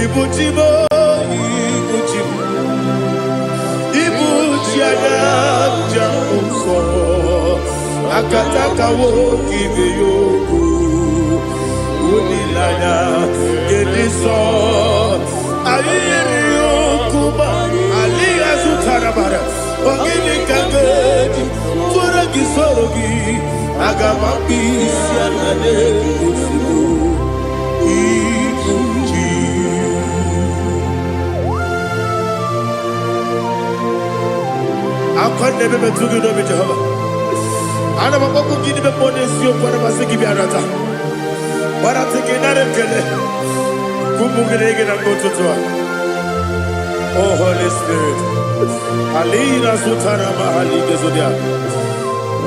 Ibu chi m, ibu chi m, ibu chi anya ji ahụ ụzọ, akataka nwoke ibe ya okwu, olileanya nke ndị nsọ. Anyị yiri ya okwu ma alịghị azụtara mara. Ọ gịnị ka m ga-eji tụọrọ gị, soro gị? Aga m akpụ isi ala n'ozugbo. Ibu chi. Akwa na-ebe metụ gị n'obi, Jehova. Ana m akpọkwu gị n'ime mmụọ n'eziokwu. Ana m asị gị bịa nata gbarata gị, nara ekele ụmụ gị na gị na mgbe ụtụtụ a. Oh, Holy Spirit. Alina sutara mahali gezodia.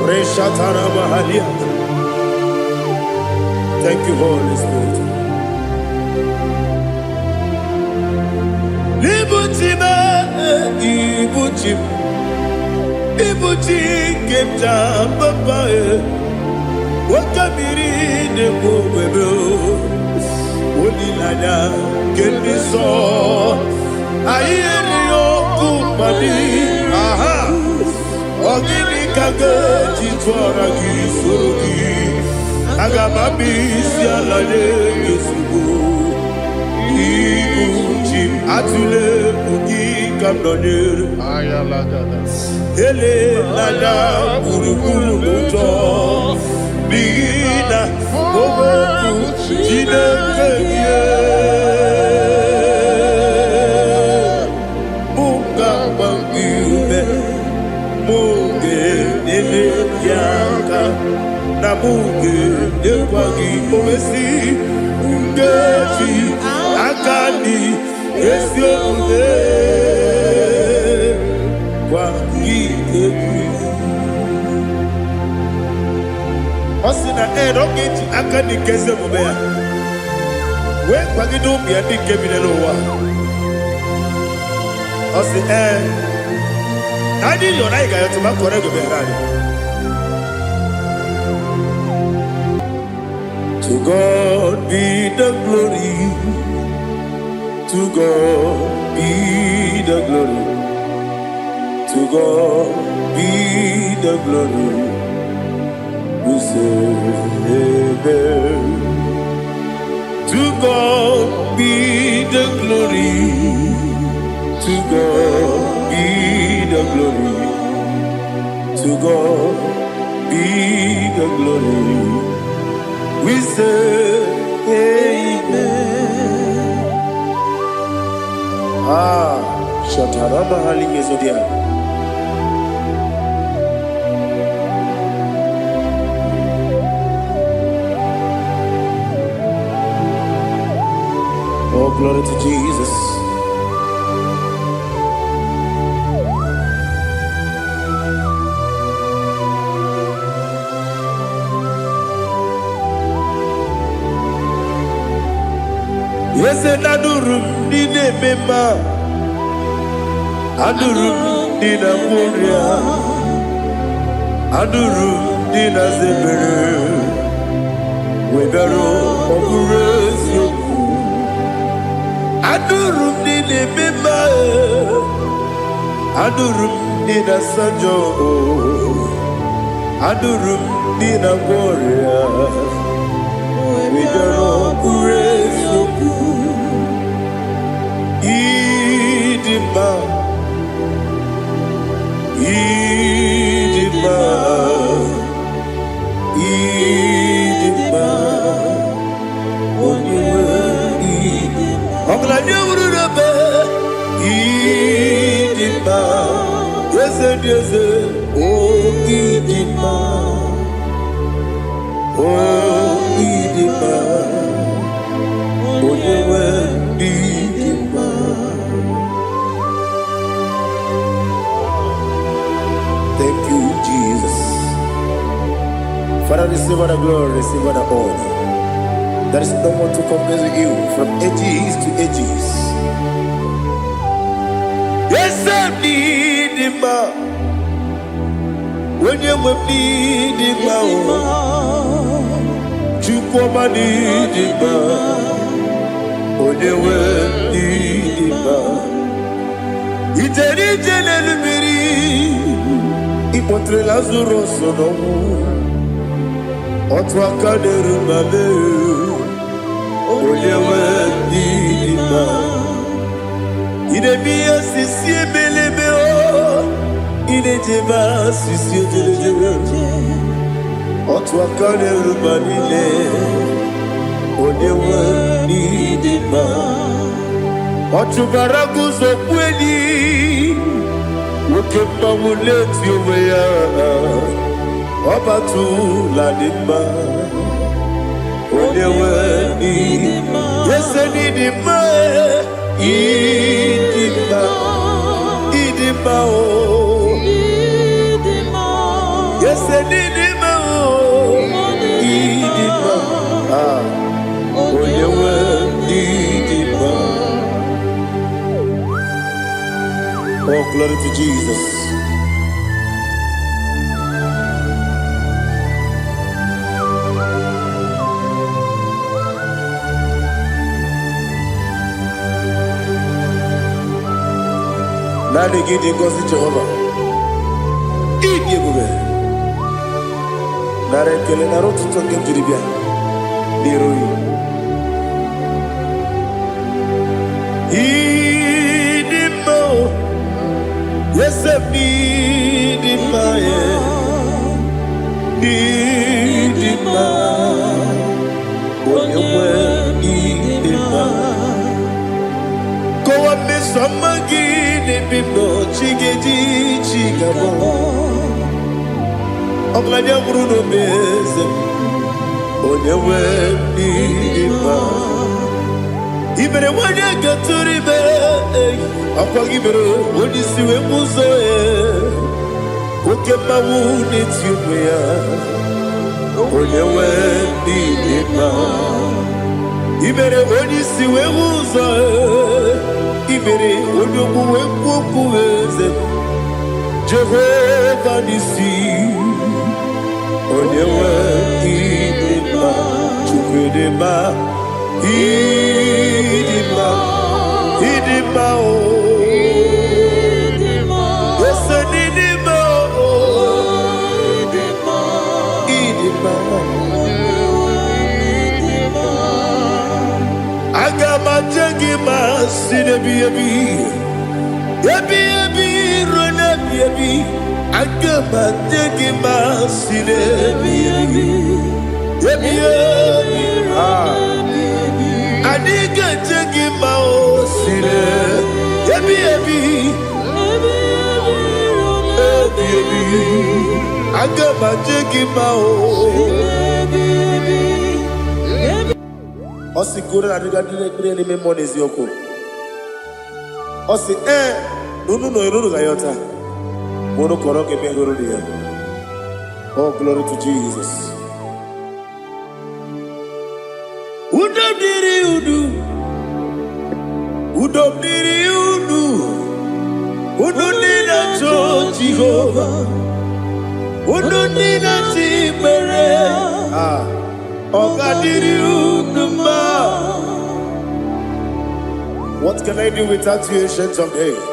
Reshatara mahalia. Thank you, Holy Spirit. Ibuchi m, ibuchi m, ibuchi nke m ji papa e. Oke mmiri na-egbu ogwebe o. Olileanya nke ndị nsọ. Anyị erighị okwu mmadụ. Aha. Ọ gịnị ka ga-eji tụọra gị, soro gị? Aga m abịa isi ala nye gị ozugbo. Ibu chi m, atụla egwu, gị ka m nọnyere. Ayalagada. Elela gburugburu n'ụjọ, n'ihi na okwu Chineke gị mụ ga-agba gị ume, mụ ga-enyere gị aka, na mụ ga-enyekwa gị owesi nkeji aka dị ezi omume gwa gị egwu. Ọ sị na ee, na ọ ga-eji aka dị nke ezi omume ya wee kwagide ụmụ ya ndị nke bi n'ụwa. Ọ sị ee, na anyị yọrọ, anyị ga-ayọtụ ma kọrọ ego meghere anyị. To God be the glory. To God be the glory. To God be the glory. We say amen. To God be the glory. To God be the glory. To God be the glory. We say amen. Ah, Shatarama Hali Gezodia. Oh, glory to Jesus. Eze, na-anụrụ m ndị na-eme mma, anụrụ m ndị na-agwọ ọrịa, anụrụ m ndị na-aza ebere, wee bịaruo, ọ bụrụ eziokwu. Anụrụ m ndị na-eme mma, anụrụ m ndị na-asa njọ, anụrụ m ndị na-agwọ ọrịa, wee bịaruo, ọ bụrụ eziokwu. Ịdị mma, ịdị mma, ịdị mma, onye nwe ọgaranya wuru n'ebe. Ịdị mma, eze dị eze o, ịdị mma, o ịdị mma, onye nwe ịdị mma. Thank you, Jesus. Father, receive all the glory, receive all the honor. There is no one to compare with you from ages to ages. Yes, I need him. Onye nwe m n'ịdị mma o, Chukwuma n'ịdị mma, onye nwe Ịkpọtere Lazarọs n'ọnwụ. Otu aka na-eru mba mee, onye nwe ndị dị mma. Ị na-eme ihe osisi ebelebe o, ị na-ejebe asịsị ejelejele. Otu aka na-eru mba niile, onye nwe ndị dị mma. Ọ chụbara guzo kweli, nwoke mmanwụ na-eti onwe ya. Ọ batụla dị mma, onye nwe ndị ese n'ịdị mma, ịdị mma, ịdị mma o. Ese n'ịdị mma o, ịdị mma. Ah, onye nwe ịdị mma. Oh, glory to Jesus. Naanị gị dị ngọzi, Jehova. Ịdị ebube. Nara ekele, nara ụtụtụ nke m jiri bịa n'iru gị. Ịdị mma o, eze m, ịdị mma e, ịdị mma, onye nwe ịdị mma. Kọwa mmeso ọma gị n'ebe m nọ, chi ga-eji chi ga-abọ. Ọgaranya nwụrụ n'obe, eze m, onye nwe ịdị mma. I mere nwanyị gatụrụ ime, ọkwa gị mere onye isi wee mụ ụzọ ya. Oke mmanwụ na-eti onwe ya, onye nwe ịdị mma. I mere onye isi wee hụ ụzọ, i mere onye ogbu wee kwuo okwu, eze Jehova n'isi, onye nwe ịdị mma. Chukwu dị mma, ịdị mma, ịdị mma o. Ese n'ịdị mma o, ịdị mma. Aga m aje gị ma si n'ebi ebi ebi ebi ruo n'ebi ebi. Aga m aje gị ma si n'ebi ebi ebi ebi. Ah. Anyị ga-eje gị ma o si n'ebi ebi ebi ebi. Aga m aje gị ma o. Ọ sị goro na adịga ndị ekpere n'ime mmụọ n'eziokwu. Ọ sị ee na unu nọ unu ga-ayọta ma unu kọrọ ga-eme hụrụ ya. Oh, glory to Jesus. Udo dịrị unu, udo dịrị unu, unu ndị na-achọ Jehova, unu ndị na-achọ ikpere. Ah, ọ ga-adịrị unu mma. What can I do without you, Ancient of Days?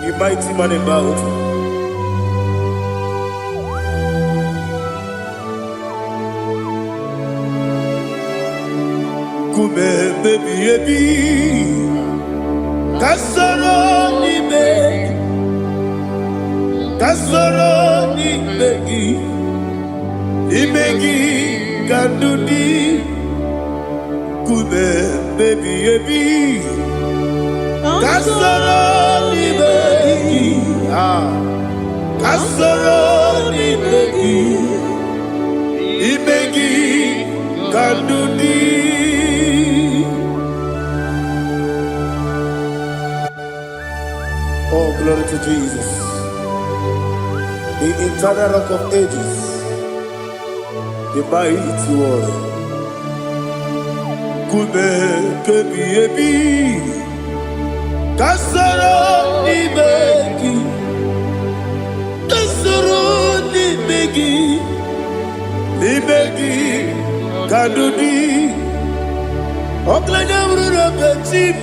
You mighty man in battle. Nkume ebi ebi, ka soro n'ime, ka soro n'ime gị, n'ime gị ka ndụ dị. Nkume ebi ebi, ka soro n'ime gị. Ah, ka soro n'ime gị, n'ime gị ka ndụ dị. Oh, glory to Jesus, the eternal Rock of Ages, the mighty warrior. Nkume kebi ebi, ka soro n'ime gị, ka soro n'ime gị, n'ime gị ka ndụ dị. Ọgaranya bụrụ na chi m,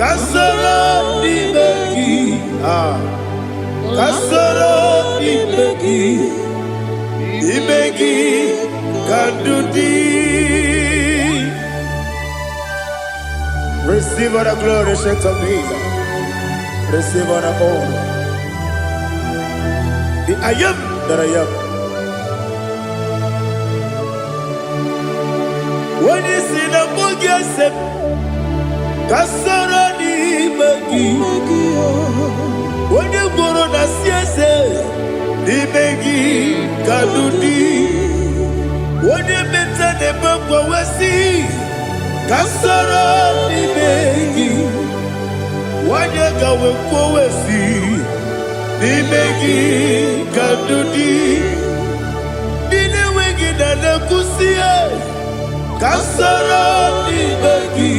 ka soro n'ime gị. Ah. Ka soro n'ime gị, ime gị ka ndụ dị. Receive all the glory, Saint of Jesus. Receive all the honor. The I am that I am. Onye si na mbụ gị ese ka soro n'ime gị. Onye gworo na si eze n'ime gị ka ndụ dị. Onye meta na-eme mgbanwe ka soro n'ime gị. Nwanyị ka wee kwuo si n'ime gị ka ndụ dị. Ndị na-enweghị na na-ekwusi ka soro n'ime gị.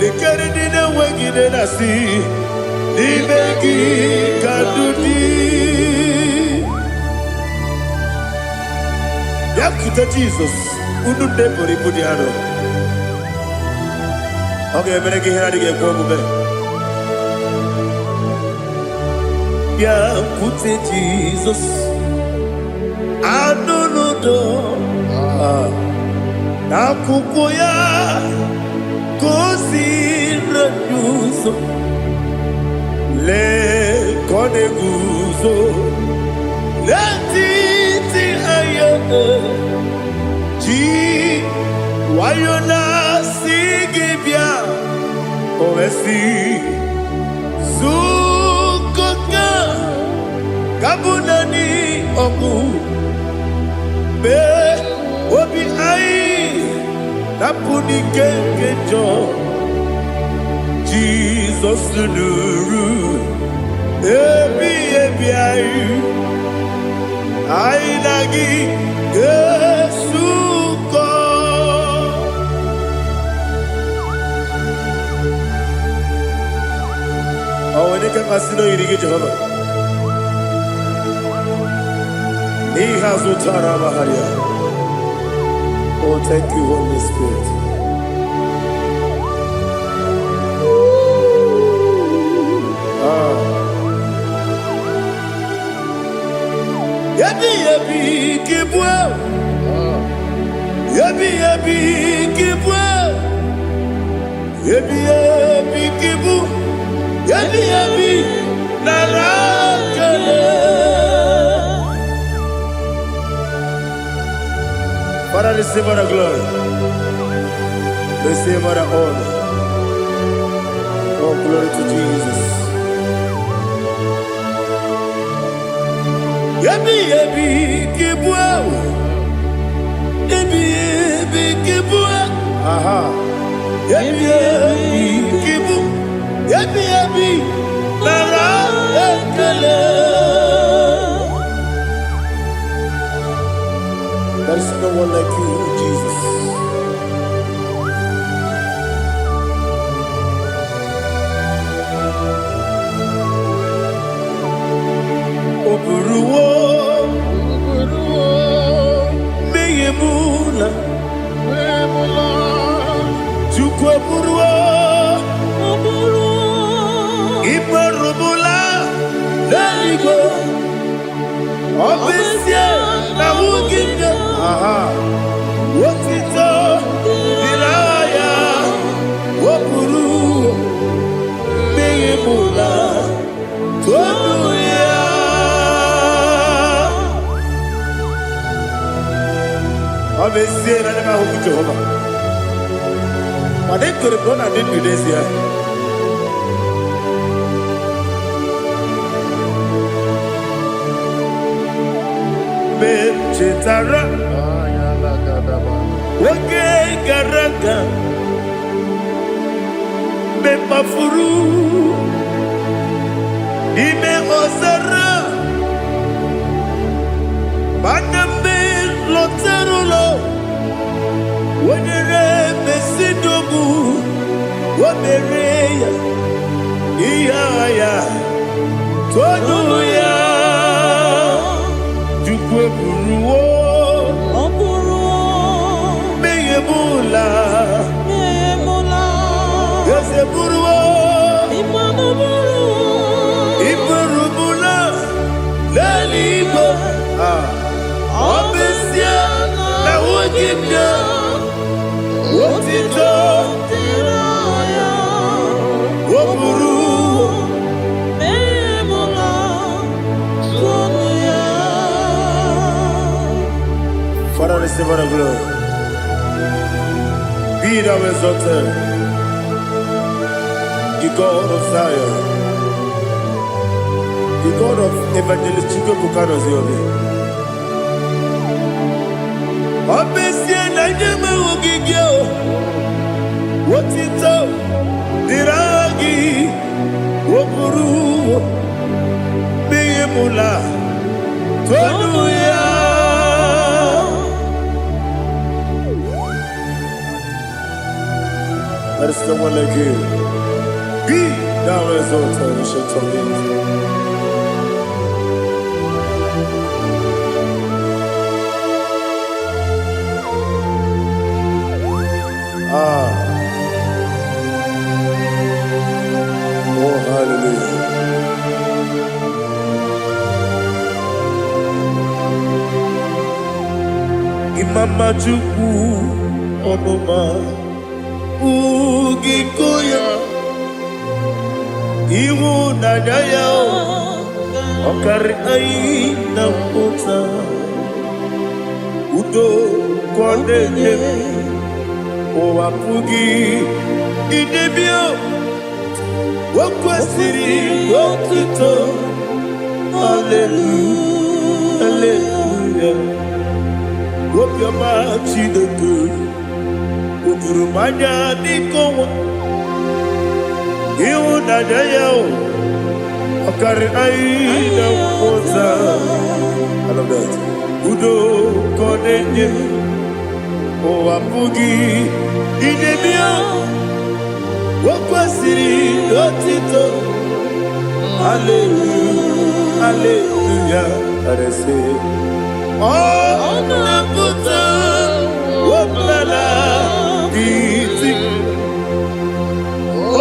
Lekere ndị na-enweghị nne na-asị n'ime gị ka ndụ dị. Bịakwute Jizọs, unu nne buru ibu dị arọ. Ọ ga-emere gị ihe na-adịghị ekwe omume. Bịakwute Jizọs, anụ n'udo n'akwụkwọ ya ka o si anyị ụzọ. Lee ka ọ na-eguzo n'etiti anyị, ji nwayọ na-asị gị bịa. O wee sị zukọta ka bụ naanị ọgwụ mee obi anyị napụ n'ike nke njọ. Jizọs nụrụ ebi ebi anyị, anyị na gị ga-esukọ. Ọ nwere ike mmasị na oyiri gị, Jehova, n'ihe azụ tara amagharịa. Oh, thank you, Holy Spirit. Ah. Ebi ebi kibue, ebi ebi kibue, ebi ebi kibu, ebi ebi nara kele. Father, receive all the glory. Receive all the honor. Oh, glory to Jesus. Ebi ebi kibue, ebi ebi kibue, aha. Ebi ebi kibu, ebi ebi nara ekele. There is no one like you, Jesus. O buruwo mmehie m na Chukwu eburuwo ikperubula n'eluigwe. Ọ bụ ezie na ahụghị m ya, aha, otito dịrị aha ya. O buru mmehie m na tonu ya. Ọ bụ ezie na ndị m ahụghị Jehova, mana ekwere m na ọ na-adị ndụ n'ezie. Mgbe m chetara oge gara aga, mgbe m kpafuru n'ime ọzara, mana mgbe m lọtara ụlọ, wenyere mesidogbu o mere ya ihe agha ya tonu ya. Chukwu eburuwo Ọ bụrụ mmehie m ụla. emụla. Eze buruwo Ịmanụ bụrụ iburu m. Gị bịa, otito dịrị ya. O buru. Memula tonu ya. Father, receive all the glory. Be thou exalted, the God of Zion, the God of Evangelist Chukwuebuka Obi. Ọ bụ ezie na nye m ogige o, otito dịrị aha gị, o buru n'ihi mụla tonu ya. There is no one like you. Be thou exalted, ancient of days. Ah, oh hallelujah. Imama Chukwu ọmụma ugiko ya, ịhụnanya ya ọ karị anyị na mmụta, udo ka ọ na-enye m, ụwa pụghị idebe o kwesịrị otuto. Hallelujah, hallelujah. Obiọma Chineke o juru m anya dịka ọnwa, ịhụnanya ya o ọ karị anyị na mmụta. I love that. Udo ka ọ na-enye, ụwa pụghị idebe o kwesịrị otito. Hallelujah, hallelujah. Arese ọ na-apụta ọbụla iti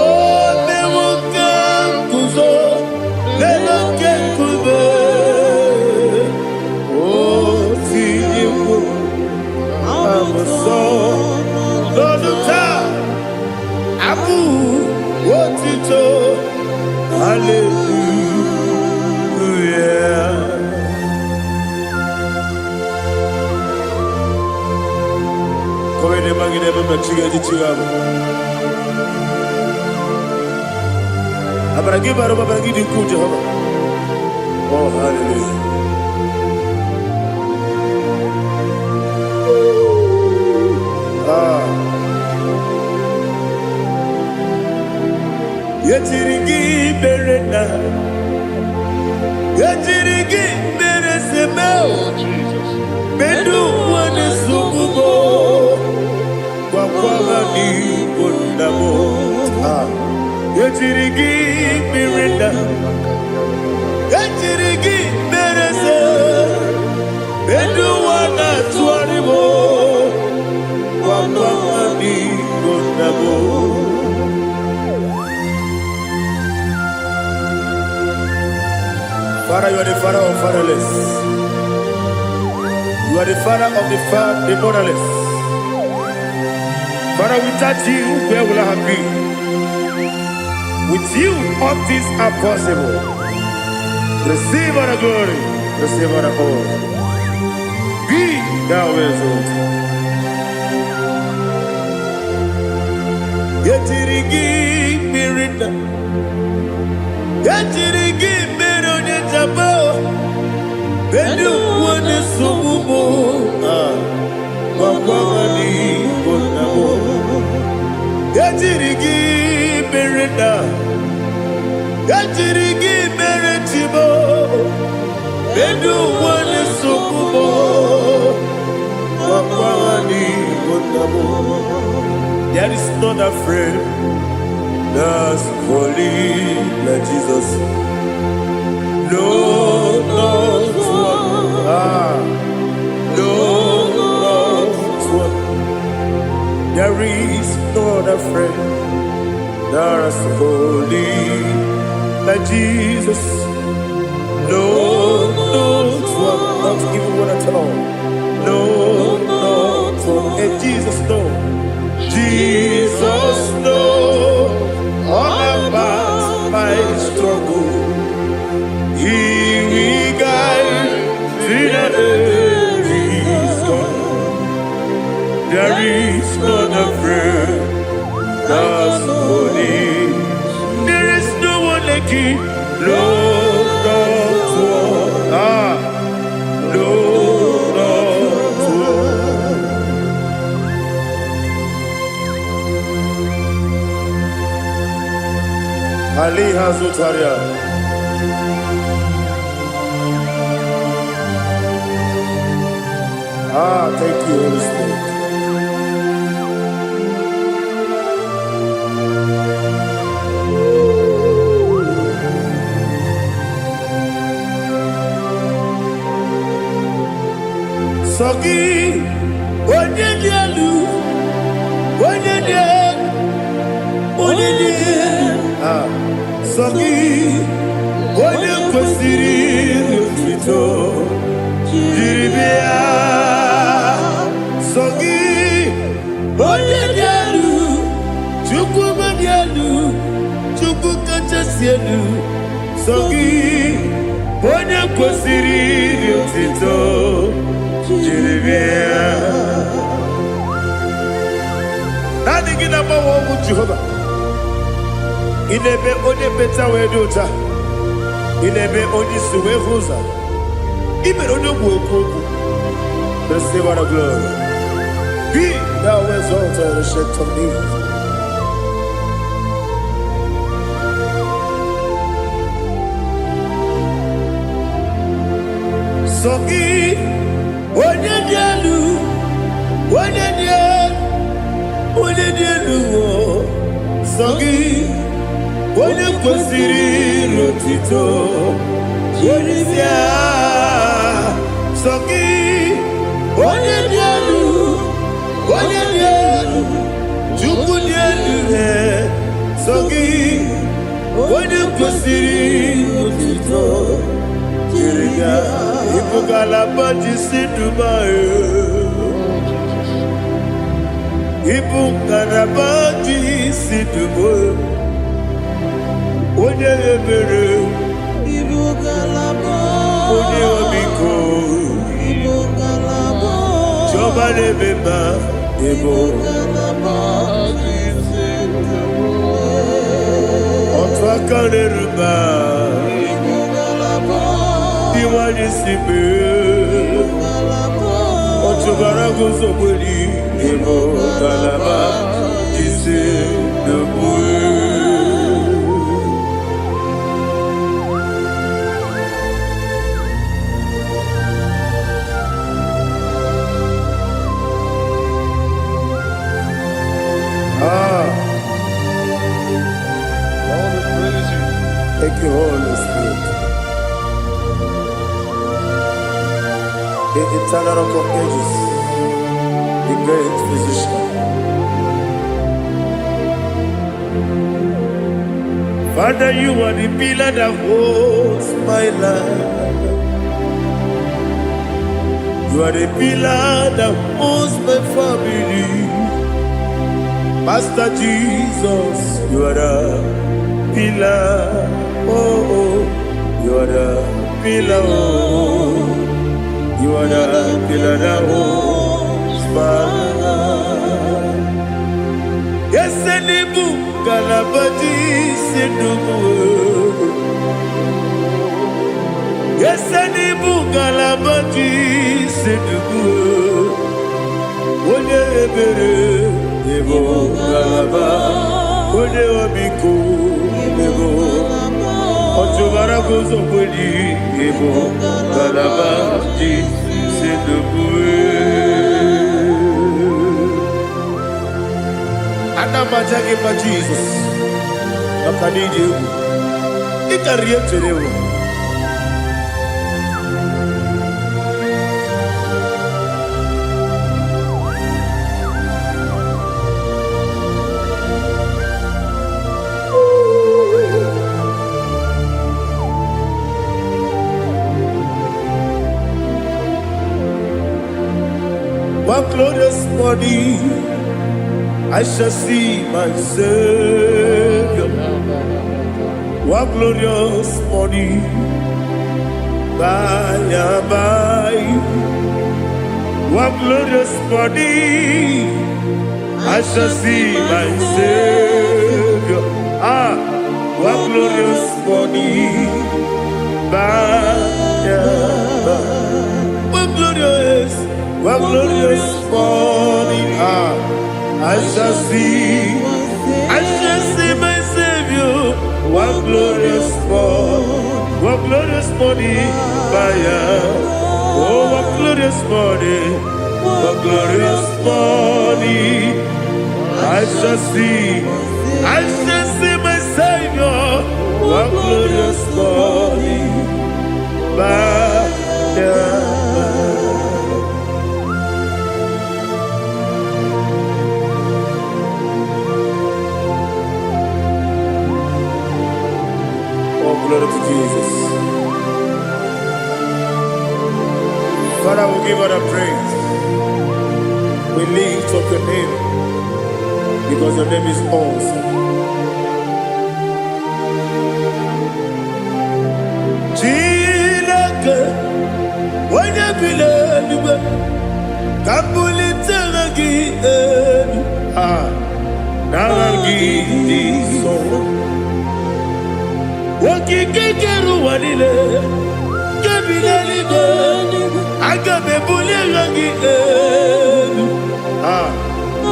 o mewo ka nguzo n'elu oke nkume, o tinyewo abụsọ n'ọnụ taa abụ otito. Hallelujah. Kowede magide mama chiga chiga. Amara gị bara ụba, amara gị dị ukwuu, Jehova. Oh, hallelujah. Ah. Yetiri gị mere na yetiri gị mere seme. Oh, Jesus. Medu wane sugubo gwakwa ha n'igbo nna m. Ah. Yetiri gị mere na yetiri gị mere se medu wana tụgharị m gwakwa ha n'igbo nna m. Father, you are the father of fatherless. You are the father of the motherless. Father, without you, where will I have been? With you, all things are possible. Receive all the glory, receive all the honor. Be thou exalted. Yetiri gị mmiri na yetiri gị mmiri onye jaba bedu onye nsogbu mụ gwakwa ha n'igbo nna m. Ejiri gị mere na ejiri gị mere chibo bedu onye nsogbu mụ gwakwa ha n'igbo nna m. There is not a friend that's holy like Jesus. No, not one. Ah, no, not one. There is no other friend that's holy like Jesus. No, not one. Not even one at all. No, not Aliha Zutaria. Ah, thank you, Holy Spirit. Sọ gị, onye dị elu, onye dị elu, onye dị elu. Ah, sọ gị, onye kwesịrị otuto jiri bịa. Sọ gị, onye dị elu, Chukwu dị elu, Chukwu kachasị elu. Sọ gị, onye kwesịrị otuto jiri bịa. Naanị gị na-agbanwe ọnwụ Jehova. Ị na-eme onye mkpeta wee dị ụcha. Ị na-eme onye isi wee hụ ụzọ. Ị mere onye ogbu okwu okwu. Receive all the glory. Be thou exalted, ancient of days. Sọ gị, onye dị elu, onye dị elu, onye dị elu, o. Sọ gị, onye kwesịrị otito jiri bịa. Sọ gị, onye dị elu, onye dị elu, Chukwu dị elu, ee. Sọ gị, onye kwesịrị otito jiri bịa. Ịbụ ngalaba ji si Dubai. Ịbụ ngalaba ji si Dubai. Onye ebere, Ibu ngalaba. Onye ọmịiko, Ibu ngalaba. Chiọma na-eme mma, ịbụ Ibu ngalaba ji otu aka na-eru mba, Ibu ngalaba. Iwanye si mee. Ngalaba. Ọchụbara guzogberi, ịbụ ngalaba ji si Dubai. Ah, All the praise thank you, Holy Spirit. The eternal rock of ages, the great physician. Father, you are the pillar that holds my life. You are the pillar that holds my family. Master Jesus, you are the pillar. Oh, oh, you are the pillar. Oh, you are the pillar that holds my life. Yes, Elibu, Kalabati, Sindubu. Yes, Elibu, Kalabati, Sindubu. Onye ebere, Ebo Kalaba. Onye ọmịiko, Ebo. Ọchụbara guzogbeli, Ebo Kalaba, Ji, Sindubu. Ana m aja gị mma Jizọs maka na ịdị egwu ị karịrị ihe m chere ewu. One glorious morning I shall see my Savior. One glorious morning by and by. One glorious morning I shall see my Savior. Ah, one glorious morning by and by. One glorious, one glorious morning. Ah, I shall see, I shall see my Savior. One glorious morning, what glorious morning by and. Oh, what glorious morning, what glorious morning. I shall see my Savior. What glorious morning by and. Oh, glory to Jesus. Father, we give all the praise. We lift up your name because your name is awesome. Chineke, onye bi n'eluigwe, ka m bulite aha gị elu. Ah, n'aha gị dị nsọ. Okike kere ụwa niile, nke bi n'eluigwe, aga m ebuli aha gị elu. Ah,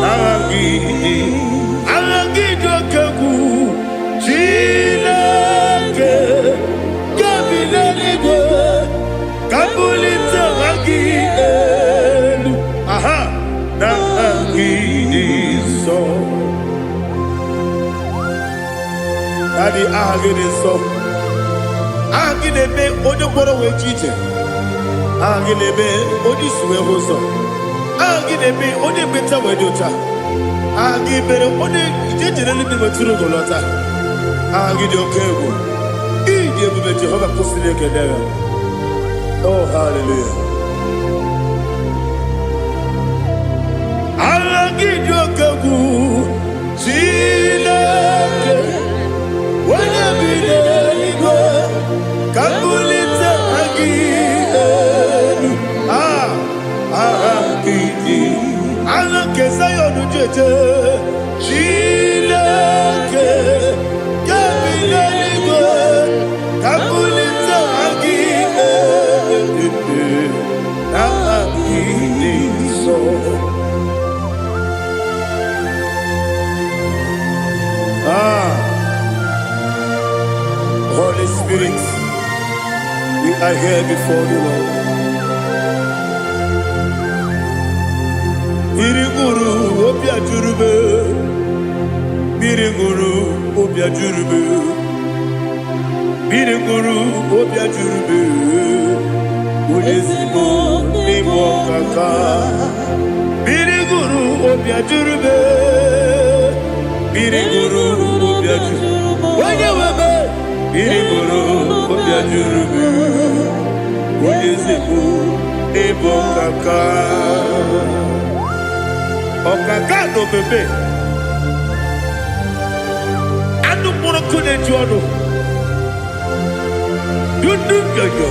n'aha gị dị, aha gị dị oke egwu. Chineke, nke bi n'eluigwe, ka m bulite aha gị elu. Aha, n'aha gị dị nsọ. Daddy, aha gị dị nsọ. Aha gị na-eme onye mkpọrọ wee ji ije. Aha gị na-eme onye isi wee hụ ụzọ. Aha gị na-eme onye ekpenta wee dị ụcha. Aha gị mere onye ije jere eluigwe wetụrụ ugo lọta. Aha gị dị oke egwu. Ịdị ebube Jehova kwụsịrị ekele ya. Oh, hallelujah. Aha gị dị oke egwu. Chineke, onye bi n'eluigwe, ka m bulite aha gị elu. Ah, aha gị dị. Aha nke Zion jeje. Chineke, nke bi n'eluigwe, ka m bulite aha gị elu. Aha gị dị nsọ. Ah, Holy Spirit, we are here before the Lord. Mmiri ṅụrụ obi ajụrụ m. Mmiri ṅụrụ obi ajụrụ m. Mmiri ṅụrụ obi ajụrụ m. Onye ezigbo n'ịbụ ọkaka. Mmiri ṅụrụ obi ajụrụ m. Mmiri ṅụrụ obi ajụrụ. Onye nwe m. Mmiri ṅụrụ obi ajụrụ m. Onye ezigbo n'ịbụ ọkaka. Ọkaka na omeme. Anụ mkpụrụ nkụ na-eju ọnụ. Dundu nyonyo.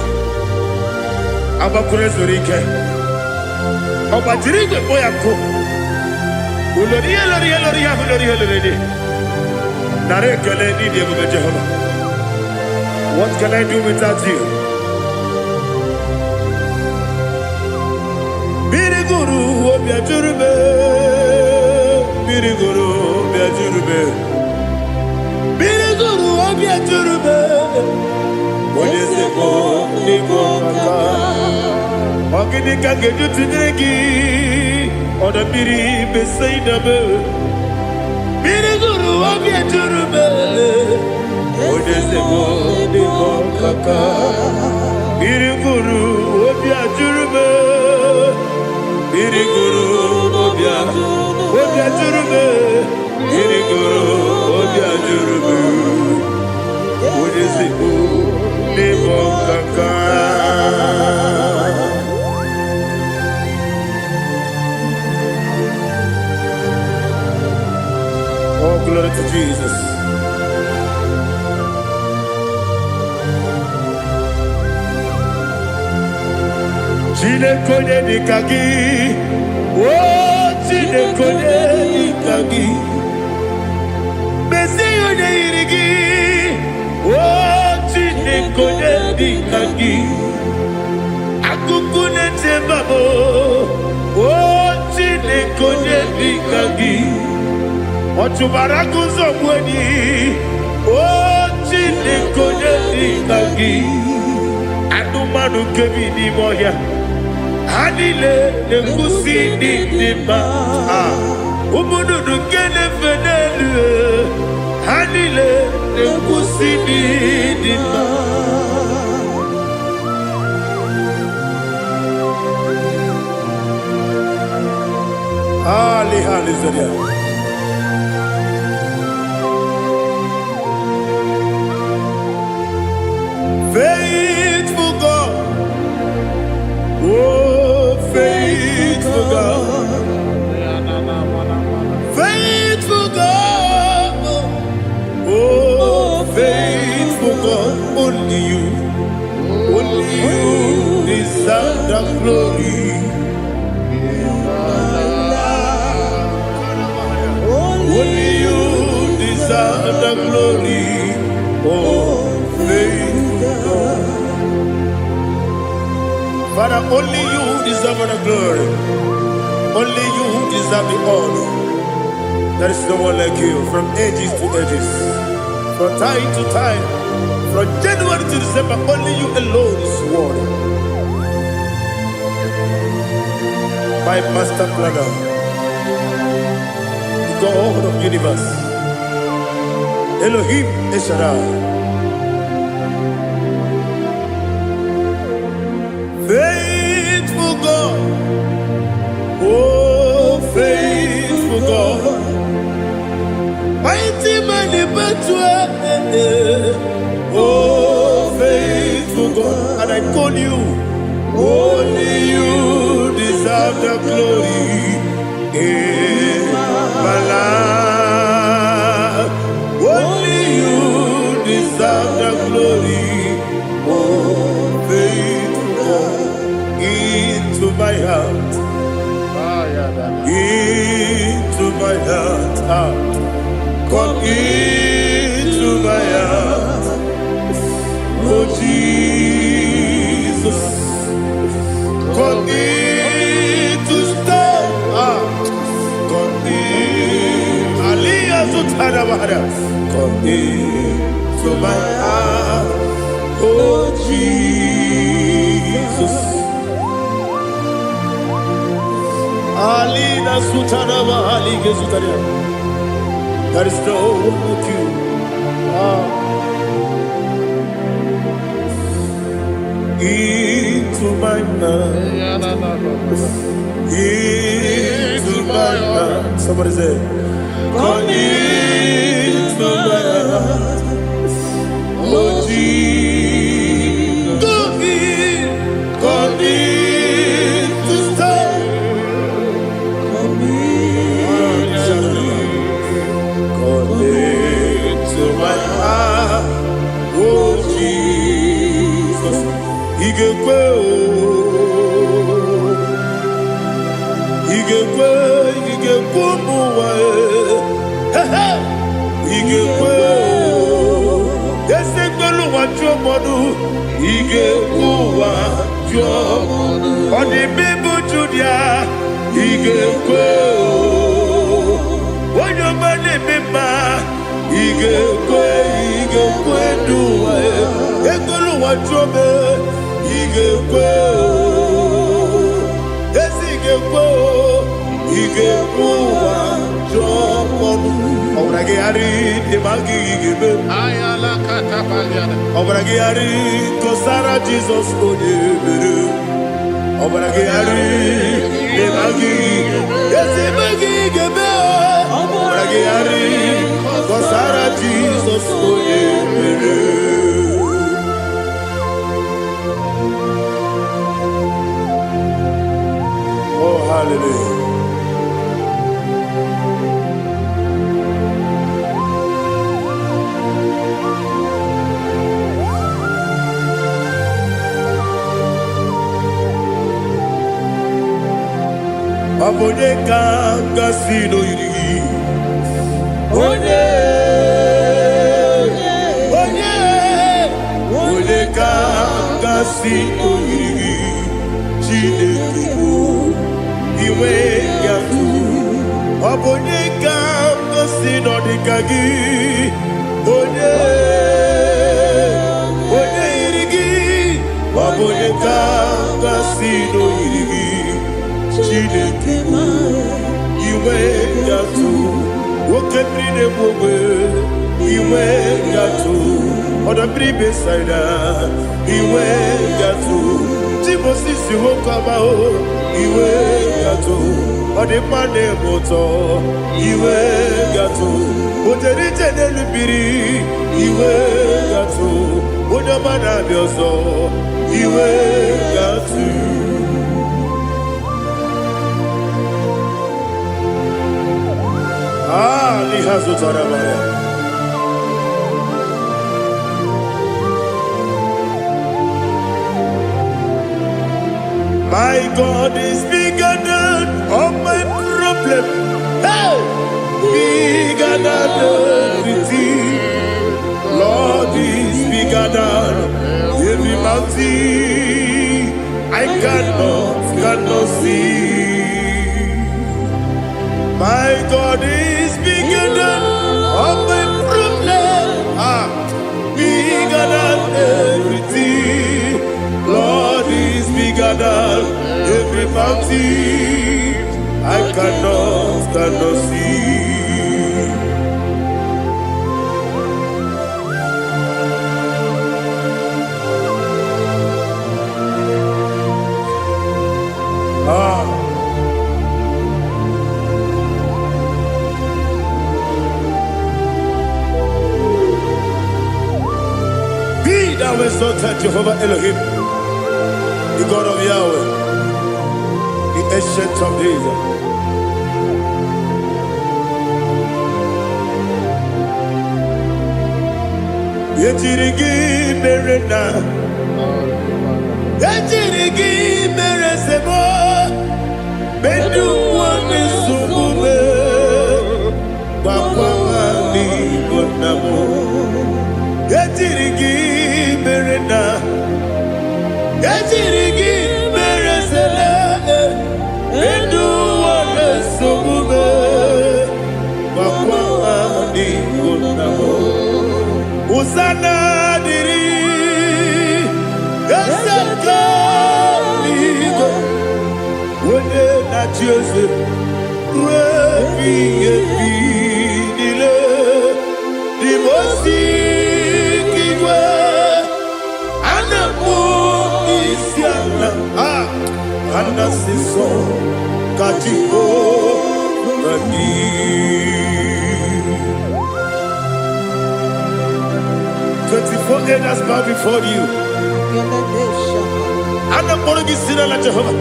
Agbakwuru ezuru ike. Ọ gbajiri igwe kpọ ya nkụ. Ulori ihe lori ihe lori ihe ahụ lori ihe lori dị. Nara ekele n'ịdị ebube Jehova. What can I do without you? Mmiri gụrụ obi ajụrụ m. Mmiri gụrụ obi ajụrụ m. Mmiri gụrụ obi ajụrụ m. Onye ezigbo n'ịbụ ọkaka. Ọ gịnị ka m ga-eji tụnyere gị? Ọdọ mmiri Besaida m. Mmiri gụrụ obi ejuru m. Onye ezigbo n'ịbụ ọkaka. Mmiri gụrụ obi ajụrụ m. Mmiri gụrụ obi ajụrụ m. Mmiri gụrụ obi ajụrụ m. Onye ezigbo n'ịbụ ọkaka. Oh, glory to Jesus. Chineke onye dịka gị, o Chineke onye dịka gị, mezie onye yiri gị, o Chineke onye dịka gị, akụkụ na-eche mba m, o Chineke onye dịka gị, ọ chụbara agụ ụzọ gbuo enyi, o. Chineke, onye dị ka gị? Anụmanụ nke bi n'ime ọhịa, ha niile na-ekwusi ịdị dị mma. Ah, ụmụ nnụnụ nke na-efe n'elu, ha niile na-ekwusi ịdị dị mma. Ali, hallelujah. Faithful God, oh, faithful God, faithful God, oh, faithful God, only you deserve the glory. Only you deserve the glory, oh, faithful God. Father, only you deserve the glory. Only you deserve the honor. There is no one like you from ages to ages, from time to time, from January to December. Only you alone is worthy. My master planner, the God of universe, Elohim El Shaddai. Faithful God, oh, faithful God, mighty man in battle, oh, faithful God, and I call you, only you deserve the glory in my life. Only you deserve the glory, oh, faithful God, into my heart, into my heart, ah, come into my heart, oh Jesus, come in to stay, ah, come in, Aliyah Zutara Bahara, come into my heart, oh Jesus. Alina Sutana Mahali Gezutaria. There is no one like you. Ah. Into my heart. Into my heart. Somebody say, come into my heart. Oh Jesus. Come in. Come in to stay. Come in. Come into my heart, oh Jesus. Ị ga-ekwe o, ị ga-ekwe, ị ga-ekwe ụmụ ụwa e. He he. Ị ga-ekwe o, esi ekwelu ụwa jụọ mmadụ, ị ga-ekwe ụwa jụọ. Ọ dị mma Judia, ị ga-ekwe o. Onye ọma na-eme mma, ị ga-ekwe, ị ga-ekwe n'ụwa e. Ekwelu ụwa jụọ m, ị ga-ekwe o. Ezi ị ga-ekwe o, ị ga-ekwe ụwa jụọ ọnụ. Ọbara gị ghara ịdị ma gị ga-eme. Ọbara gị ghara kọsara Jizọs onye mere. Ọbara gị ghara ịdị ma gị ezi ma gị ga-eme. Ọbara gị ghara kọsara Jizọs onye mere. Oh, hallelujah. Ọ bụ onye ka gasị n'oyiri gị? Onye, onye, onye ka gasị n'oyiri gị? Chineke bụ inwe ya tụ. Ọ bụ onye ka gasị n'ọdịka gị? Onye, Ọ bụ onye ka m ga-asị n'oyiri gị, Chineke? Inwe gatụ oke mmiri na-egbu ogbe, inwe gatụ ọdọ mmiri Besaida, inwe gatụ Timosisi nwoke ọma o, inwe gatụ ọdịmma na-eme ụtọ, inwe gatụ o jere ije n'elu mmiri, inwe gatụ onye ọma na-abịa ọzọ, inwe gatụ. Ah, n'ihe azụtara mara. My God is bigger than all my problem. Hey! Bigger than everything. Lord is bigger than every mountain I cannot see. My God is bigger than all my problems. Ah, bigger than everything. Lord is bigger than every mountain I cannot see. Ah. Be thou exalted, Jehovah Elohim, the God of Yahweh, the Ancient of Days. Ejiri gị mere na ejiri gị mere sebo ndị ụwa na-esogbu m gwakwa ha n'Igbo nna m. Ejiri gị mere na ejiri gị mere sele ndị ụwa na-esogbu m gwakwa ha n'Igbo nna m. Hosanna dịrị eze nke eluigwe, onye na-achị eze ruo ebighị ebi niile. Dị m osi igwe a na-akpọ isi ala a a na-asị nsọ ka Jehova dị. 24 elders bow before you. A na-akpọrọ gị si n'ala Jehova.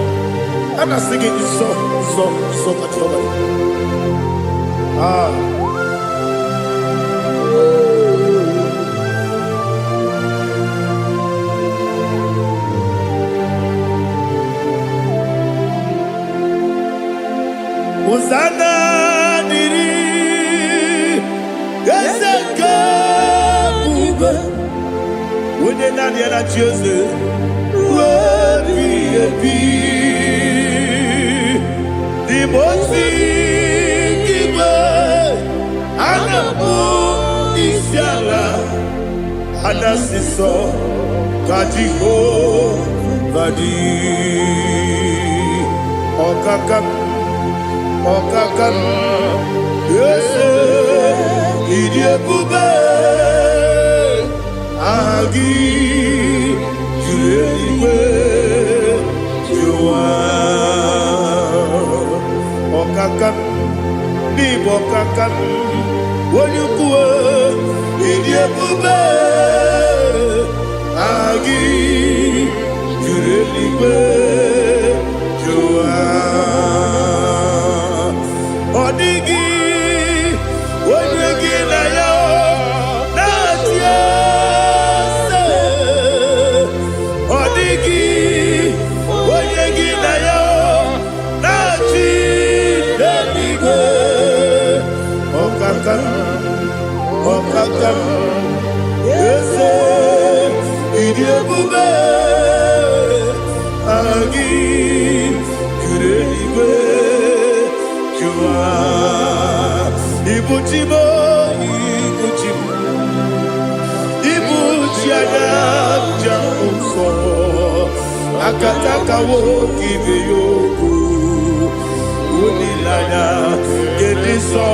A na-asị gị nsọ, nsọ, nsọ ka Jehova dị. Ah. Hosanna dịrị eze nke ebube, onye naanị ya na-achị eze ruo ebighị ebi. Dị m ozi igwe a na-akpọ isi ala a na-asị nsọ ka Jehova dị. Ọkaka, ọkaka, eze, ịdị ebube, aha gị juru eluigwe juru ụwa. Ọkaka, n'ịbụ ọkaka, onye ukwu, ịdị ebube, aha gị juru eluigwe juru ụwa. Ọ dịghị onye gị na ya na-achị eze. Ọ dịghị onye gị na ya na-achị n'eluigwe. Ọkaka, ọkaka, eze, ịdị ebube, aha gị juru eluigwe juru ụwa. Ibu chi m, ibu chi m, ibu chi anya njem nsọ. Akataka nwoke ibe ya okwu. Olileanya nke dị nsọ.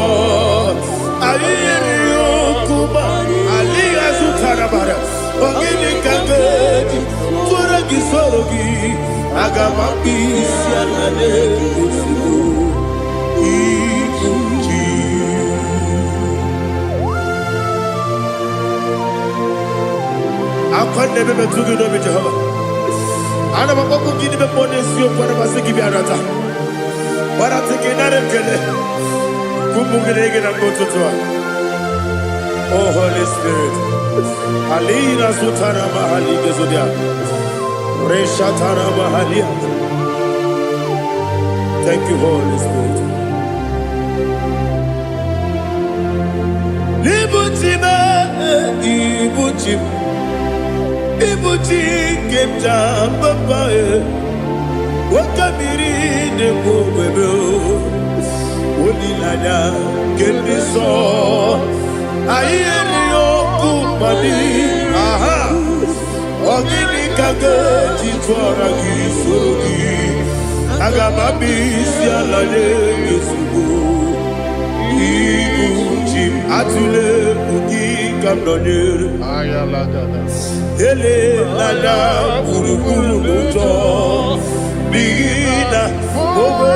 Anyị yiri ya okwu ma alịghị azụtara bara. Ọ gịnị ka m ga-eji tụọrọ gị soro gị? Aga m akpụ isi ala n'ozugbo. Ibu chi. Akwa na-ebe metụ gị n'obi Jehova. Ana m akpọkwu gị n'ime mmụọ n'eziokwu, ana m asị gị bịa nata. Gbarata gị nara ekele. Ụmụ gị na gị na mgbe ụtụtụ a. Oh Holy Spirit. Alina zutara mahali gezodia. Reshatara mahalia. Thank you, Holy Spirit. Ibuchi m, ibuchi m, ibuchi nke m ji papa e. Nwoke mmiri na-ekwu ogbebe o. Olileanya nke ndị nsọ. Anyị erighị okwu mmadụ. Aha. Ọ gịnị ka m ga-eji tụọra gị soro gị? Aga m abịa isi ala nye gị ozugbo. Ibu chi m, atụla egwu, gị ka m nọnyere. Elela gburugburu n'ụjọ, n'ihi na okwu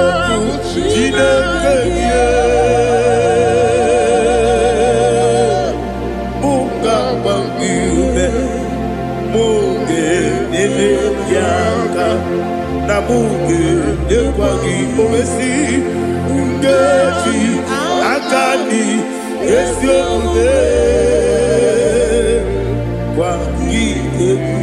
Chineke gị mụ ga-agba gị ume, mụ ga-enyere gị aka, na mụ ga-enyekwa gị owesi nkeji aka dị ezi omume gwa gị egwu.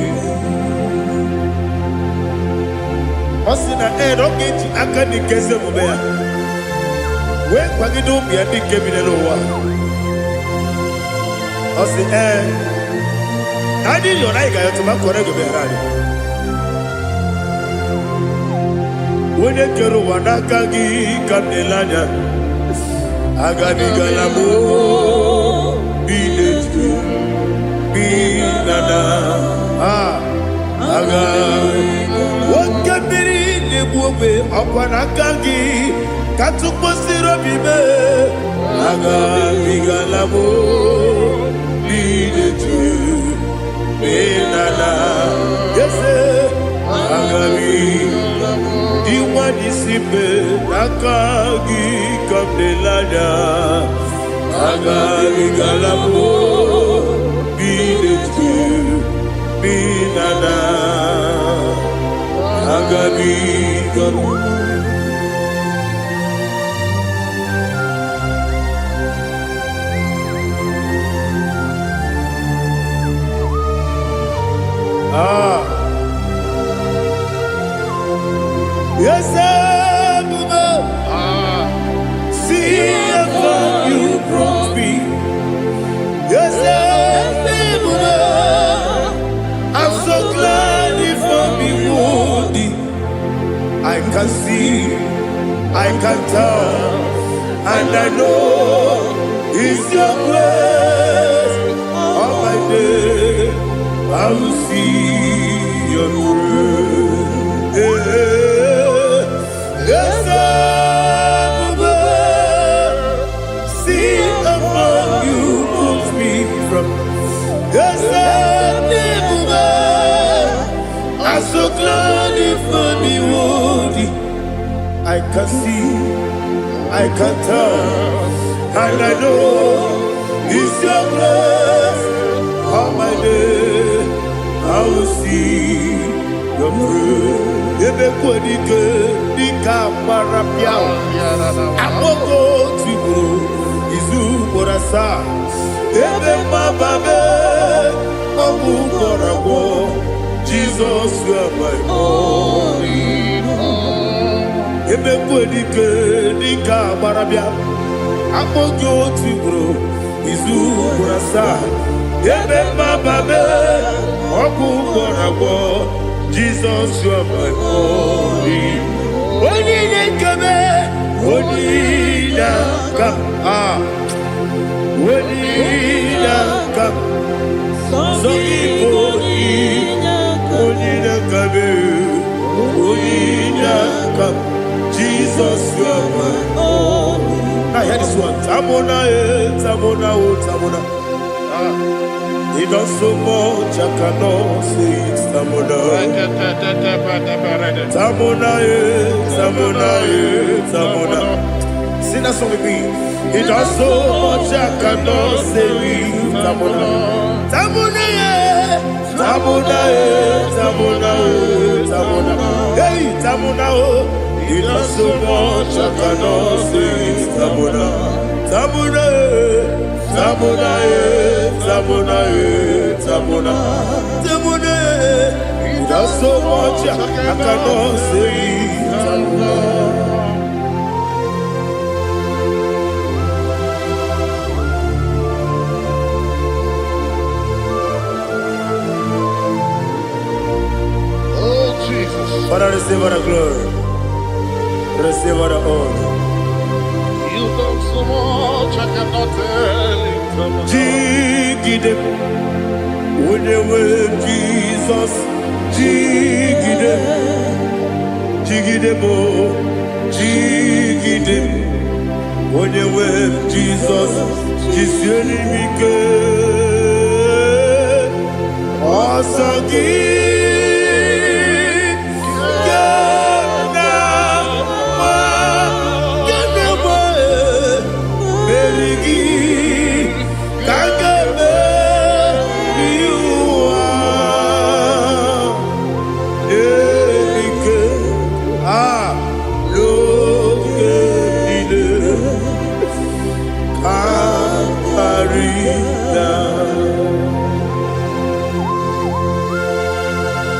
Ọ sị na ee, na ọ ga-eji aka dị nke ezi omume ya wee kwagide ụmụ ya ndị nke bi n'ụwa. Ọ sị ee, na anyị yọrọ, anyị ga-ayọtụ ma kọrọ ego bịara anyị. Onye kere ụwa, n'aka gị ka m na-ele anya. Agabigala m bi n'eju bi na na aga oke mmiri na-egbu ogbe, ọkwa n'aka gị ka tụkwasịrị obi mee. Agabigala m bi n'eju bi na na eze agabi dị nwanyị si mbe, n'aka gị ka m na-ele anya. Agabigala m bi n'eju bi na na agabigala m. Ah. Yes, Ebube, see how far you brought me. Yes, Ebube, I'm so glad you found me worthy. I can see, I can tell, and I know it's your grace. All my day, I will see your grace. Yes, Ebube, see how far you put me from. Yes, Ebube, I'm so glad you found me worthy. I can see, I can tell, and I know it's your grace. All my day, I will see your grace. Ebe kwenike dịka gbara pịa akpọkọ otu ugboro izu ugboro asaa, ebe mgbaba ọgwụ gwọrọ agwọ. Jizọs, you are my all. Ebe kwenike dịka gbara bịa akpọ gị otu ugboro izu ugboro asaa, ebe mgbaba ọgwụ gwọrọ agwọ. Jizọs, you are my all. Onye na-ekebe, onye na-aka a, onye na-aka sọ gị bụ onye na-akabe. You are my only. Now hear this one. Tamona, eh, Tamona, oh, Tamona. Ah. He does so much I cannot say it. Tamona. Tamona, eh, Tamona, eh, Tamona. Sing that song with me. He does so much I cannot say it. Tamona. Tamona, eh, Tamona, eh, Tamona, eh, Tamona. Hey, Tamona, oh. He does so much I cannot say it. Tamona. Tamona, eh, Tamona, eh, Tamona, eh, Tamona. Tamona, eh. He does so much I cannot say it. Tamona. Oh, Jesus. Father, receive all the glory. Receive all the honor. You've done so much, I cannot tell it. Jigide, onye nwe Jizọs, jigide, jigide m, jigide m, onye nwe Jizọs, jisie m ike. Ọsọ gị ka m na-agba, ka m na-agba, meri gị ka m ga-emeri ụwa. Ike a n'oge niile ka karịa.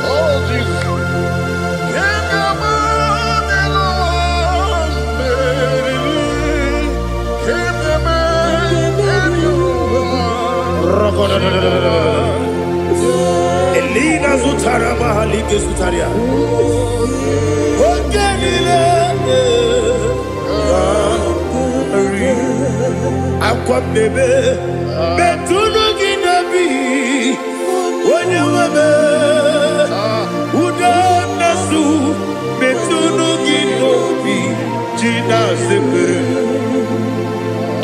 Oh, Jesus. Can you imagine? Can you imagine? Elina zutara mahalike zutaria. Oge niile karị. Akwa m na-ebe metụnụ gị n'obi onye nwe m ude na-asụ metụnụ gị n'obi ji na-asepere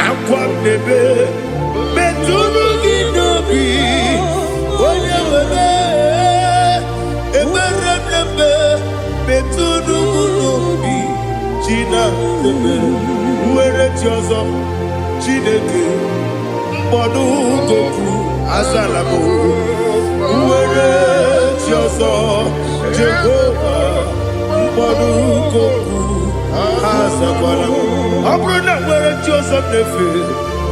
akwa m na-ebe metụnụ gị n'obi onye nwe m ekpere m na-ebe metụnụ m n'obi ji na-asepere nwere chi ọzọ Chineke mkpọdụ goku azala m nwere chi ọzọ Jehova mkpọdụ goku azakwala m ọ bụrụ na nwere chi ọzọ m na-efe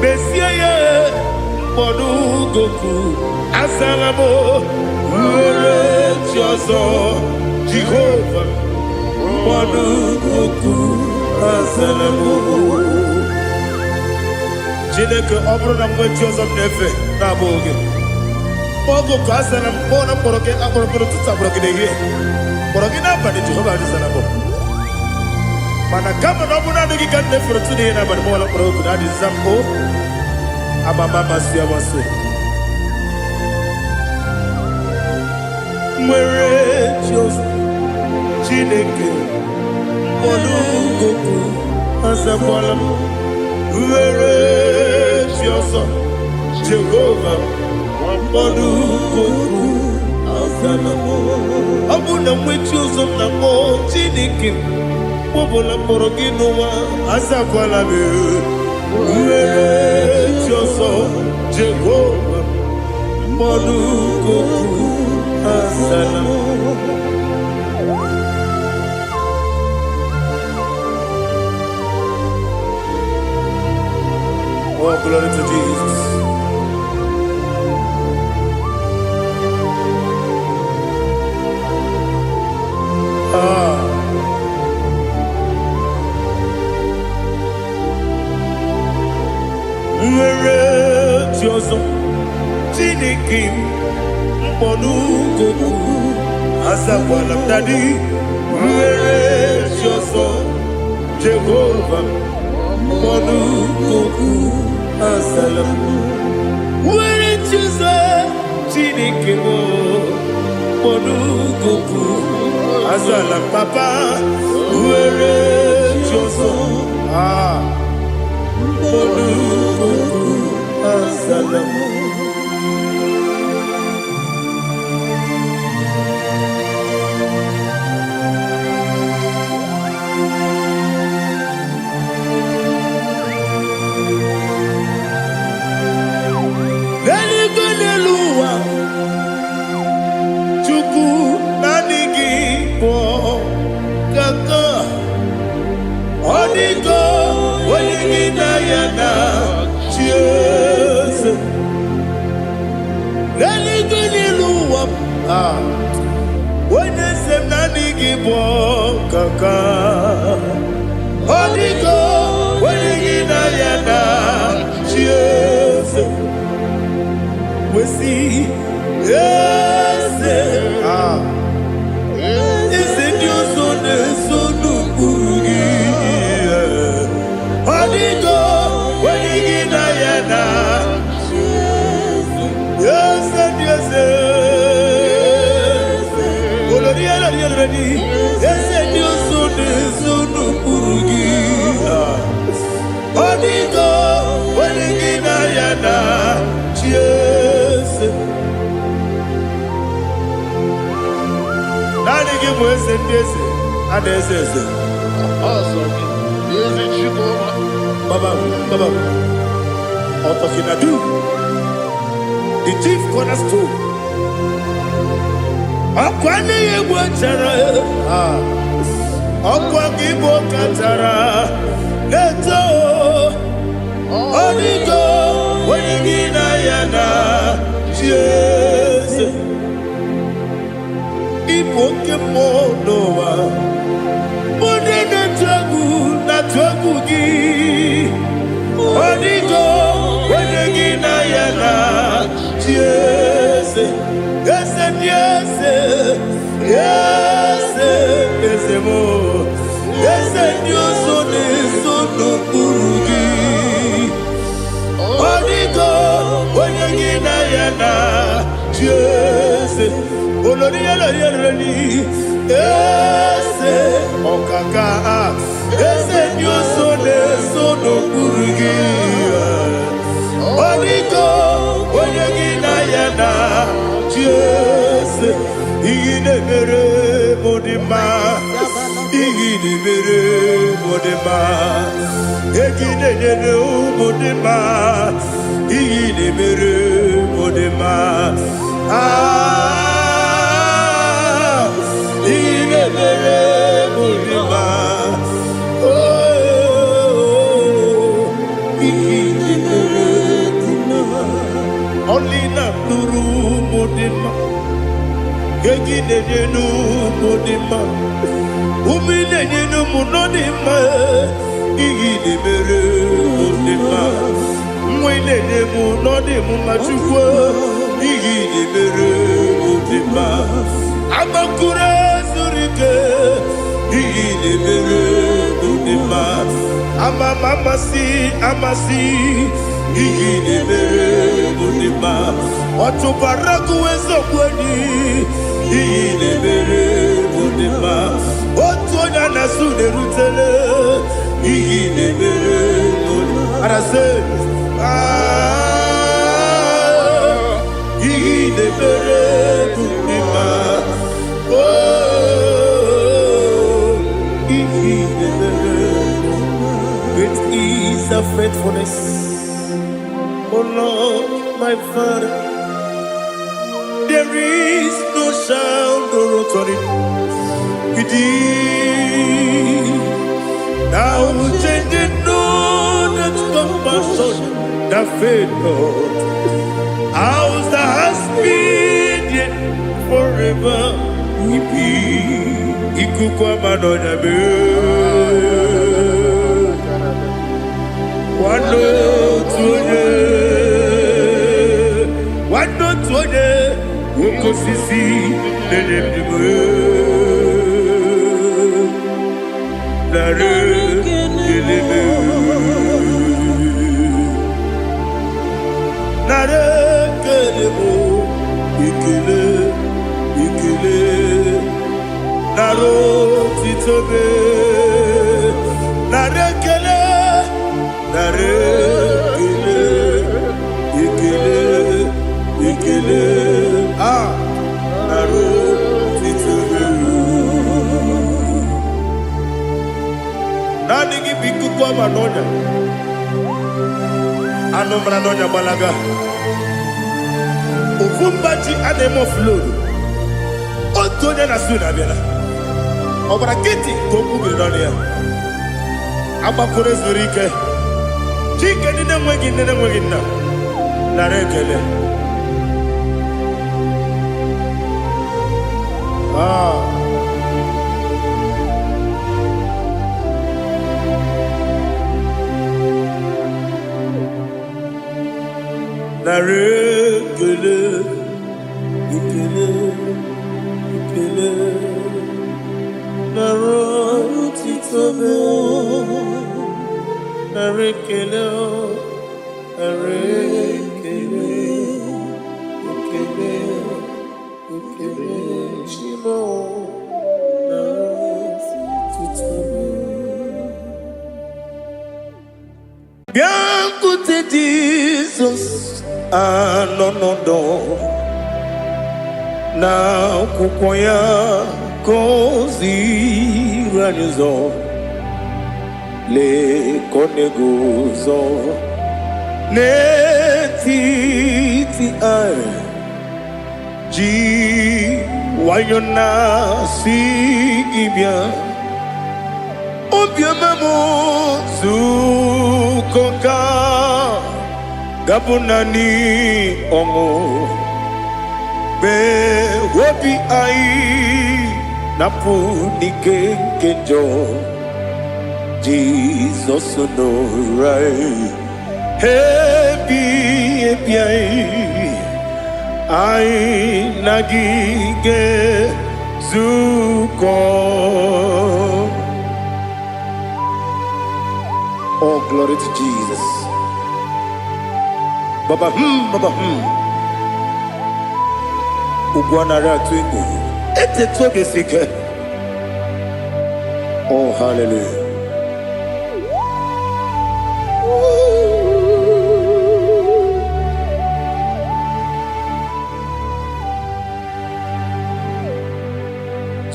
mesie ya mkpọdụ goku azala m nwere chi ọzọ Jehova mkpọdụ goku azala m. Chineke, ọ bụrụ na mgbe chi ọzọ m na-efe na-abụghị gị oge ka a sara m kpọọ na mkpọrọ gị akpọrọ mkpọrọ ụtụtụ akpọrọ gị n'ehihie kpọrọ gị n'abalị Jehova adịzara m mana kama na ọ bụrụ naanị gị ka m na-efere ụtụtụ n'ehihie n'abalị mọla mkpọrọ oku na adịza m o amama amasị amasị nwere chi ọzọ Chineke mkpọrọ goku azakwala m nwere chi ọzọ Jehova mkpọrọ goku azala m ọ bụ na nwe chi ọzọ m na-akpọ Chineke mkpọbụla mkpọrọ gị n'ụwa azakwala m nwere chi ọzọ Jehova mkpọrọ goku azala m. Oh, glory to Jesus. Ah. Nwere chi ọzọ Chineke m mkpọnụgoku azakwala m daddy nwere chi ọzọ Jehova mkpọnụgoku azala m nwere chi ọzọ Chineke m mkpọnụgoku azala m papa nwere chi ọzọ. Ah, Olukuku azala m. N'eluigwe n'elu ụwa, Chukwu naanị gị bụ ọkaka. Ọ dịgo onye gị na ya na chi eze. N'eluigwe n'elu ụwa, ah, onye eze m naanị gị bụ ọkaka. Ọ dịgo onye gị na ya na chi eze. Wesi eze, ah, eze ndị ọzọ na-eso n'ụkpụrụ gị. Ọ dịgo onye gị na ya na eze ndị eze. Olori elori elori, eze ndị ọzọ na-eso n'ụkpụrụ gị. Ọ dịgo onye gị na ya na chi eze. Naanị gị bụ eze ndị eze, a na-eze eze. Ọsọ gị, ezi Chukwu. Baba, Baba, Otokinadu, the chief cornerstone. Ọkwa n'ihi egwu chara, ah, ọkwa gị bụ kachara na-eto. Ọ dịgo onye gị na ya na chi eze. Ịbụ oke mmụọ n'ụwa, onye na-etu egwu na-atụ egwu gị. Ọ dịgo onye gị na ya na chi eze. Eze ndị eze, eze eze m, eze ndị ọzọ na-eso n'okpuru gị. Ọ dịgo onye gị na ya na chi eze. Olori olori olori, eze ọkaka, eze ndị ọzọ na-eso n'okpuru gị. Ọ dịgo onye gị na ya na chi eze. Ihe na-emere m dị mma, ihe na-emere m dị mma, ego ị na-enyere ụmụ dị mma, ihe na-emere m dị mma. Ah, ihe na-emere m dị mma. Oh, ihe na-emere dị mma. Ọlị na-atụrụ ụmụ dị mma, ego ị na-enye n'ụmụ dị mma, ume ị na-enye n'ụmụ nọ dị mma, ihe ị na-emere mụ dị mma, nwa ị na-enye mụ nọ dị m mma. Chukwu, ihe ị na-emere mụ dị mma. Agbakụrụ zuru ike, ihe ị na-emere mụ dị mma. Ama m amasị amasị, ihe ị na-emere mụ dị mma. Ọchụbara gụwa eziokwu enyi, ihe ị na-emere mụ dị mma. Otu onye a na-asụ na-erutele, ihe ị na-emere mụ dị mma. Arasị, ah, ihe ị na-emere mụ dị mma. Oh, ihe ị na-emere. Great is thy faithfulness, O Lord, my Father. There is no sound or authority. It is now changing no that compassion that faith not. House that has been yet forever we be. Ikuku amanonya be. Nwanne otu onye, nwanne otu onye, nwoke osisi na-enye ndụ m. Narị ekele m. Narị ekele m, ekele, ekele, narị otito m, narị ekele. Nara ekele, ekele, ekele. Ah, nara otito. Naanị gị bụ ikuku ọma n'ọnya. Anụ mara n'ọnya gbalaga. Ofu mba ji a na-eme offload. Otu onye na su na-abịala. Ọ gbara nkịtị ka okwu biri n'ọnụ ya. Agbakọrọ zuru ike. Chike ndị na-enweghị nne na-enweghị nna. Nara ekele. Ah. Nara ekele, ekele, ekele. Nara otito m. Nara ekele, nara ekele, ekele, ekele. Chi m o, nara otito m. Bịakwute Jizọs anọ n'ọdọ na akwụkwọ ya ka o ziri anyị ụzọ. Lee ka ọ na-eguzo n'etiti anyị, ji nwayọ na-asị gị bịa. Obiọma m, zukọ ka gabụ naanị ọṅụ mgbe obi anyị na-apụ n'ike nke njọ. Jizọs nọrọ anyị ebi ebi, anyị anyị na gị ga-ezukọ. Oh, glory to Jesus. Baba baba. Ugwu anaghị atụ egwu. Etetu obi esi ike. Oh, hallelujah.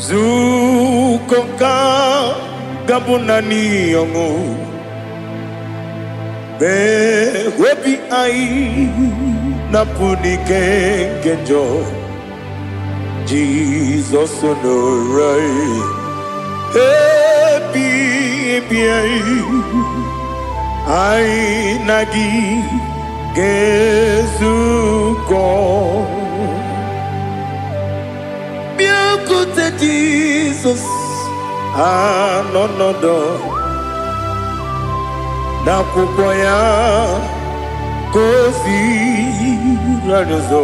Zukọ ka gabụ naanị ọṅụ mgbe obi anyị na-apụ n'ike nke njọ. Jizọs nọrọ anyị ebi ebi, anyị anyị na gị ga-ezukọ. Bịakwute Jizọs anọ n'ọdọ n'akwụkwọ ya ka o ziri anyị ụzọ.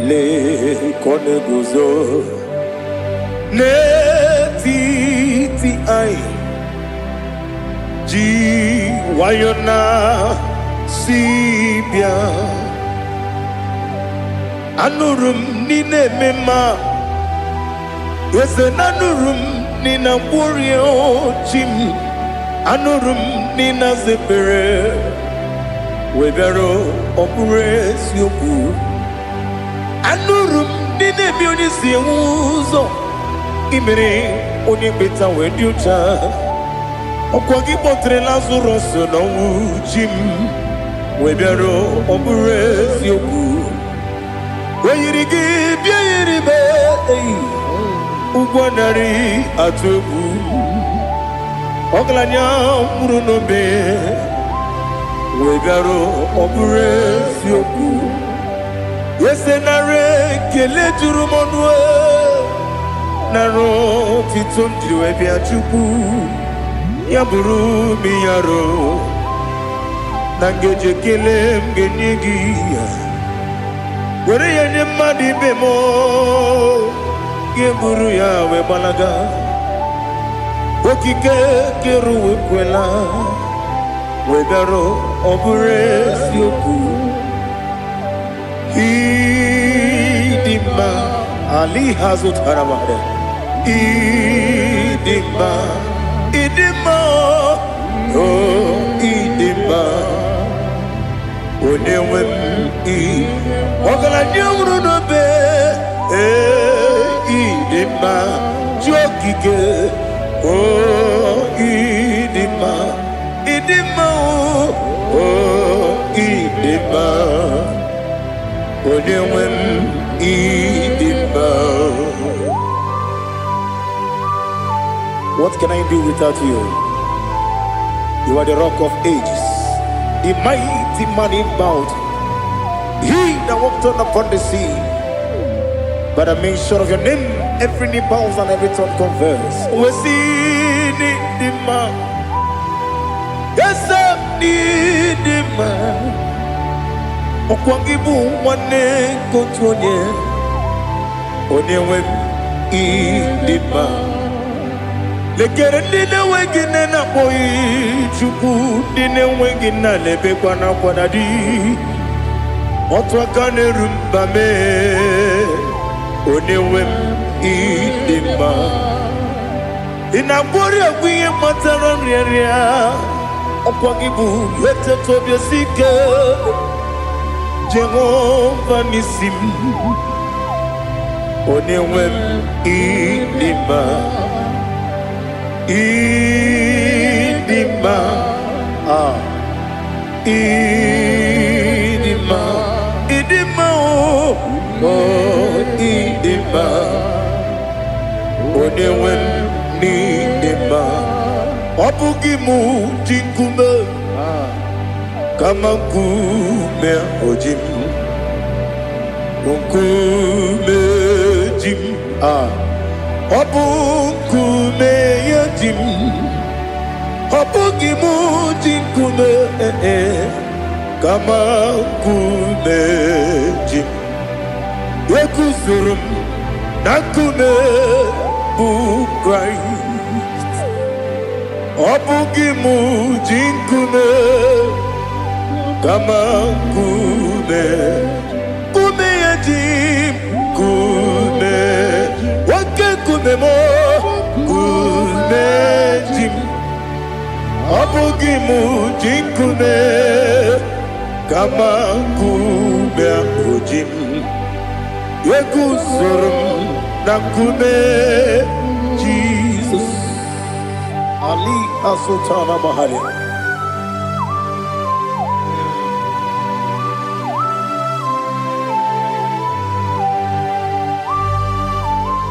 Lee ka ọ na-eguzo n'etiti anyị, ji nwayọ na si bịa. Anụrụ m n'ị na-eme mma, eze na anụrụ m n'ị na-agwọrịa chi m. Anụrụ m n'ị na-aza ekpere wee bịara. Ọ bụrụ eziokwu, anụrụ m n'ị na-eme onye si enwe ụzọ imere onye mkpeta wee dị ụcha. Ọkwa gị kpọtere Lazarọs n'ọnwụ, chi m, wee bịara. Ọ bụrụ eziokwu, o yiri gị bịa yiri m eyi ụgwọ narị atụ egwu. Ọgaranya nwụrụ n'obe wee bịara. Ọ bụrụ eziokwu, eze, nara ekele juru m ọnụ, nara otito m jiri wee bịa. Chukwu, ya bụrụ m yaro na ngeji ekele m ga-enye gị ya, were ya nye mmadụ ibe m, ga-eburu ya wee gbalaga. Okike kere ụwa ekwela wee bịarụ. Ọ bụrụ eziokwu, ịdị mma ali ha zụtara mmadụ. Ịdị mma, ịdị mma. O ịdị mma, onye nwe m. Ị ọgaranya nwụrụ n'obe. Ee, ịdị mma, chi okike. O ịdị mma, ịdị mma. O ịdị mma, onye nwe m, ịdị mma. What can I do without you? You are the Rock of Ages, the mighty man in battle, he that walked on upon the sea. By the mention of your name, every knee bows and every tongue confess. Wesi n'ịdị mma, eze m n'ịdị mma, ọkwa gị bụ nwanne nke otu onye, onye nwe m, ịdị mma. Lekere ndị na-enweghị nne na-akpọghị Chukwu, ndị na-enweghị nna na-ebekwa n'akwa na di. Otu aka na-eru mba mee, onye nwe m, ịdị mma. Ị na-agwọrị ọgwụ ihe kpatara nrịanrịa, ọkwa gị bụ eteta obi esi ike, Jehova n'isi m, onye nwe m, ịdị mma, ịdị mma. Ah, ịdị mma, ịdị mma. O o ịdị mma, onye nwe m, n'ịdị mma. Ọ bụghị mụ ji nkume, kama nkume oji m, nkume ji m. Ah, ọ bụ nkume ya ji m. Ọ bụghị mụ ji nkume, eh, kama nkume ji m. Eguzoro m na nkume bụ Kraịst. Ọ bụghị mụ ji nkume, kama nkume, nkume ya ji m. Nkume, oke nkume m, nkume ji m. Ọ bụghị mụ ji nkume, kama nkume ahụ ji m. Eguzoro m na nkume Jizọs. Ali Asultana Mahali.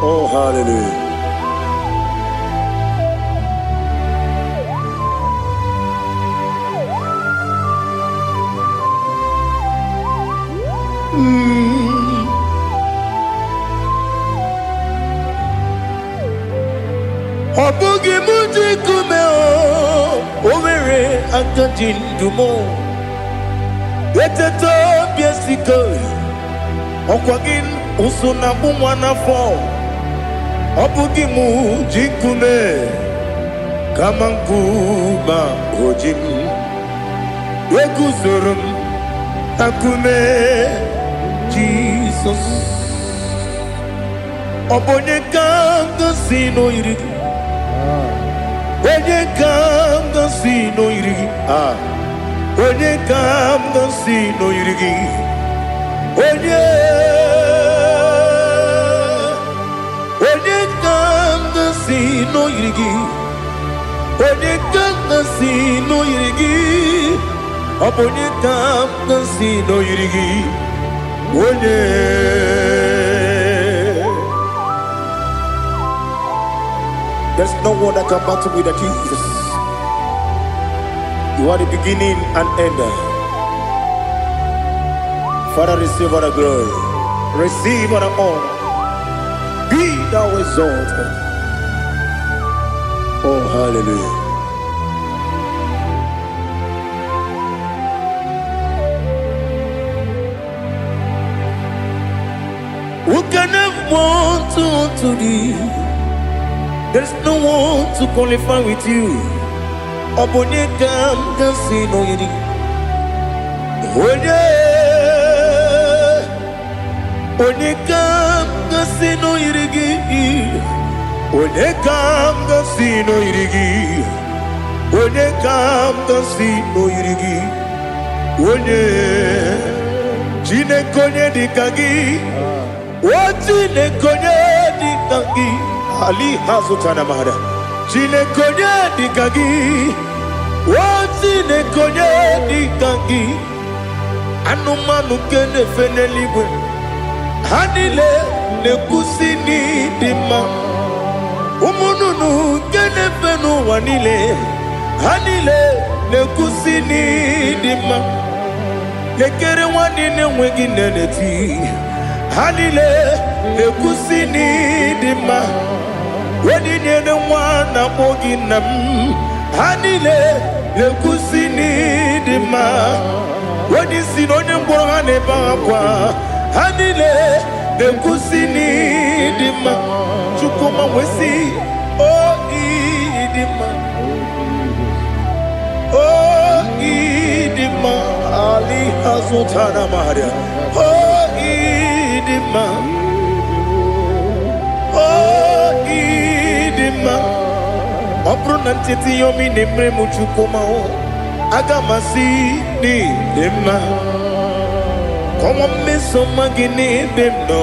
Oh, hallelujah. Ọ bụghị mụ ji nkume. O nwere aka ji ndụ m. Eteta obi esike, ọkwa gị ụsụ na agbụ nwa n'afọ. Ọ bụghị mụ ji nkume, kama nkume o ji m. Eguzoro m na nkume Jizọs. Ọ bụ onye ka m gosi n'oyiri gị? Onye ka m gosi n'oyiri gị? Ah, onye ka m gosi n'oyiri gị? Onye, onye ka m gosi n'oyiri gị? Onye ka m gosi n'oyiri gị? Ọ bụ onye ka m gosi n'oyiri gị? Onye? There's no one that can battle with the Jesus. You are the beginning and end. Father, receive all the glory. Receive all the honor. Be thou exalted. Oh, hallelujah. Who can have one to thee? There's no one to qualify with you. Ọ bụ onye ka m ga-asị n'oyiri? Onye, onye ka m ga-asị n'oyiri gị? Onye ka m ga-asị n'oyiri gị? Onye ka m ga-asị n'oyiri gị? Onye, Chineke, onye dị ka gị? O Chineke, onye dị ka gị? Ali ha zụtara mara. Chineke, onye dị ka gị? O Chineke, onye dị ka gị? Anụmanụ nke na-efe n'eluigwe, ha niile na-ekwusi n'ịdị mma. Ụmụ nnụnụ nke na-efe n'ụwa niile, ha niile na-ekwusi n'ịdị mma. Lekere nwanne na-enweghị nne na-eti, ha niile na-ekwusi n'ịdị mma. Onye nyere nwa na-akpọ gị nna m, ha niile na-ekwusi n'ịdị mma. Onye isi na onye ngwọrọ, ha na-ebe akwa, ha niile na-ekwusi n'ịdị mma. Chukwuma nwesị o ịdị mma, o ịdị mma. Ali hazụtara maria. O ịdị mma, o ịdị mma. Ọ bụrụ na ntete ihe omi na-emere m, Chukwuma, aga m asị n'ịdị mma. Kọnwa mmeso mma gị n'ebe m nọ,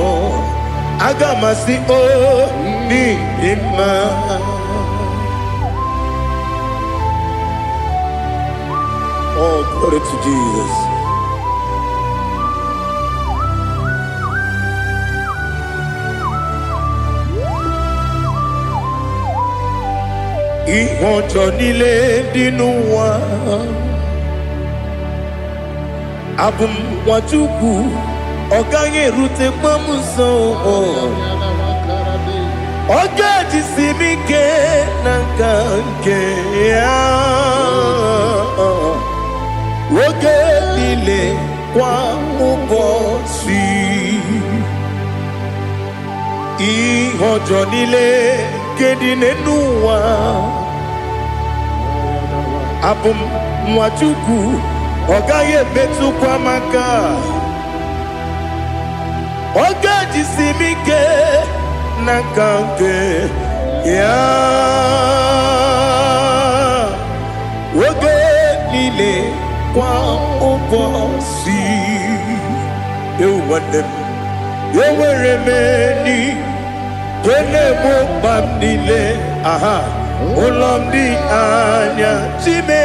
aga m asị o n'ịdị mma. Oh, glory to Jesus. Ihe ọjọọ niile dị n'ụwa, abụ m Nwachukwu, ọ gaghị erutekwa m nso. Ọ ga-ejisi m ike na nka nke ya oge niile, kwa ụbọchị. Ihe ọjọọ niile nke dị n'ụwa, abụ m Nwachukwu, ọ gaghị emetụkwa m aka. Ọ ga-ejisi m ike na nka nke ya oge niile, kwa ụbọchị. Ewu nwanne m, enwere m enyi nke na-egbo mkpa m niile. Aha ụlọ m dị anya chime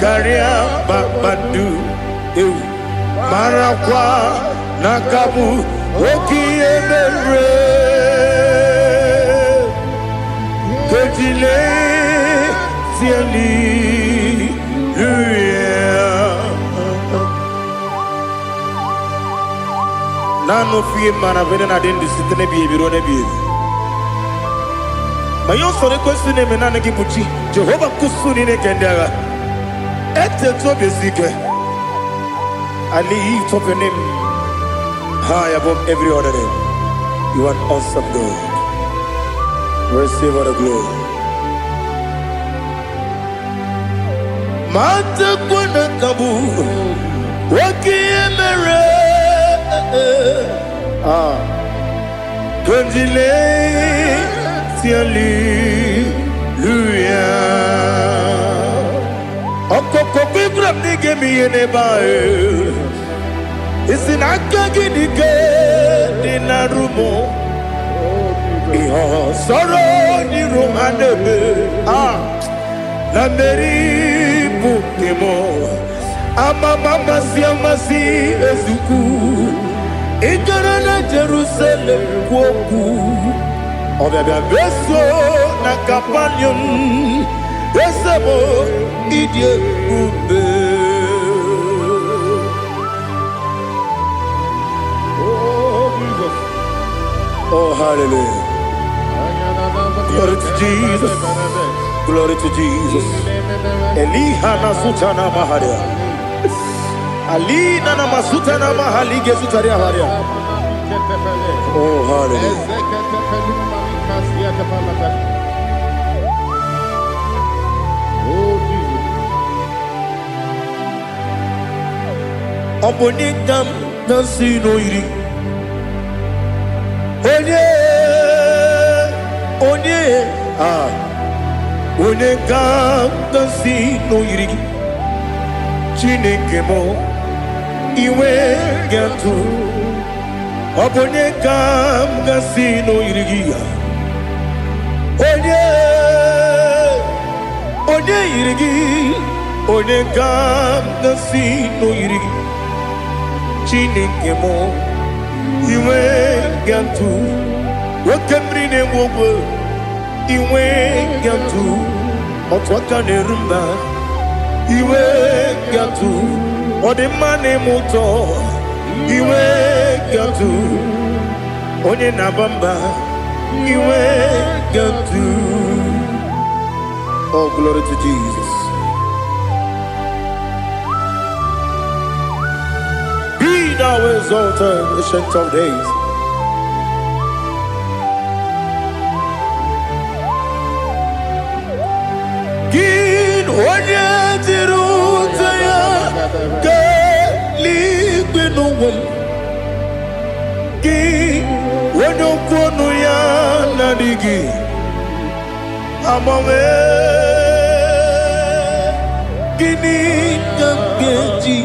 karịa kpakpando. Ewu, marakwa na aka bụ oke ihe mere kejile hallelujah. Naanị ofu ihe mara bụ na adị ndụ site n'ebighị ebi ruo n'ebighị ebi. Ma ihe usoro ekwesị na-eme, naanị gị bụ chi Jehova nkusu niile nke ndị agha. Etetu obi esi ike. I lift up your name high above every other name. You are an awesome God. Receive all the glory. Matakwa na ka bụ oke ihe mere. Ah, Kondile hallelujah. Ọkọkọ Ibrahim n'ige m ihe n'ebe ahụ. Isi na aka gị dị ike dị na rumo. Ihe ọsọrọ n'iru ha na-eme. Ah, na mmeri bụ nke m. Amama amasị amasị ezukwu. Ị gara na Jerusalem kwuo okwu. Ọbịabịa meso na Kapanium. Eze m, ịdị ebube. Oh, Jesus. Oh, hallelujah. Glory to Jesus. Glory to Jesus. Eliha na sutana maharia. Alina na masutana mahali gesutaria haria. Oh, hallelujah. Oh, Jesus. Ọ bụ onye ka m na-asị n'oyiri? Onye, onye, ah, Onye ka m ga-asị na o yiri gị? Chineke m, iwe ga-atụ. Ọ bụ onye ka m ga-asị na o yiri gị ya? Onye, onye yiri gị? Onye ka m ga-asị na o yiri gị? Chineke m, iwe ga-atụ. Oke mmiri na-egbu ogwe, iwe ga-atụ. Otu aka na-eru mba, iwe ga-atụ. Ọ dị mma na-eme ụtọ, iwe ga-atụ. Onye na-aba mba, iwe ga-atụ. Oh, glory to Jesus. Be thou exalted, Ancient of Days. Gị onye jiri ụta ya kelee n'ụwa m. Gị onye okwu ọnụ ya na-adịghị agbanwe. Gịnị ka m ga-eji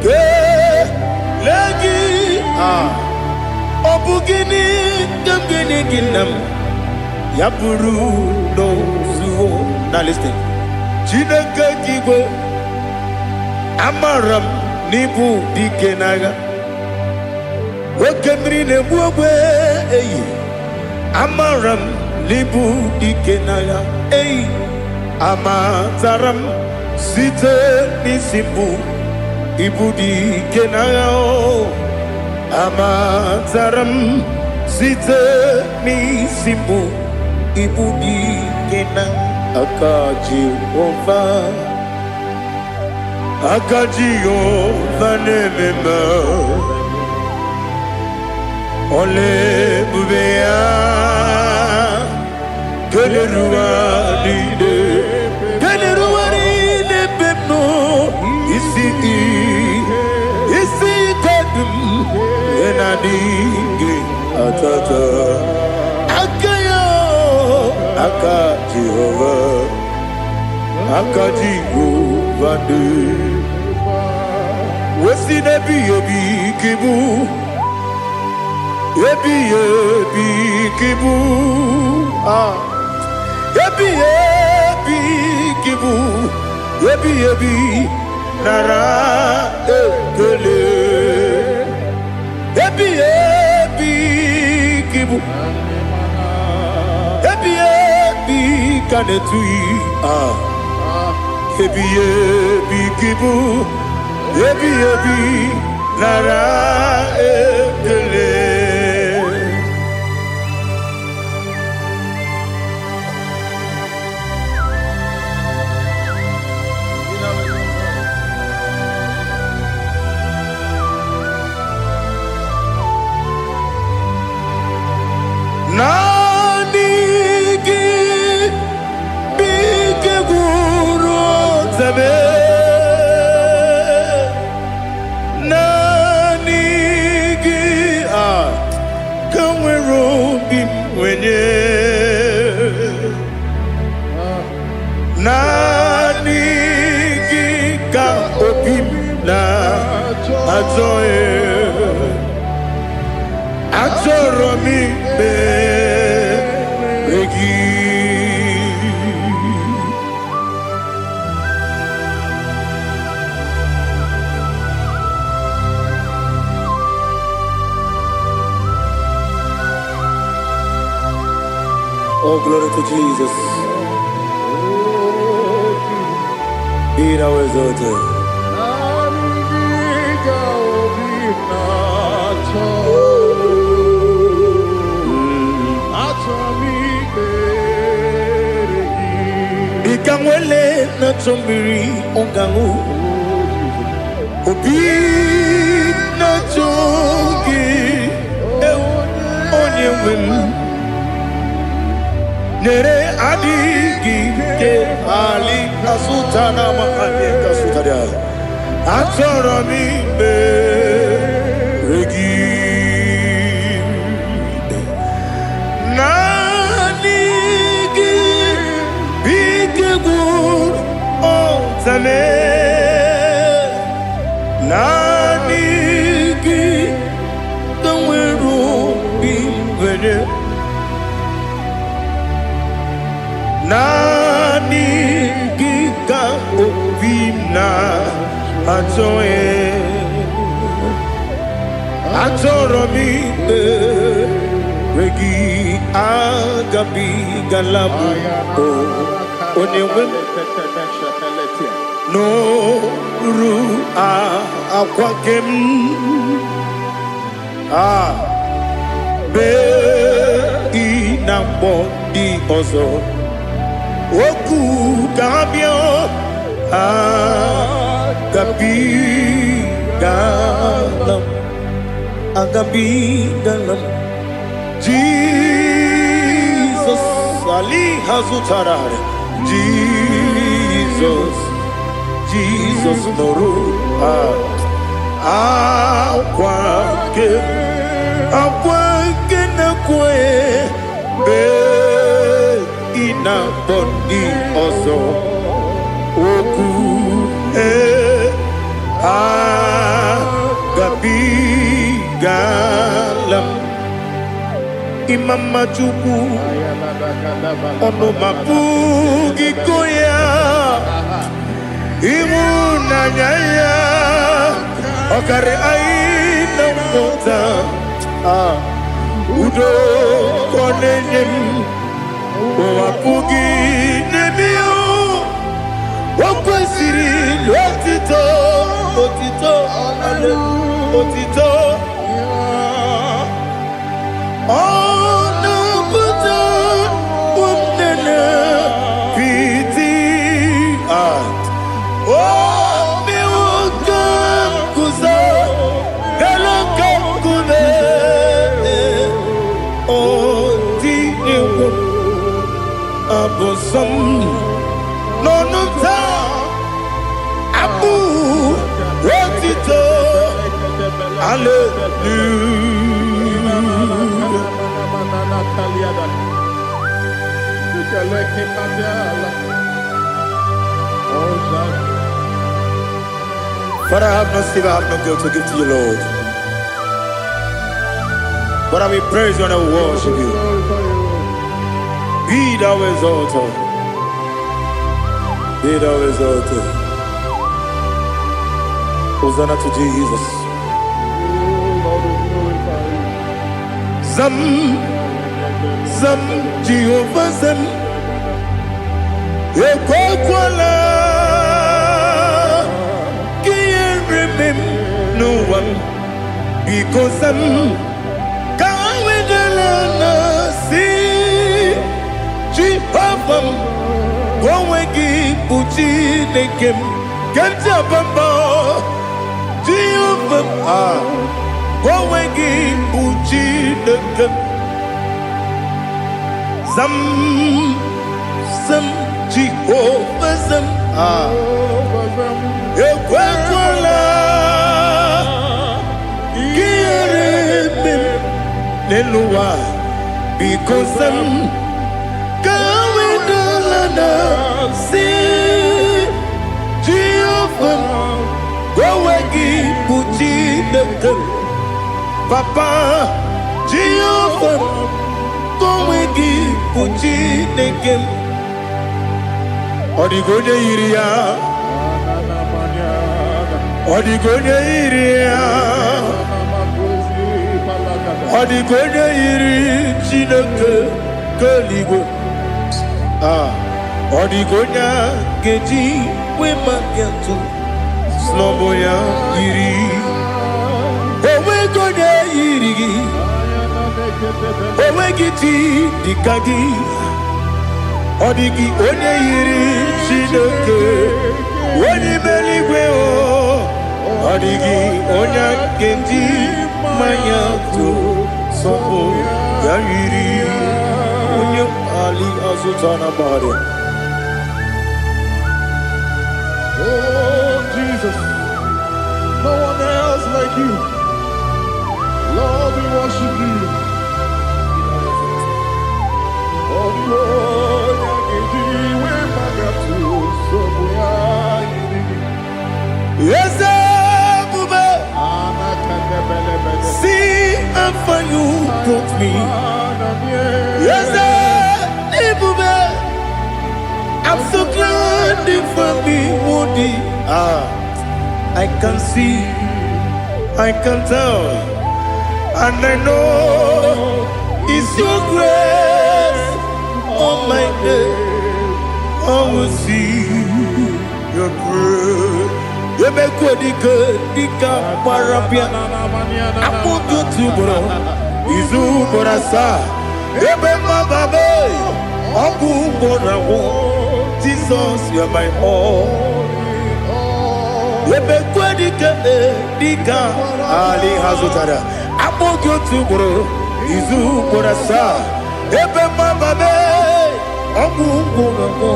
kelee gị? Ah, ọ bụ gịnị ka m ga-enye gị, nna m? Ya bụrụ n'ozuo na listen. Chineke gị igwe, amara m n'ịbụ dike n'agha. Oke mmiri na-egbu ogbe eyi, amara m n'ịbụ dike n'agha eyi. Amatara m site n'isi mbụ, ịbụ dike n'agha o. Amatara m site n'isi mbụ, ịbụ dike na aka Jehova. Aka Jehova na-eme mma. Ọla ebube ya kelere ụwa niile, kelere ụwa niile ebe m nọ. Isi isi ike dị m ihe na-adịghị atata aka ya. Aka Jehova, aka Jehova dị wesi n'ebighị ebi ka ịbụ, ebighị ebi ka ịbụ. Ah, ebighị ebi ka ịbụ, ebighị ebi, nara ekele. Ebighị ebi ka ịbụ, ebighị ebi ka na-etughị. Ah, ebighị ebi ka ịbụ, ebighị ebi, nara ekele. Naanị gị bụ ike gwụrụ ọtebe. Naanị gị a ka nwere obi m nwenye. Naanị gị ka obi m na-achọ ya. Achọrọ m ikpere gị. Oh, glory to Jesus. Be thou exalted. Dịka nwele na-achọ mmiri ọ ga-aṅụ, obi na-achọ gị, ewu, onye nwe m. Nyere adịghị ike ali kasuta na mahali kasuta dia. Achọrọ m ikpere gị. Naanị gị Naanị gị ka obi m na-achọ e. Achọrọ m ikpere gị, agabigala m o onye nwe m n'oru akwa gị m a bee ị na-akpọ ndị ọzọ okwu ka ha bịa. Agabigala m, agabigala m. Jizọs ali ha zụtara. Jizọs, Jizọs, nụrụ akwa nke akwa nke na-ekwe mgbe ị na-akpọ ndị ọzọ okwu ee agabigala m. Ịma mma Chukwu, ọnụ ma pụghị ịkọ ya. Ịhụnanya ya ọkarị anyị na nghọta. Ah, udo ka ọ na-enye m, ụwa pụghị n'ebe ya. O kwesịrị otito, otito, otito. Ọ na-apụta ụmụnne piti. Ah, o mewo ka m guzo elu ka nkume. O tinyewo abụ nsọ m n'ọnụ m taa, abụ otito, hallelujah. Father, I have no silver, I have no gold to give to you, Lord. But I will praise you and I will worship you. Be thou exalted. Be thou exalted. Hosanna to Jesus. Zam, Zam, Jehovah Zam. Ekwekwala ka ihere mee m n'ụwa m. Biko zam, ka wedala na si Jehova m, ka onwe gị bụ Chineke m nke m ji aba mba. Jehova m, ah, ka onwe gị bụ Chineke m. Zam, zam, Jehova zam, ah, ekwekwala ka ihere mee m n'elu ụwa. Biko zam, ka wedala na si Jehova m, ka onwe gị bụ Chineke m. Papa, Jehova m, ka onwe gị bụ Chineke m. Ọ dịghị onye yiri ya, ọ dịghị onye yiri ya, ọ dịghị onye yiri Chineke nke eluigwe. Ah, ọ dịghị onye a ga-eji wee maka atụ snọbụ ya yiri. Onweghị onye yiri gị, onweghị chi dịka gị. Ọ dịghị onye yiri Chineke onye ime eluigwe o. Ọ dịghị onye a ga-eji mmanya tụ sọpụ ya yiri onye ali azụta na mmadụ. Oh, Jesus, no one else like you. Lord, we worship you. Oh, the Lord, we Eze ebube, see how far you brought me. Eze ebube. Standing for me, Woody. Ah, I can see, I can tell, and I know it's your grace on my day. I will see your grace. Emekwe dike dike gbara bịa akpụkpọ otu ugboro izu ugboro asaa ebe mmababe ọgwụ ugboro agwụ. Jesus, you are my all. Emekwe dike dike ali ha zụtara akpụghị otu ugboro izu ugboro asaa ebe mmababe ọgwụ ugboro agwụ.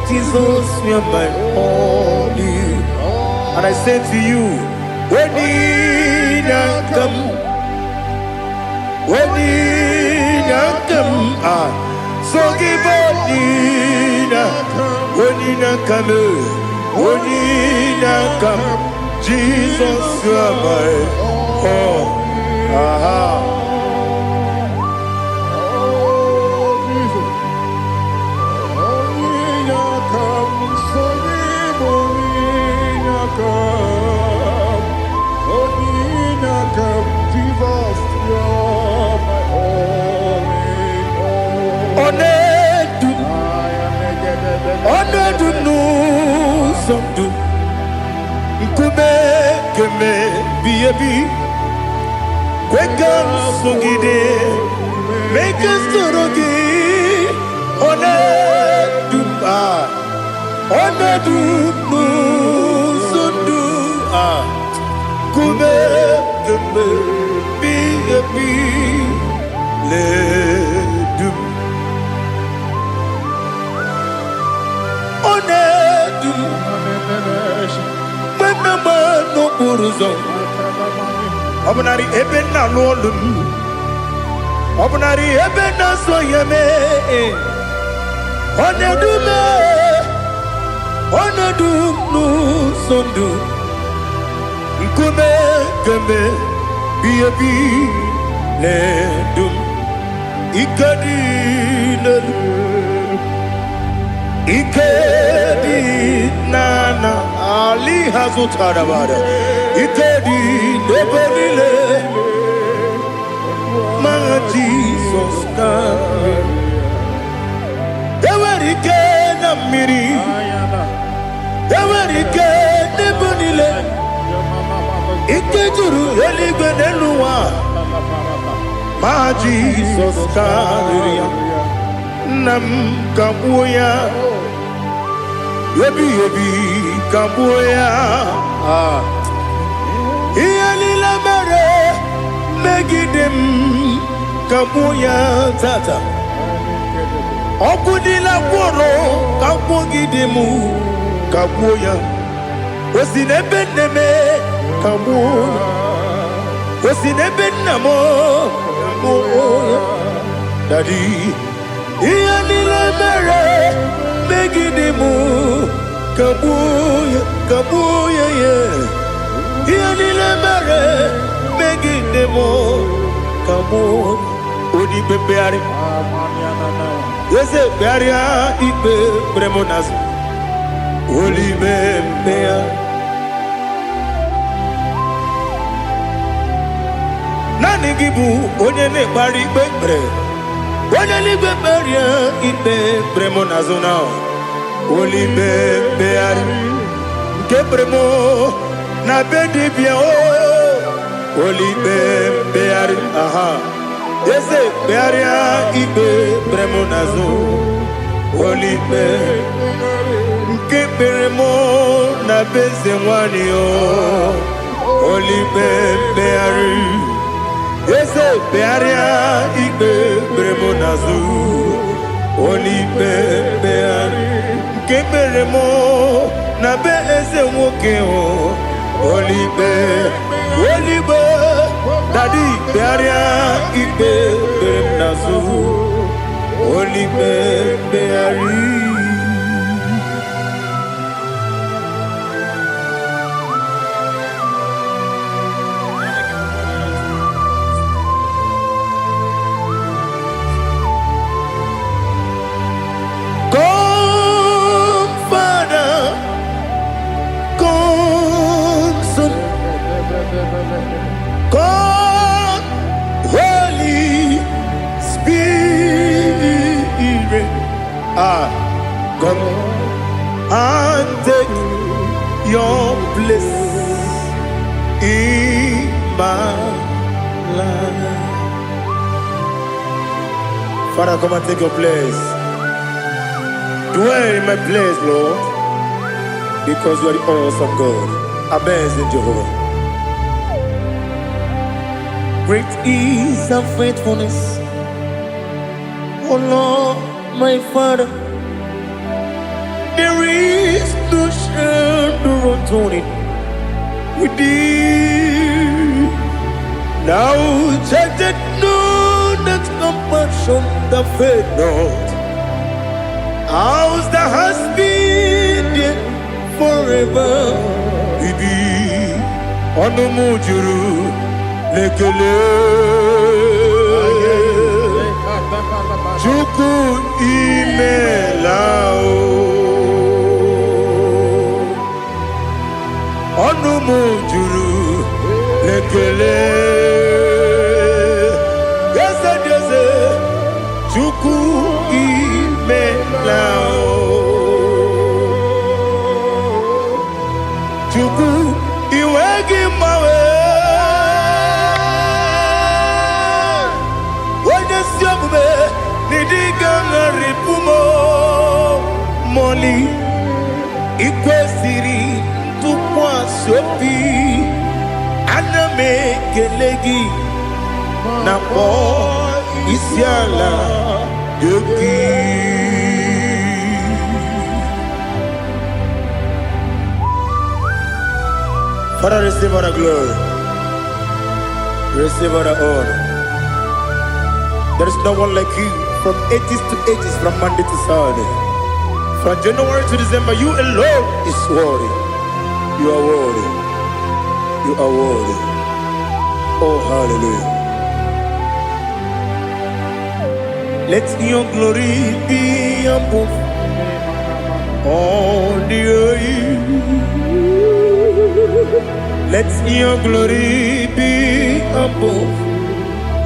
Jesus, you are my all. And I say to you, when I come, when I come, ah, so give when I come, when I come, Jesus, you are my all. Aha. Oh, Jesus. Onye come, so onye come. Onye come, Jesus, you're my only Ọ hope. na-edu m, I am ọ na-edu m n'ụzọ ndụ nkume keme bi ebi kwe ka m sogide mee ka m soro gị. Ọ na-edu m, ah, ọ na-edu m n'ụzọ ndụ a nkume keme bi ebi na-edu m. Ọ na-edu m mgbe nna m n'okporo ụzọ ọ bụnarị ebe nna alụ ọlụ m ọ bụnarị ebe na-asọ ya mee ọ na-edu m, ọ na-edu m n'ụzọ ndụ nkume keme bi ebi na-edu m. Ike dị n'elu ike dị n'ana ali ha zụtara bara ike dị n'ebe niile ma Jizọs karịrị. Enwere ike na mmiri, enwere ike n'ebe niile, ike juru eluigwe n'elu ụwa ma Jizọs karịrị ya. Nna m kagbuo ya ebighị ebi kagbuo ya. Ah. Ihe niile mere megide m kagbuo ya tata ọgwụ niile gwụrụ kagbuogide m kagbuo ya o si n'ebe nne m kagbuo ya o si n'ebe nna m kagbuo ya. Daddy, ihe niile mere megide m kagbuo ya kagbuo ya ya ihe niile mere megide m kagbuo. Onye ikpe mkpegharị eze kpegharịa ikpe kpere m n'azụ olibe mkpegharị naanị gị bụ onye na-ekpegharị ikpe kpere onye n'igwe kpegharịa ikpe kpere m n'azụ na olibe mkpegharị nke kpere m na be dibịa o olibe mkpegharị aha eze kpegharịa ikpe kpere m n'azụ olibe nke kpere m na be eze nwanyị o olibe mkpegharị eze kpegharịa ikpe kpere m n'azụ olibe mkpegharị nke kpere m na be eze nwoke o olibe olibe. Daddy, kpegharịa ikpe kpere m n'azụ olibe mkpegharị. Come, In my life. Father, come and take your place. Dwell in my place, Lord, because you are the awesome God. Amazing Jehovah. Great is thy faithfulness, O Lord, my Father. There is no shadow of turning with thee. Thou changest not thy compassions, they fail not. As thou hast been there forever. Ibi ọnụ m juru n'ekele. Chukwu, imela o. Ọnụ m juru n'ekele. Eze dị eze, Chukwu, imela o. Chukwu, iwe gị mgbanwe. Onye ezi omume n'ịdị ga-agharịpụ m mọli. Ikwesịrị ntụkwasị obi, ana m ekele gị na kpọọ isi ala nye gị. Father, receive all the glory. Receive all the honor. There is no one like you from ages to ages, from Monday to Saturday. From January to December, you alone is worthy. You are worthy. You are worthy. Oh, hallelujah. Let your glory be above all the earth. Let your glory be above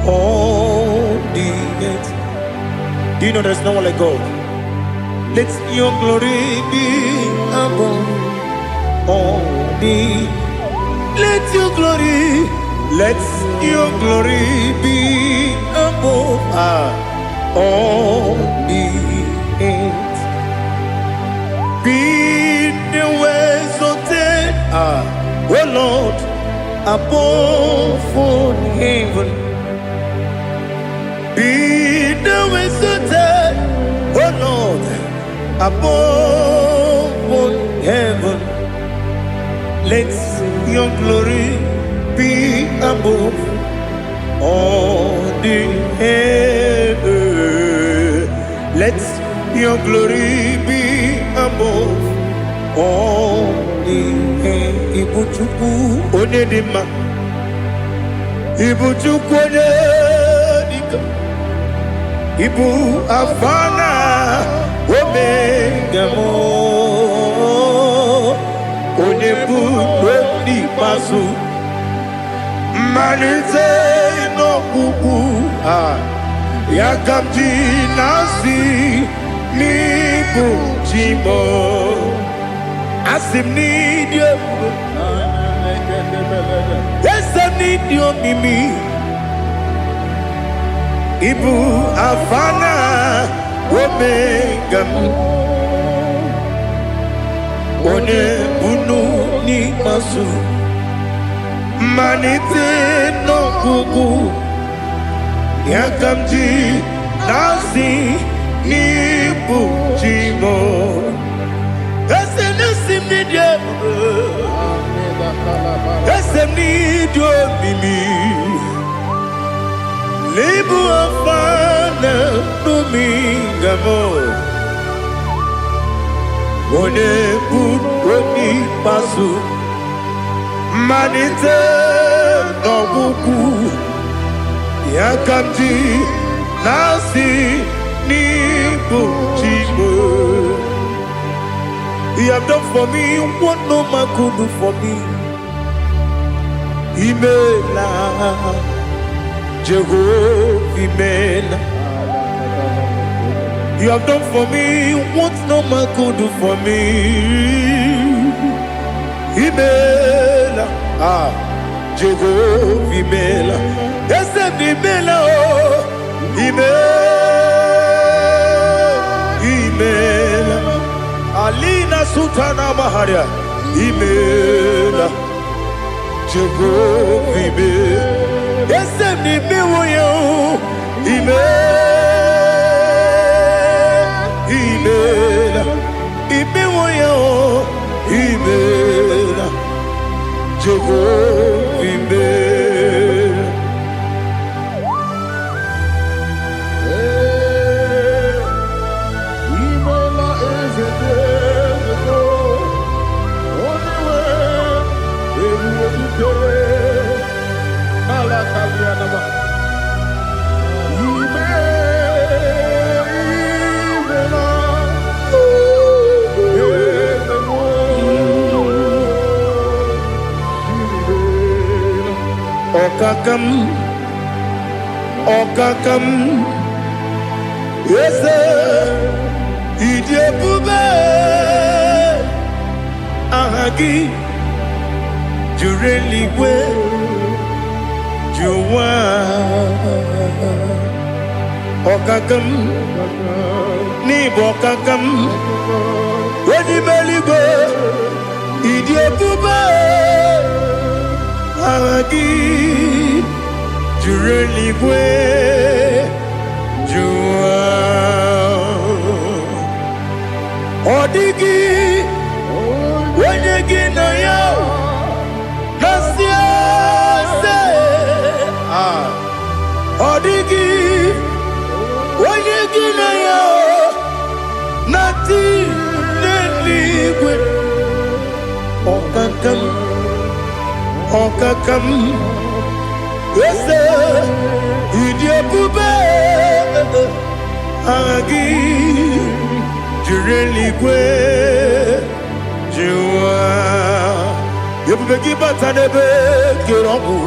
all the earth. Do you know there's no one like God? Let your glory be above all the. Let your glory, let your glory be above all the earth. Be thou exalted, O Lord, above all heaven. Be thou exalted, O Lord, above all heaven. Let your glory be above all the heaven. Let your glory be above all the heaven. Ibu Chukwu onye dị mma. Ibu Chukwu onye dịka. Ibu Alfa na Omega m. Onye bụ n'ikpeazụ. Mmalite n'ọgwụgwụ a ya ka m ji na-asị n'ịbụ chi m. Asị m n'ịdị ebube, eze m n'ịdị omimi. Ịbụ Alfa na Omega m, onye bunu n'ikpeazụ, mmalite n'ọgwụgwụ ya ka m ji na-asị n'ịbụ chi m. Eze na-esi m n'ịdị ebube, eze m n'ịdị omimi. N'ịbụ Alfa na Omega m, onye bụ onye ikpeazụ, mmalite n'ọgwụgwụ ya ka m ji na-asị n'ịbụ chi m. You have done for me what no man could do for me. Imela, Jehovah, Imela. You have done for me what no man could do for me. Imela, ah. Jehova, imela. Eze m, imela o, ime, imela. Alina Sutana Maharia, imela. Jehova, imela. Eze m, imewo ya o, ime, imela. Imewo ya o, imela. Jehova, imela. Imela eze dị eze o, onye nwe ebube dike n'ala kalịanaba. Ime, imela, eze m o, imela. Ọkaka m, ọkaka m, eze, ịdị ebube, aha gị juru eluigwe ju ụwa. Ọkaka m, n'ịbụ ọkaka m, onye ime eluigwe, ịdị ebube, aha gị juru eluigwe ju ụwa. Ọ dịghị onye gị na ya na-asị eze. Ah. Ọ dịghị onye gị na ya na-atị n'eluigwe. Ọkaka m, ọkaka m, eze, ịdị ebube, aha gị juru eluigwe ju ụwa. Ebube gị bata n'ebe kere ọgwụ,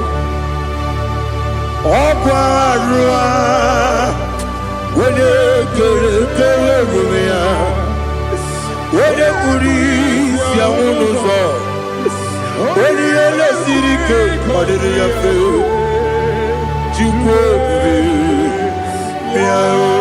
ọgwụ arụ a, onye kere kere ebube ya, onye kpuru isi anwụ n'ụzọ, onye ihe lesiri ike ọ dịrị ya mfe. Chukwu ebube, bịa o.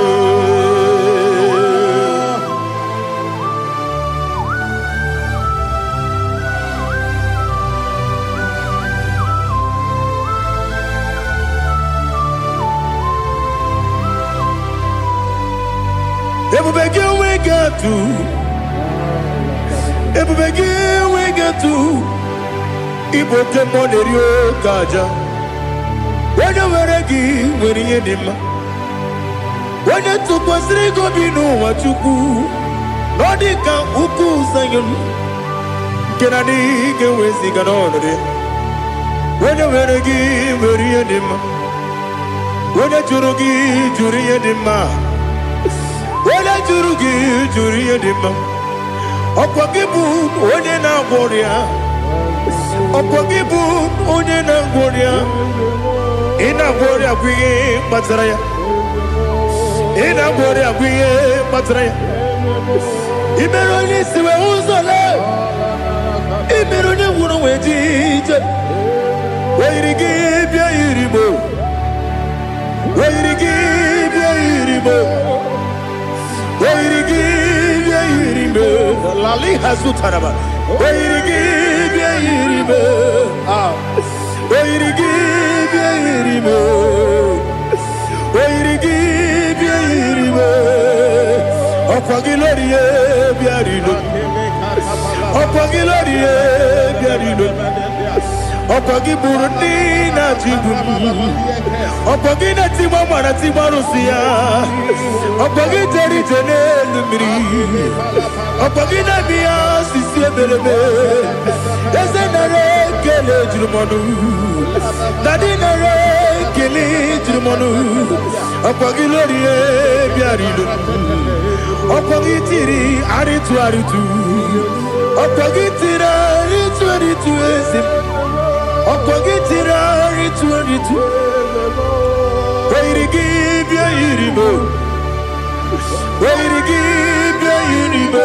Ebube gị enweghị atụ, ebube gị enweghị atụ, ịbụ oke mmụọ na-eri oke aja. Onye nwere gị nwere ihe dị mma. Onye tụkwasịrị gị obi n'ụwa, Chukwu, na ọ dị ka ukwu Zayọn nke na adịghị ga-eweziga n'ọnọdụ ya. Onye nwere gị nwere ihe dị mma. Onye jụrụ gị jụrụ ihe dị mma. Onye jụrụ gị jụrụ ihe dị mma. Ọkwa gị bụ onye na-agwọ ọrịa. Ọkwa gị bụ onye na-agwọ ọrịa. Ị na-agwọ ọrịa bụ ihe kpatara ya. Ị na-agwọ ọrịa bụ ihe kpatara ya. Ị mere onye isi wee hụ ụzọ lee. Ị mere onye nwụrụ wee ji ije. O yiri gị bịa yiri mo. O yiri gị bịa yiri mo. O yiri gị bịa yiri mo. Lali hazutaraba. O yiri gị bịa yiri mo. Ah. O yiri gị bịa yiri mo. O yiri gị bịa yiri mo. Ọkwa gị lórí ye bịa rilo. Ọkwa gị lórí ye bịa rilo. Ọkwa gị gburu ndị na-achị igbu m. Ọkwa gị na-etigbu mara tigbu arụsị ya. Ọkwa gị jere ije n'elu mmiri. Ọkwa gị na-eme ya osisi emereme. Eze nara ekele juru m ọnụ. Dadi nara ekele juru m ọnụ. Ọkwa gị lórí bịara ilo. Ọkwa gị tiri arịtụ arịtụ. Ọkwa gị tiri arịtụ arịtụ eze m. Ọkwa gị tiri arịtụ arịtụ. O yiri gị bịa yiri m. O yiri gị bịa yiri m.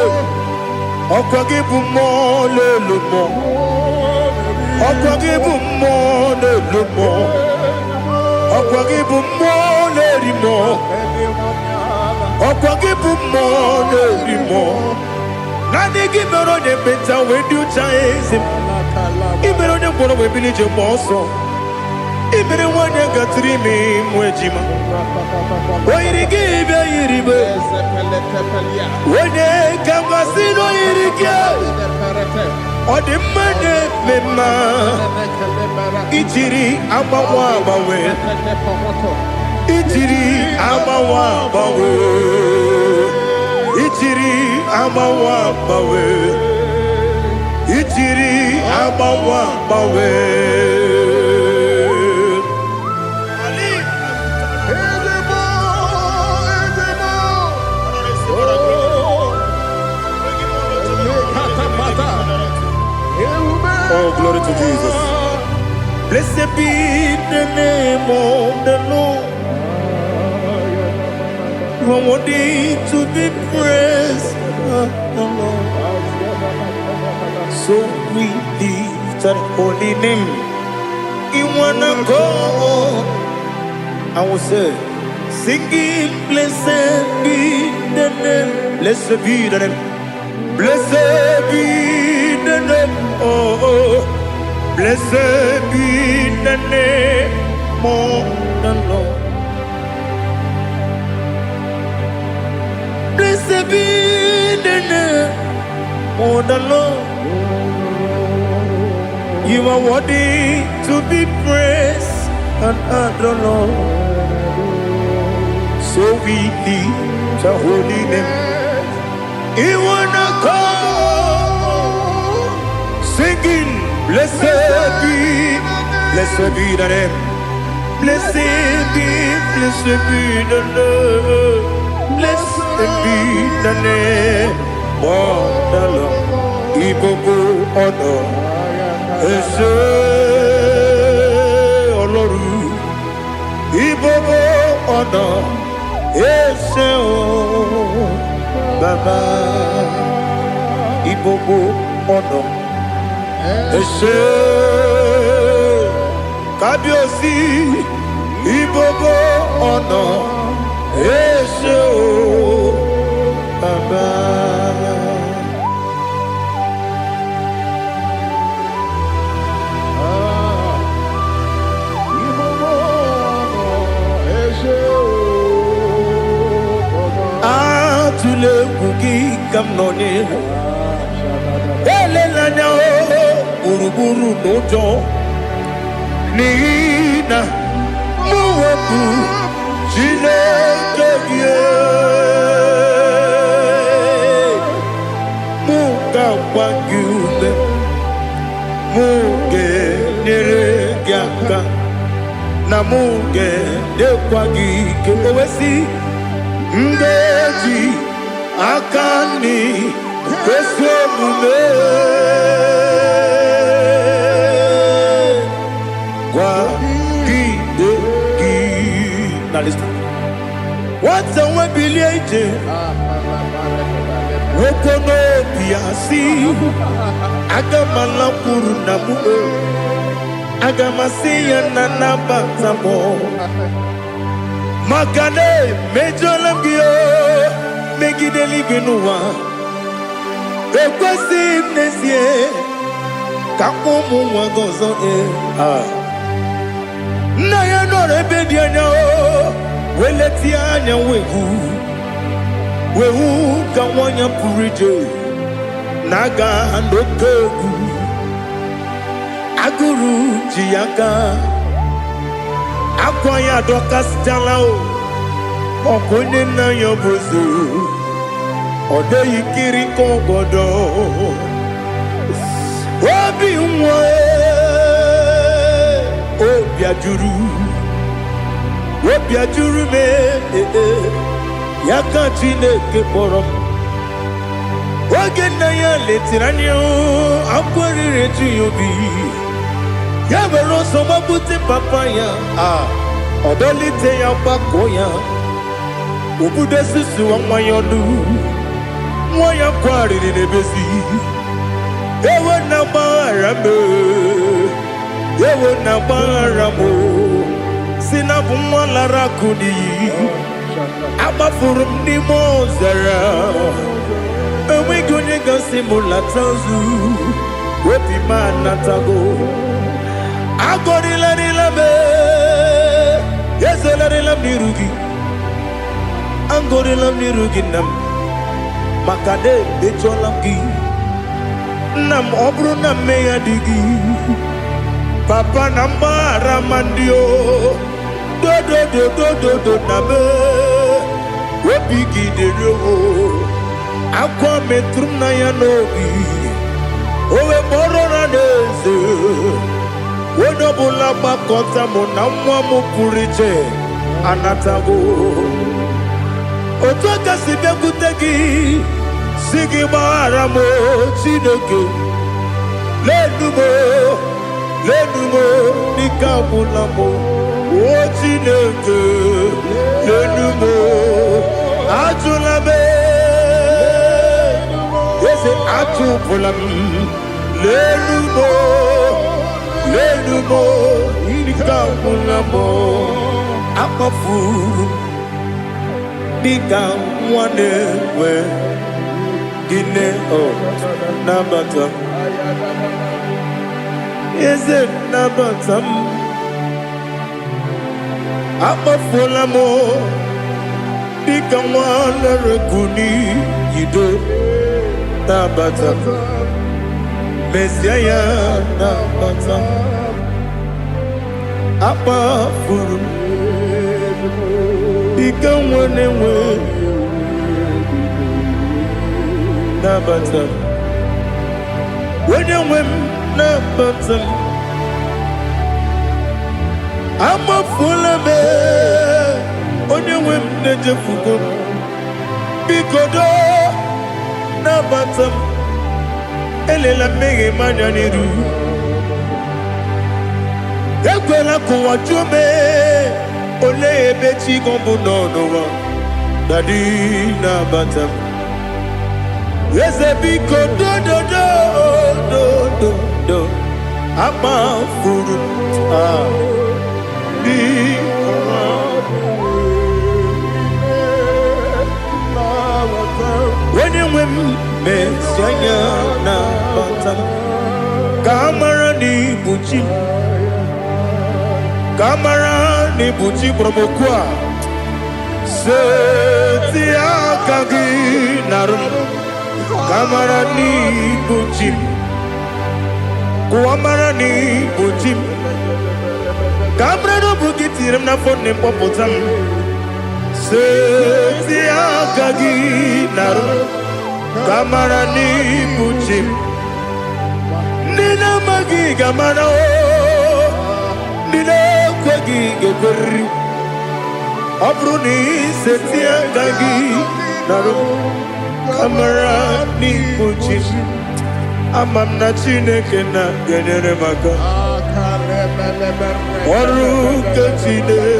Ọkwa gị bụ mmụọ lelu mmụọ. Ọkwa gị bụ mmụọ. na-elu mmụọ. Ọkwa gị bụ mmụọ na-eri mmụọ. Ọkwa gị bụ mmụọ na-eri mmụọ. Naanị gị mere onye ekpenta wee dị ụcha, eze m. Ị mere onye ngwọrọ wee bili ije gba ọsọ. Ị mere nwaanyị gatụrụ ime mụ ejima. O yiri gị bịa yiri be. Onye ka mmasị na o yiri gị. Ọ dị mma na-eme mma. Ijiri agbanwe agbanwe. Ijiri agbanwe agbanwe. Ijiri agbanwe agbanwe. Ijiri agbanwe agbanwe. Ali. Ezebo, ezebo. Oh, lekatapata. Ewume. Oh, glory to Jesus. Blessed be the name of the Lord. You are worthy to be praised, the Lord. So we lift that holy name. In one accord, I will say, singing, blessed be the name. Blessed be the name. Blessed be the name. Oh. Blessed be the name of the Lord. Blessed be the name of the Lord. You are worthy to be praised and adored, Lord. So we lift the holy name. You wanna come singing, blessed be the name. Blessed be the name. Blessed be the name of the Lord. Ìgbogbo ọ̀nà ẹ ṣé Ọlọ́run. Ìgbogbo ọ̀nà ẹ ṣé o Bàbá. Ìgbogbo ọ̀nà ẹ ṣé Kábíyèsí. Ìgbogbo ọ̀nà ẹ ṣé o Bàbá. Ah, ìgbogbo ọ̀nà ẹ ṣé o Bàbá. Atụla egwu, gị ka m nọ n'ihu. Elela anya o gburugburu n'ụjọ, n'ihi na mụ wepụ Chineke gị. Mụ ga-agba gị ume, mụ ga-enyere gị aka, na mụ ga-enyekwa gị ike. O wee sị, m ga-eji aka nri ezi omume kwagide gị. Na listen. Nwata nwe bilie ije, nwoke n'obi ya si, aga m alakwuru nna m o. Aga m asị ya na nabata m, maka na emejọla m gị o megide eluigwe n'ụwa. Ekwesịghị m n'ezie ka mkpọ ụmụ nwa gị ọzọ. Ee. Ah. Nna ya nọrọ ebe dị anya o wee letie anya wee hụ wee hụ ka nwa ya pụrụ ije na-aga n'oke egwu. Agụrụ ji ya aka, akwa ya adọkasịchala o. Ọkwa onye nna ya bụ eze, ọ dịghị kiri ka ọgọdọ obi nwa. Obi ajụrụ, obi ajụrụ m. Ee, ya ka Chineke kpọrọ m. Oge nna ya letiri anya, akwa riri eju ya obi. Ya were ọsọ gbapute papa ya. A ọ dọlite ya, gbakọọ ya, obudo susuwa nwa ya ọnụ. Nwa ya kwarịrị n'ebezi ewe na mgbaghara m. Ewo na gbaghara m o. Si na bụ nwa lara akụ n'iyi. Agbafuru m n'ime ọzara. Enweghị onye gasị m lata ozu. Obi m anatago. Agọrịlarịla m, ezelarịla m n'iru gị. Agọrịla m n'iru gị, nna m, maka na emejọla m gị. Nna m, ọ bụrụ na mmehie dị gị, papa, na mgbaghara ma ndị o dodododododo na me obi gị dịrị o. Akwa metụrụ m na ya n'obi, o wee kpọrọ na n'eze. Onye ọbụla gbakọta mụ na nwa m pụrụ iche anatago. Otu aka si bịakwute gị, si gị gbaghara m o, Chineke. Lenu m o, lenu m o, n'ike agwụla m o. O Chineke, lenu m o, ajụla m, eze, achụpụla m. Lenu m o, lenu m o, ike agwụla m o. Akpafuru m dịka nwa na-enwe gịnị o. Nabata m, eze, nabata m. Akpafuola m dịka nwa lere n'iyido. Nabata m, mezie ya, nabata m. Akpafuru m dịka nwa na-enwe, nabata m. Onye nwe m, nabata m. Amafuola m, onye nwe m, na-ejefugo m. Biko doo, nabata m. Elela mmehie m anya n'iru. Ekwela ka ụwa jụọ m, olee ebe chi gị bụ nọ n'ụwa. Daddy, nabata m. Eze, biko, dododo dododo. Akpafuru m, ah, biko. Onye nwe m, mezi anya, nabata m, ka a mara na ibu chi m, ka a mara na ibu chi kpọrọ m okwu a. Seti aka gị narụ m, ka a mara na ibu chi m. Kụwa mara na ibu chi m, ka a mara na ọ bụ gị tinyere m n'afọ nne m, kpọpụta m. Seti aka gị narụ m, ka a mara na ibu chi m. Ndị na-amaghị ga-amara o, ndị na-ekweghị ga-ekweriri. Ọ bụrụ na iseti aka gị narụ m, ka mara n'ibu chi m. Ama m na Chineke na ga-enyere m aka. Ọrụ nke Chineke.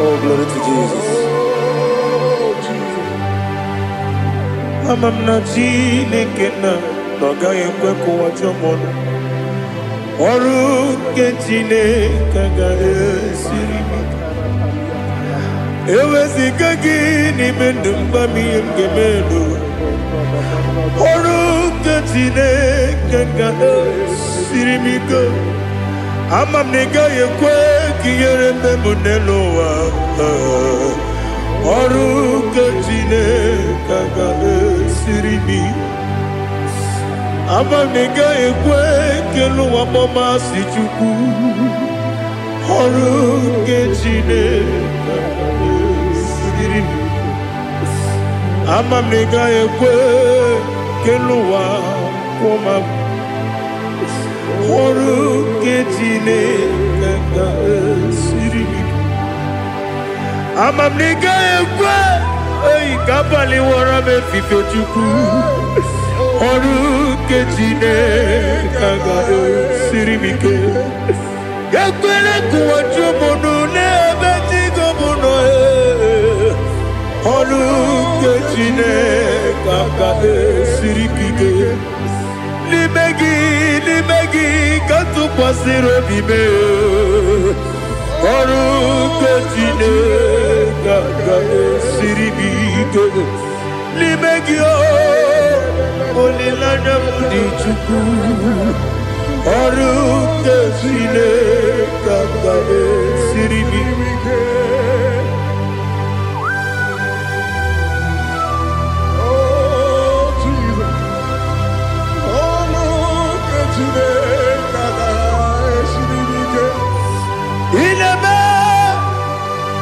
Oh, glory to Jesus. Ama m na Chineke na ọ gaghị ekwe ka ụwa jụọ m ọnụ. Ọrụ nke Chineke agaghị esiri m ike. Eweziga gị n'ime ndụ m, gwa m ihe m ga-eme n'ụwa. Ọrụ nke Chineke ga-esiri m ike. Ama m na ị gaghị ekwe ka ihere mme m n'elu ụwa. Ọrụ nke Chineke ga-esiri m ike. Ama m na ị gaghị ekwe ka elu ụwa kpọmasị Chukwu. Ọrụ nke Chineke ga-esiri m ike. Ama m na ị gaghị ekwe ka elu ụwa kwụọ m. Ọrụ nke Chineke ga-esiri m ike. Ama m na ị gaghị ekwe. Eyi ka abalị wọrọ m efife, Chukwu. Ọrụ nke Chineke agaghị m ike. Ekwele kụwa chụmụnụ n'ebe chigo m nọ ee. Ọrụ nke Chineke agaghị esiri m ike. N'ime gị, n'ime gị ka m tụkwasịrị obi m ee. Ọrụ nke Chineke agaghị esiri m ike. N'ime gị o, olileanya m dị, Chukwu. Ọrụ nke Chineke agaghị esiri m ike. Oh, Jesus. Oh, look at Chineke agaghị ike. Ị na-eme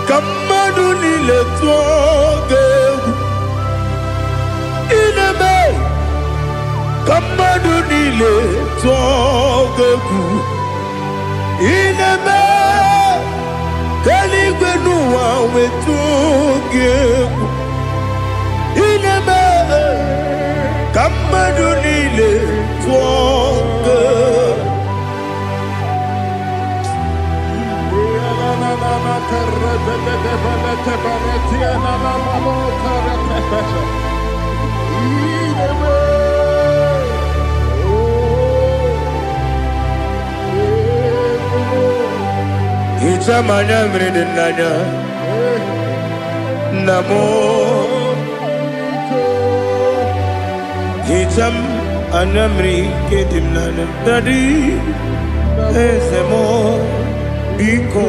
ka mmadụ niile tụọ gị egwu. Ị na-eme ka mmadụ niile tụọ gị egwu. Ị na-eme ka eluigwe n'ụwa wee tụọ gị egwu. Ị na-eme ka mmadụ niile tụọ gị egwu. Hichaa m anya mmiri dị n'anya, nna m. Hichaa m anya mmiri nke dị m n'anya, Daddy, eze m, biko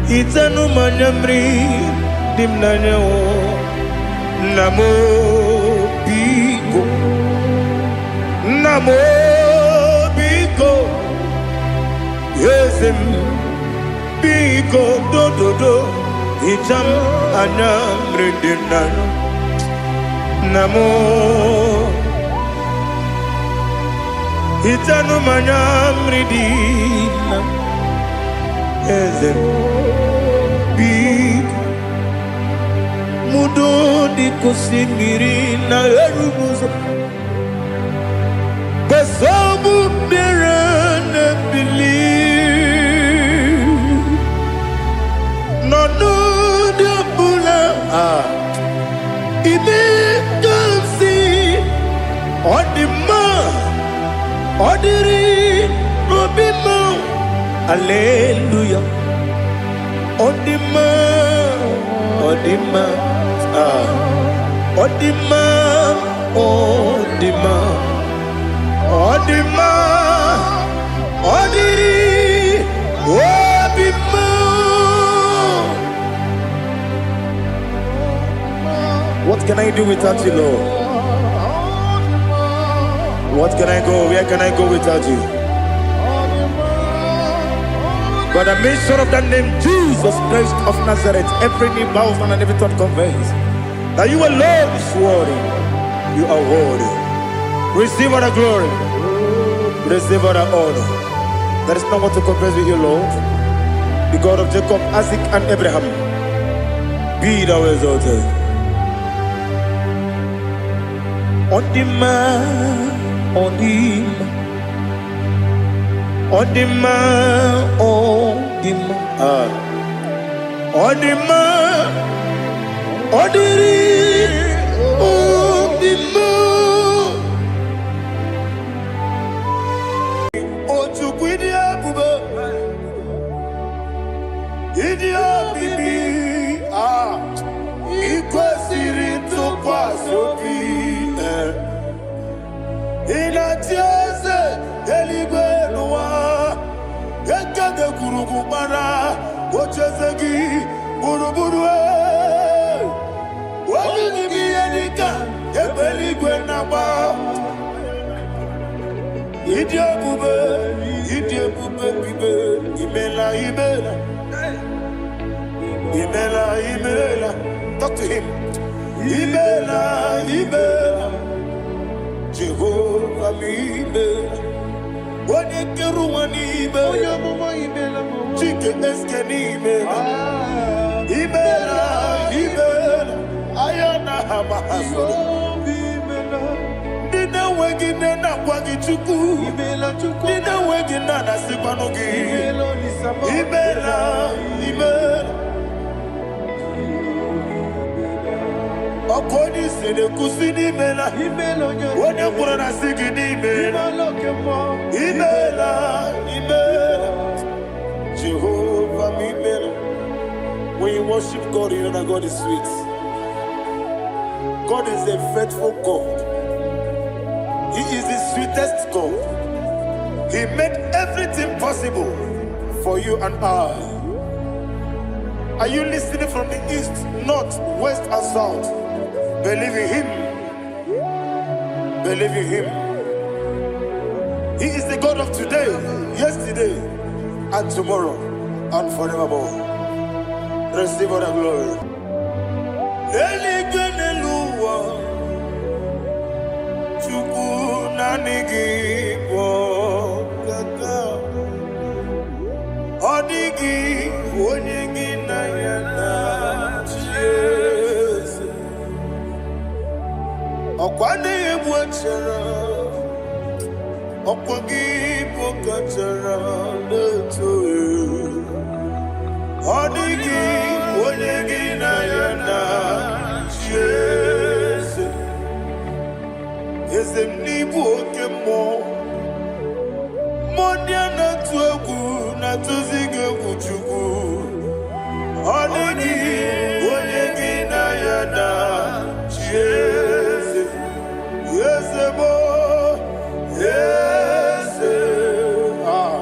hichanụ m anya mmiri dị m n'anya o. Nna m, biko. Nna m, biko. Eze m, biko, dododo, hichaa m anya mmiri dị m n'anya. Nna m, hichanụ m anya mmiri dị na eze m, biko. Mudo dị ka osimiri na-eru n'ụzọ gbasogbu mmiri na-ebili n'ọnọdụ ọbụla ah, ime ka m si ọ dị mma, ọ dịrị obi mma. Aleluya, ọ dị mma, ọ dị mma ah, ọ dị mma, ọ dị mma, ọ dị mma, ọ dịrị obi mma. What can I do without you, Lord? What can I go? Where can I go without you? By the mention of that name, Jesus Christ of Nazareth, every knee bows and every tongue confess that you alone is worthy. You are worthy. Receive all the glory. Receive all the honor. There is no one to compare with you, Lord. The God of Jacob, Isaac, and Abraham. Be thou exalted. Ọ dị mma, ọ dị mma, ọ dị mma, ọ dị mma, ah. Ọ dị mma, ọ dịrị obi mma. O Chukwu, ịdị ebube, ịdị omimi, ah, ị kwesịrị ntụkwasị obi eh. Ị na-achị eze eluigwe n'ụwa. Ekede gwurugwu gbara ocheeze gị gburugburu eh. Olu gị bụ ihe dịka egbe eluigwe na-agba. Ịdị ebube, ịdị ebube bibe. Imela, imela, imela, imela. Talk to him. Imela, imela, Jehova m, imela. Onye kere ụwa n'ime. Onye amụma, imela m. Chike eske n'imela. Imela, imela. na ha ma ha soro. Jehova imela. Ndị na-enweghị nne na-akwa gị Chukwu. Imela Chukwu. Ndị na-enweghị nna na-asịkwanụ gị. Imela Olisa m. Imela, imela. Ọkụ onye isi na-ekwusi n'imela. Imela onye Onye kwuru na sị gị n'imela. Imela oke mmụọ. Imela, imela. Jehovah m imela. When you worship God, you know that God is sweet. God is a faithful God. He is the sweetest God. He made everything possible for you and I. Are you listening from the east, north, west, and south? Believe in Him. Believe in Him. He is the God of today, yesterday, and tomorrow, and forevermore. Receive all the glory. Eluigwe n'elu ụwa, Chukwu naanị gị bụ ọkaka. Ọ dịghị onye gị na ya na-achị eze. Ọkwa na-egbu achara, ọkwa gị bụ kachara na-eto. Ọ dịghị onye gị na ya na-achị eze. Eze m n'ịbụ oke mmụọ. Mmụọ ndị a na-atụ egwu na-atụzi gị egwu Chukwu. Ọ dịghị onye gị na ya na-achị eze. Eze bụ eze. Ah.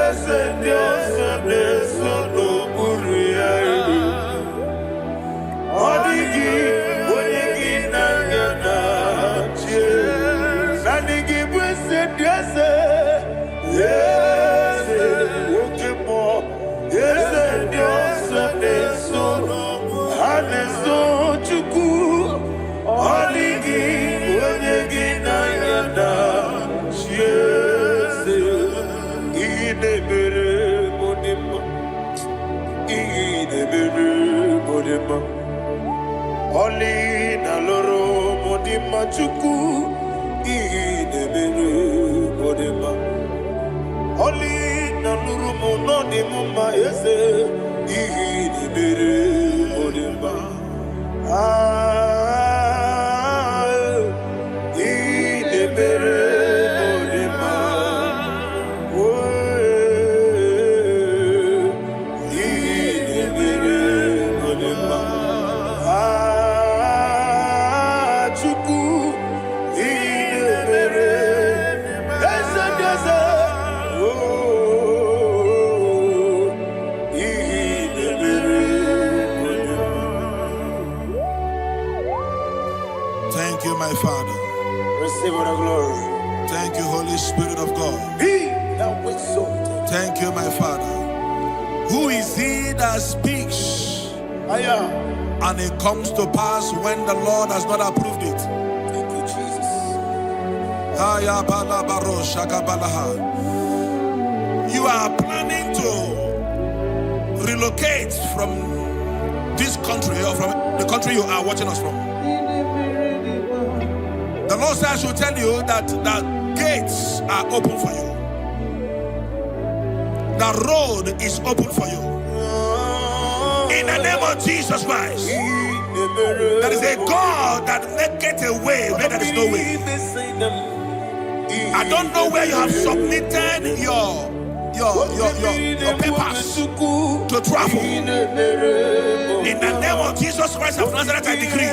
Eze ndị ọzọ na-eso n'okpuru ya. Ọ dịghị onye gị na ya na-achị eze. Naanị gị bụ eze ndị eze. Eze oke mmụọ. Eze ndị ọzọ na-eso ha na-eso Chukwu. Ọ dịghị onye gị na ya na-achị eze. Ihe na-emere m dị mma. Ihe na-emere m dị mma. Ọlị na lụrụ m dị mma Chukwu. Ihe na-emere m dị mma. Ọlị na lụrụ m nọ dị m mma eze. Ihe na-emere m dị mma. Ah, ihe na-emere m dị mma. Oh, ihe na-emere m dị mma. Ah, Chukwu, ihe na-emere eze ndị eze. Oh, ihe na-emere m dị mma. Thank you, my Father. Receive all the glory. Thank you, Holy Spirit of God. Be thou exalted. Thank you, my Father. Who is he that speaks Aya. and it comes to pass when the Lord has not approved it? Thank you, Jesus. Aya bala baro shaka balaha. You are planning to relocate from this country or from the country you are watching us from. The Lord says I should tell you that the gates are open for you. The road is open for you. In the name of Jesus Christ, there is a God that maketh a way where there is no way. I don't know where you have submitted your papers to travel. In the name of Jesus Christ of Nazareth, I decree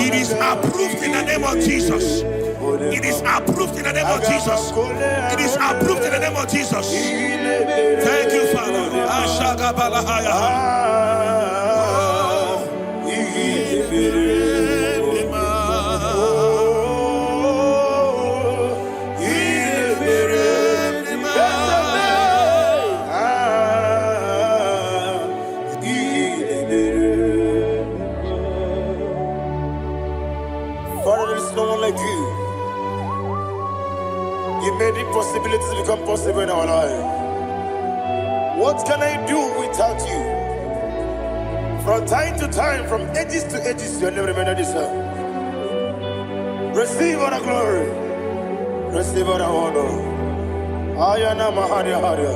it is approved in the name of Jesus. It is approved in the name of Jesus. It is approved in the name of Jesus. Thank you, Father. Ashagabalahaya. Oh. Father, there is no one like you. You made impossibilities become possible in our life. What can I do without you? From time to time, from ages to ages, your name remains the same. Receive all the glory. Receive all the honor. Ayana Maharia Haria.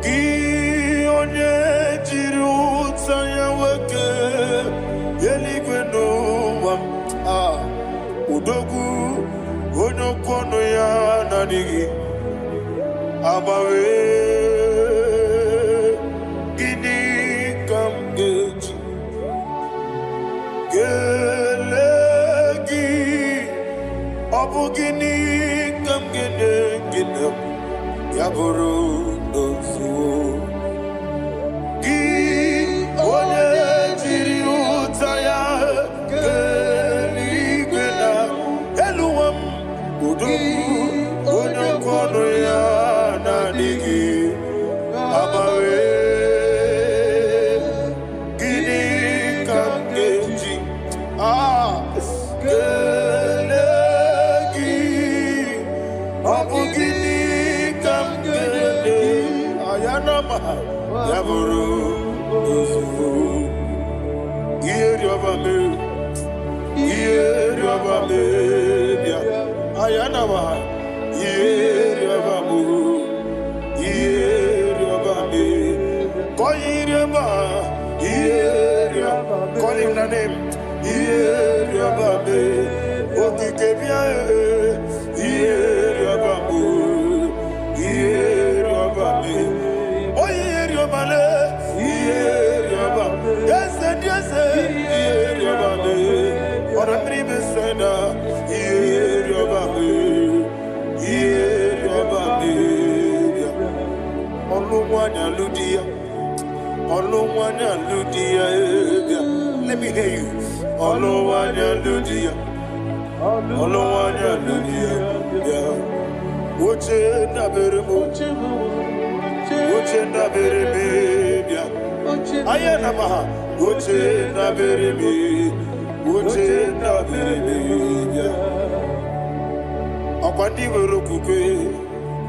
Gị onye jiri ụta ya nwoke eluigwe n'ụwa m, ah, odogwu onye okwu ọnụ ya na-adịghị agbanwe. Gịnị ka m ga-eji kelee gị? Ọ bụ gịnị ka m ga-enye gị na ya bụrụ n'ozuo? Gị onye jiri ụta ya kee eluigwe na elu ụwa m, odogwu onye okwu ọnụ ya na-adịghị agbanwe. Gịnị ka m ga-eji kelee gị? Ọ bụ gịnị ka m ga-enye ayanama ya bụrụ n'ozugbo? Ihe rịọba mee, ihe rịọba mee bịa ayanama, ihe rịọba mụ, ihe rịọba mee, kọ ihe rịọba, ihe rịọba, call him the name, ihe rịọba mee, okike bịa, ihe rịọba mụ, ihe rịọba mee, onye rịọba le, ihe rịọba, eze dị eze, ihe rịọba mee, ọ̀rọ̀ mmiri mesena, ihe rịọba mee, ihe rịọba mee bịa. Ọlụ nwanyị alụ di ya, ọlụ nwanyị alụ di ya, bịa. Let me hear you. Ọlụ nwanyị alụ di ya, ọlụ nwanyị alụ di ya, bịa. Oche ndabere m, oche ndabere m, bịa. Aya na maha, oche ndabere m, oche ndabere m, bịa. Ọkwa ndị nwere okwukwe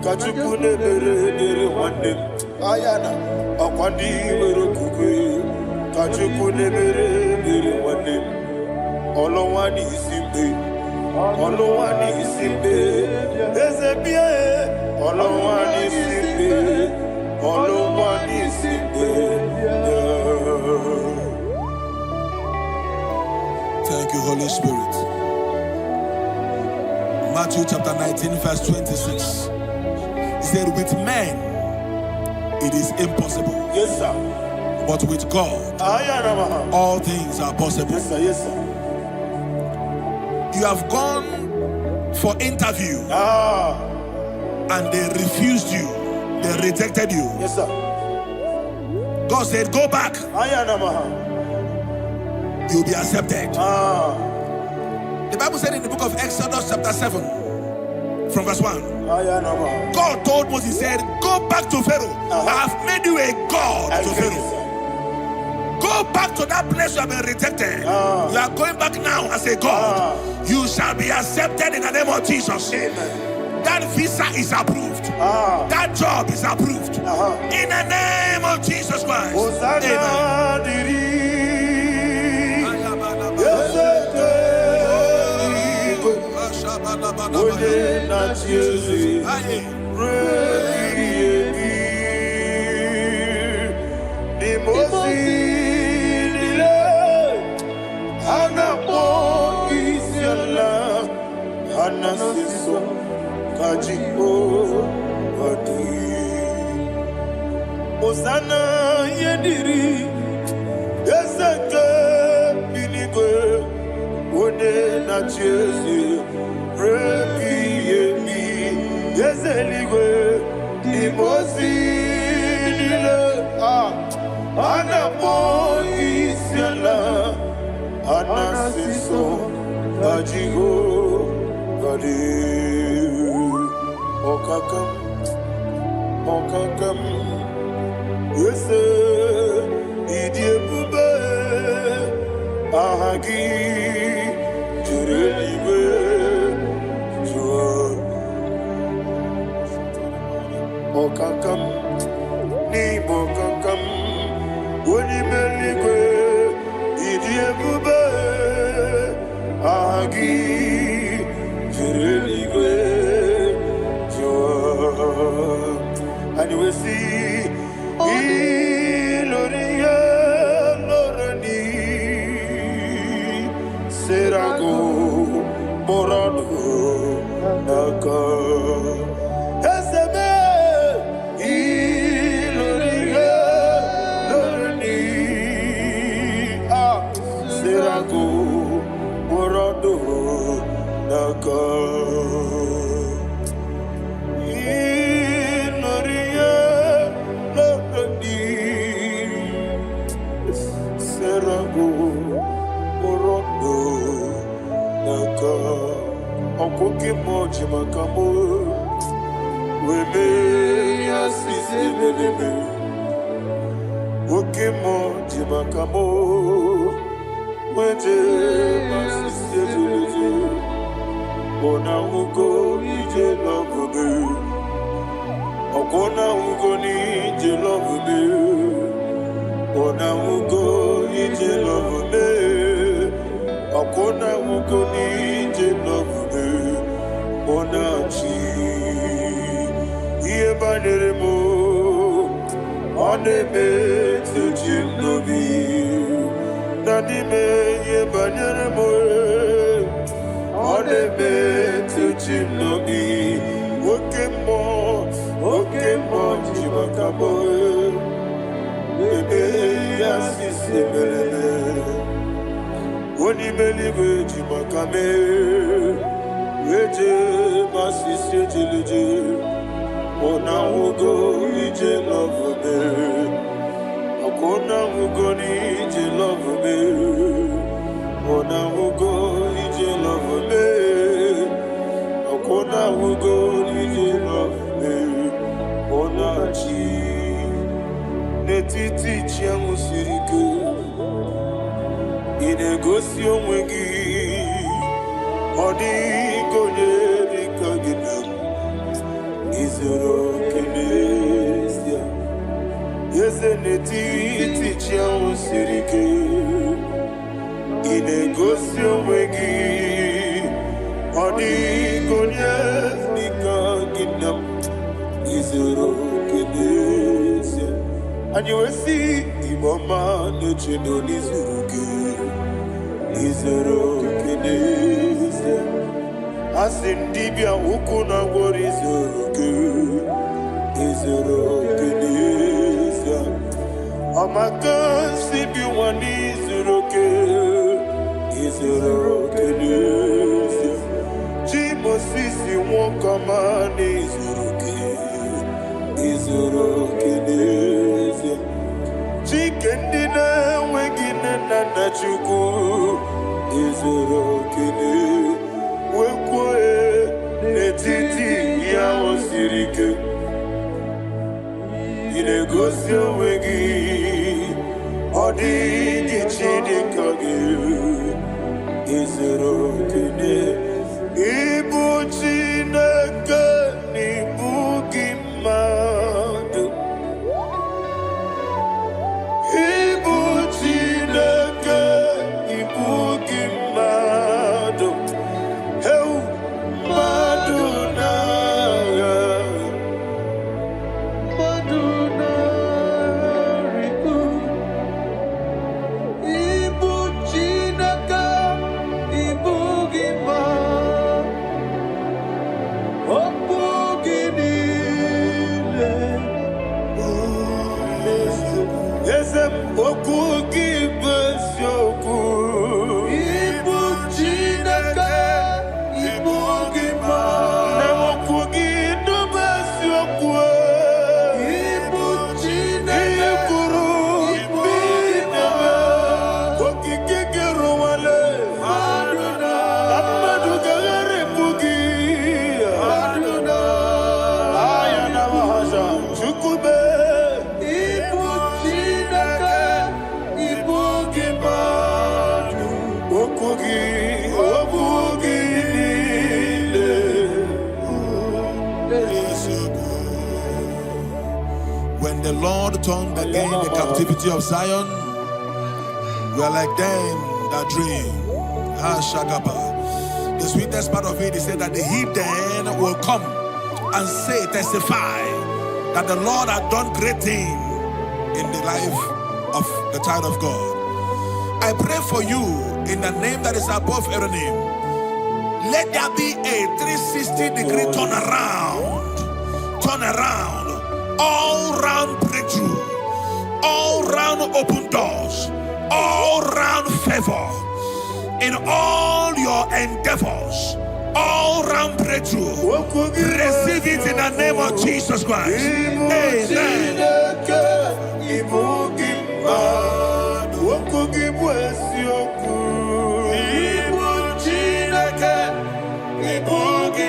ka Chukwu na-emere dịrị nwanne m. Aya na ọkwa ndị nwere okwukwe ka Chukwu na-emere dịrị nwanne m. Ọlụnwa n'isi mgbe, ọlụnwa n'isi mgbe, eze bịa e, ọlụnwa n'isi mgbe, ọlụnwa n'isi mgbe. Thank you, Holy Spirit. Matthew chapter 19, verse 26. He said, with men it is impossible, Yes, sir. but with God Aya na maha. all things are possible. Yes, sir. Yes, sir. You have gone for interview and they refused you, they rejected you. Yes, sir. God said, go back, Aya na maha. you'll be accepted. The Bible said in the book of Exodus chapter 7, from verse 1, Aya na maha. God told Moses, he said, go back to Pharaoh. I have made you a God I to get Pharaoh. it, sir. Go back to that place you have been rejected. You are going back now as a God. You shall be accepted in the name of Jesus. Amen. That visa is approved. That job is approved. In the name of Jesus Christ. Hosanna Amen. dịrị eze eluigwe, onye na-achị eze ruo ebighị ebi. N'ime ozi niile, ha na-akpọ isi ala, ha na-asị nsọ ka Jehova dị. Hosanna ihe dịrị eze nke eluigwe, onye na-achị eze ruo ebighị ebi. Eze eluigwe, n'ime ozi niile, a na-akpọ isi ala, a na-asị nsọ ka Jehova dị. Ọkaka m, ọkaka m, eze ịdị ebube, aha gị juru eluigwe jụọ. ji maka mụ wee mee ya sisi ebelebe. Oke mmụọ ji maka mụ wee jee ma sisi ebelebe. Ọ na-ahụgo ije lọbụbe. Ọkwọ na-ahụgo n'ije lọbụbe. Ọ na-ahụgo ije lọbụbe. Ọkwọ na-ahụgo n'ije lọbụbe. Ọ na-achị ihe banyere m, ọ na-emetụ chi m n'obi na n'ime ihe banyere m, ọ na-emetụ chi m n'obi. Oke mmụọ, oke mmụọ ji maka m ebe ya sisi mereme. Onye ime eluigwe ji maka m eje ma sisi ejeleje. Ọ na-ahụgo ije lọvụbe. Ọkwa ọ na-ahụgo n'ije lọvụbe. Ọ na-ahụgo ije lọvụbe. Ọkwa ọ na-ahụgo n'ije lọvụbe. Ọ na-achị n'etiti chi ahụ siri ike. Ị na-egosi onwe gị, ọ dịghị onye dị ka gị na izuru oke n'ezie. Eze n'etiti chi ahụ siri ike, ị na-egosi onwe gị, ọ dịghị onye dị ka gị na izuru oke n'ezie. Anyị wee sị Igbo ọma na-eche na n'izuru gị, izuru oke n'ezie. A sị m dibịa ukwu na gwọrọ izuru gị, izuru oke n'ezie. Ọmaka si bi nwa n'izuru oke, izuru oke n'ezie. Chi Mosisi nwoke ọma n'izuru oke, izuru oke n'ezie. Chike ndị na-enweghị nne na nna Chukwu, izuru oke n'ezie. Wee kwuo n'etiti ihe ahụ siri ike, ị na-egosi onwe gị, ọ dịghị chi dị ka gị, izuru oke n'ezie. Ịbụ Chineke na ịbụ gị mmadụ. Ịbụ Chineke, ịbụ gị mmadụ. Heu, mmadụ na-agha. Mmadụ na-arịgo. Ịbụ Chineke, ịbụ gị mmadụ. Okwu gị niile Eze m, okwu gị bụ eziokwu. Ịbụ Chineke, ịbụ gị mmadụ. Na okwu gị bụ eziokwu. Ịbụ Ihe Chineke, kwuru ịbụ bụ gị ime. mmadụ. Okike gị rụwale. Mmadụ Na mmadụ ga-agharịpụ gị. Mmadụ Aya na wahaza. Chukwu mee. Ịbụ Chineke, ịbụ gị mmadụ. Okwu gị, okwu gị niile. When the Lord turned again the captivity of Zion, we are like them that dream. Ah, Shagaba. The sweetest part of it is said that the heathen will come and say, testify that the Lord had done great thing in the life of the child of God. I pray for you in the name that is above every name. Let there be a 360-degree turnaround. Turn around. All round breakthrough. All round open doors. All round favor. In all your endeavors. All round breakthrough. Okwu gị bụ Receive it in the name of eziokwu. Jesus Christ. Ịbụ Amen. Chineke, ịbụ gị mmadụ. Okwu gị bụ eziokwu. Ịbụ Chineke, ịbụ gị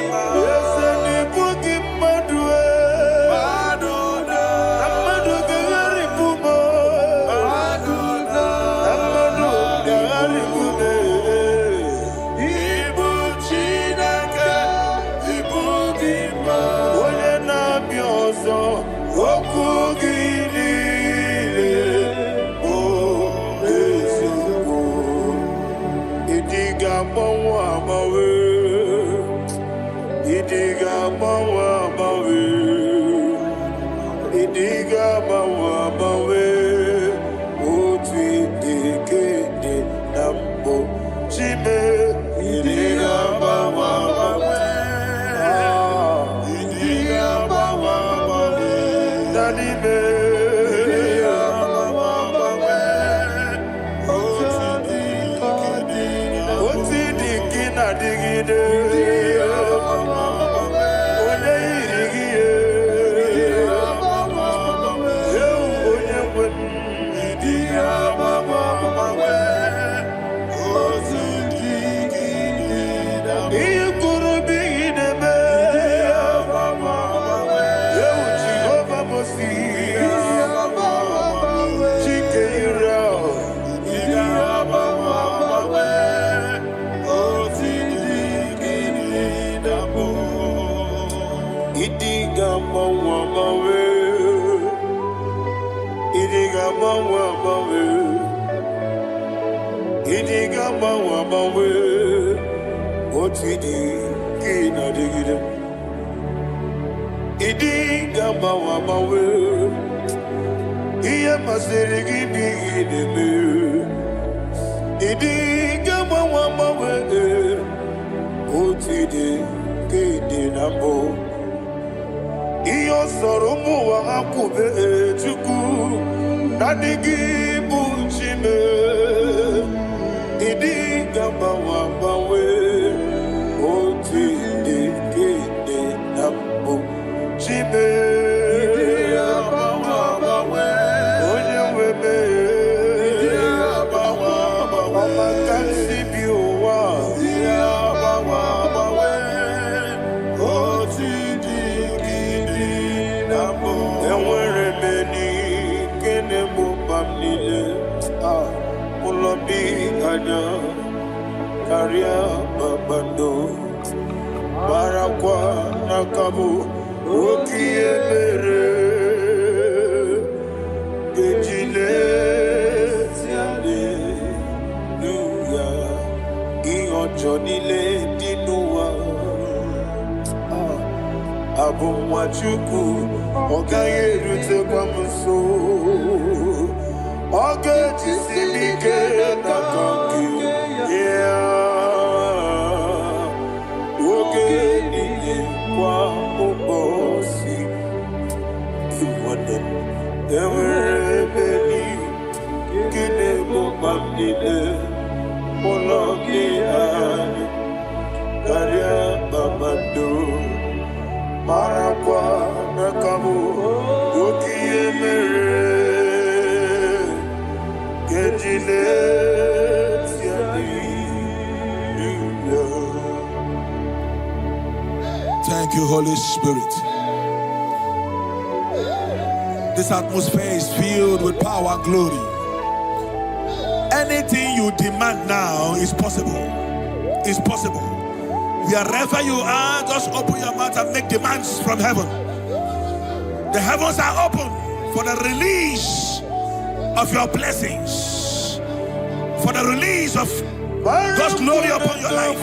Agbanwe agbanwe. Ịdị ga-agbanwe agbanwe. Otu ịdị ka ị na-adịgide. Ịdị ga-agbanwe agbanwe. Ihe masịrị gị bụ ihe ị na-eme. Ịdị ga-agbanwe agbanwe. Otu ịdị ka ị dị na mbụ. Ihe ọ sọrọ ụmụ ụwa ha kwube, Chukwu, naanị gị bụ Chime. Ịdị ga-agbanwe agbanwe. Otu ịdị ka ị dị na mbụ. Chime. Ịdị agbanwe agbanwe. Onye nwe m. Ịdị agbanwe agbanwe. Ọma ka m si bi ụwa. Ịdị agbanwe agbanwe. Otu dị ka ịdị na mbụ. Enwere m enyi nke na-egbo mkpa m niile. Ah, ụlọ bi anya karịa kpakpando, marakwa n'aka bụ oke ihe mere eji na-esi aleluya. Ihe ọjọọ niile dị n'ụwa. Ah, abụ nwa Chukwu, ọ gaghị erutekwa m nso. Ọ ga-ejisi m ike n'aka nke ya oge niile, kwa ụbọchị. Nwanne m, enwere ebe nke na-egbo mkpa m niile. Ụlọ gị anyị karịa kpakpando, marakwa n'aka bụ oke ihe mere keji na-eti aleluya. Thank you, Holy Spirit. This atmosphere is filled with power and glory. Anything you demand now is possible. Is possible. Wherever you are, just open your mouth and make demands from heaven. The heavens are open for the release of your blessings, for the release of God's glory upon your life.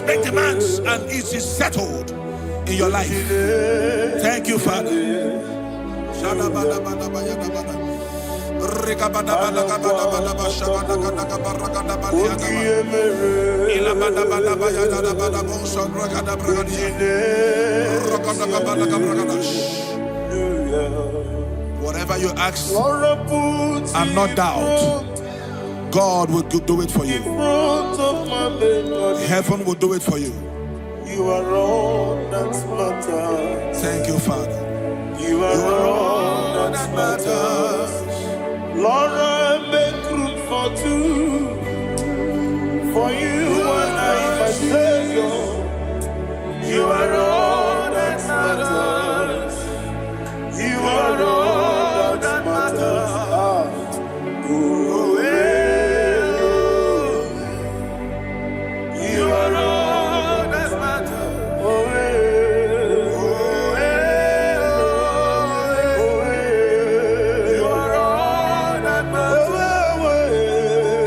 Make demands, and it is settled in your life. Thank you, Father. Oke ihe mere keji na-eti aleluya. Whatever you ask Lord, I put and not in doubt, front, God will do it for in you. front of my melody. Heaven will do it for you. You are all that matters. Thank you, Father. You You are are all all that that matters. matters. Lord, I make room for two. For you and I, my Savior. You are all that matters. You are all that matters. Ah. Oh, eh, oh. You are all that matters. Oh, eh, Oh, eh, oh, eh. oh, eh. You are all that Oh, matters. eh,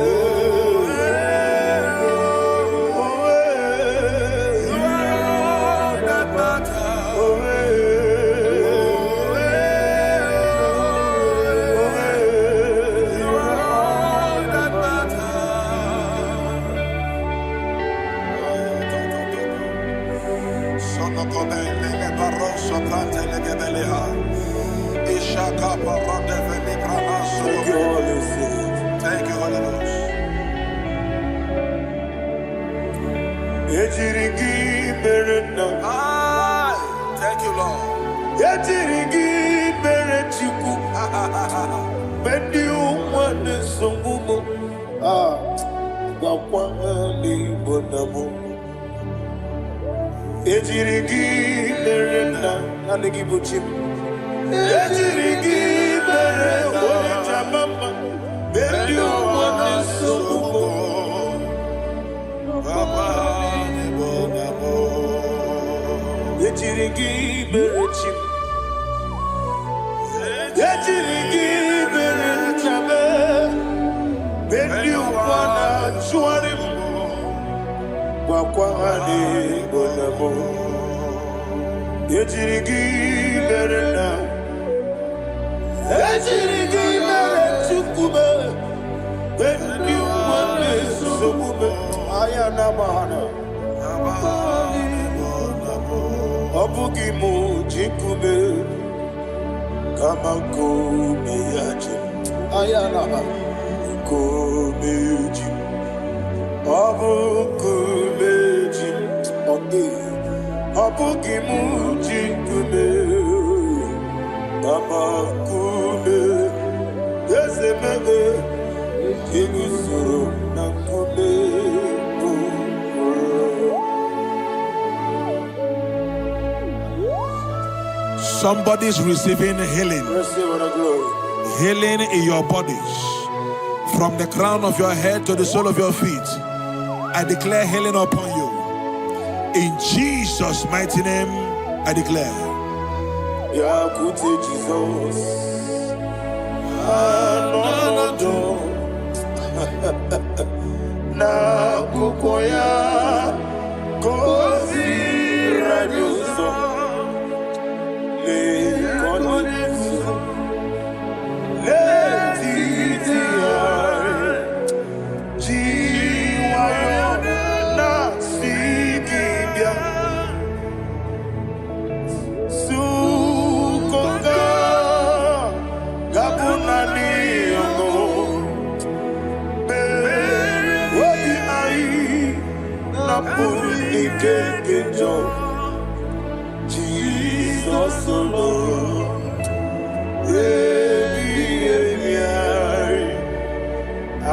Oh, eh, oh. oh, eh. You are all that matters. Oh, eh, Oh, eh, oh, oh, eh. eh. You are all that matters. Sono come le barroso prante le gebeleha. Ishaka parande veli pranaso. Thank you, Holy Spirit. Thank you, Holy Ghost. Ejiri gị mere nna. Aye. Thank you, Lord. Ejiri gị mere Chukwu. Mgbe ndị ụwa na-esogbu m, ah, gwakwa ha n'Igbo na mụ. Ejiri gị mere nna, naanị gị bụ chi m. Ejiri gị mere onye jama mma. Mgbe ndị ụwa na-esogbu m, Papa, n'Igbo na mụ. Ejiri gị mere chi m. Ejiri gị mere nchebe, mgbe ndị ụwa na-achụgharị m, gwakwa ha na ịbụ nna m. Ejiri gị mere nna, ejiri gị mere Chukwu m, mgbe ndị ụwa na-esogbu m, anya na-agba ha na. Ọ bụghị m ji nkume, kama nkume ya ji m. Anya na-agba nkume ji m. Ọ bụ nkume ji m. Ọ dị. Ọ bụghị m ji nkume, kama nkume eze mebe iguzoro na nkume bụ ụlọ. Somebody's receiving healing. Receive all the glory. Healing in your bodies. From the crown of your head to the sole of your feet. I declare healing upon you. In Jesus' mighty name, I declare. Bịakwute Jizọs, anọnọdụ n'akwụkwọ ya ka o ziri anyị ụzọ. Lee ka ọ dị nso n'etiti anyị, ji nwayọọ na-asị gị bịa. Nzukọ ga-abụ naanị ọṅụ. Obi anyị napụrụ ike nke njọ. Jizọs lụrụ ebighị ebi anyị.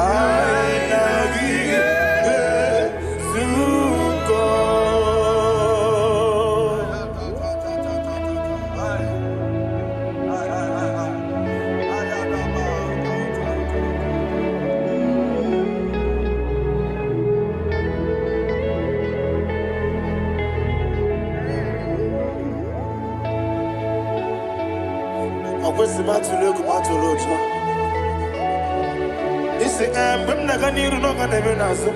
Anyị na gị ga-ezukọ. Ọ kwesịrị m atụrụ egwu m atụrụ ụjọ. Isi ee, mgbe m na-aga n'iru na ọ ga na-eme n'azụ,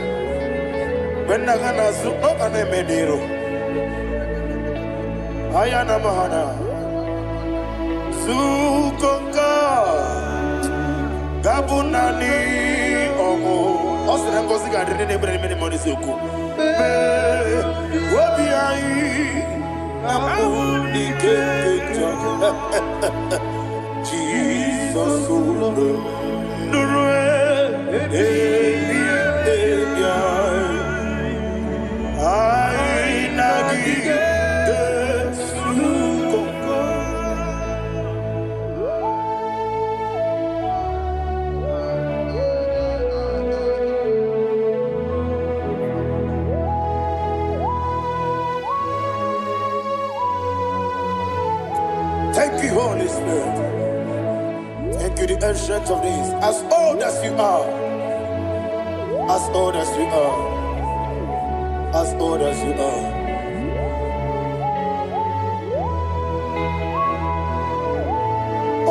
mgbe m na-aga n'azụ ọ ga na-eme n'iru. Anya na mahana zukọ nke a ga-abụ naanị ọṅụ. Ọ sị na ngọzi ga-adị ndị na-ebere n'ime n'ime n'eziokwu. Mee obi anyị na mpụ n'ike nke njọ. Jizọs ụlọ nụrụ ebi ebi anyị. Anyị na gị ga-ezukọ. Thank you, Holy Spirit. Thank you, the Ancient of Days. As old as you are, as old as you are, as old as you are.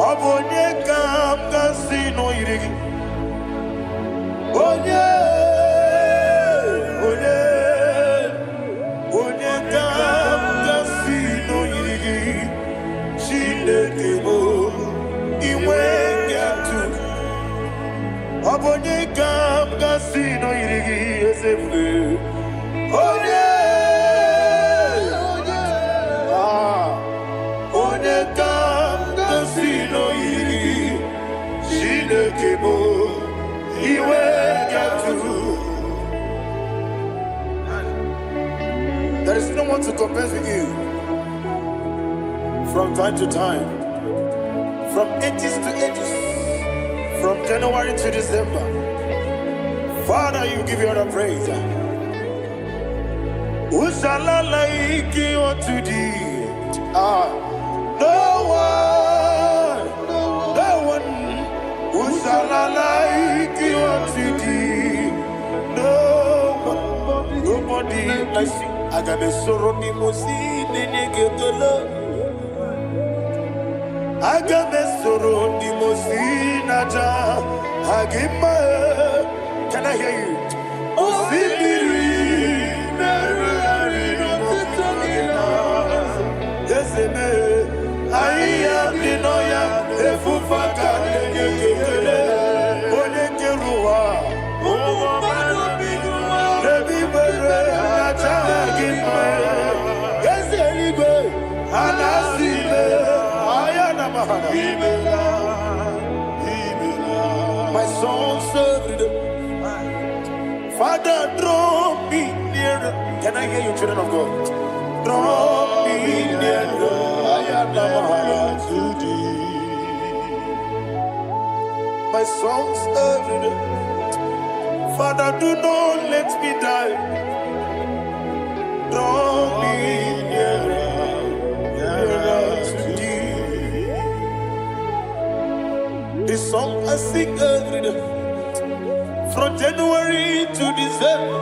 Ọ bụ onye ka m ga-asị na o yiri gị? Onye, onye, onye ka m ga-asị na o yiri gị? Chineke bụ inwe atụ. Ọ bụ onye ka m ga-asị na o yiri gị, eze ebube? Onye, ah, onye ka m ga-asị na o yiri gị? Chineke bụ iwe atụ. There is no one to compare with you from time to time, from ages to ages, from January to December. Father, you give you all the praise. Who shall I like unto thee? Ah, no one, no one. Who shall I like unto thee? No one, nobody like you. Aga m esoro ndị mozi na-enye gị ekele. Aga m esoro ndị mosi n'aja ha gị mma. Can I hear you? Osimiri Na-erugharị n'ọtụtụ gị n'azụ. Eze mee ahịhịa dị n'ọhịa efufe aka na-enye gị ekele onye kere ụwa. Ụmụ mmadụ bi n'ụwa. N'ebe igbere na-aja gị mma. Eze eluigwe ha na-asị ime ahịa na mahana. Imela, imela. My songs every day. Father, draw me nearer. Can I hear you, children of God? Draw me nearer. Ahịa na mahana. To thee. My songs every day. Father, do not let me die. Draw me nearer, nearer to thee. The song I sing every day, from January to December.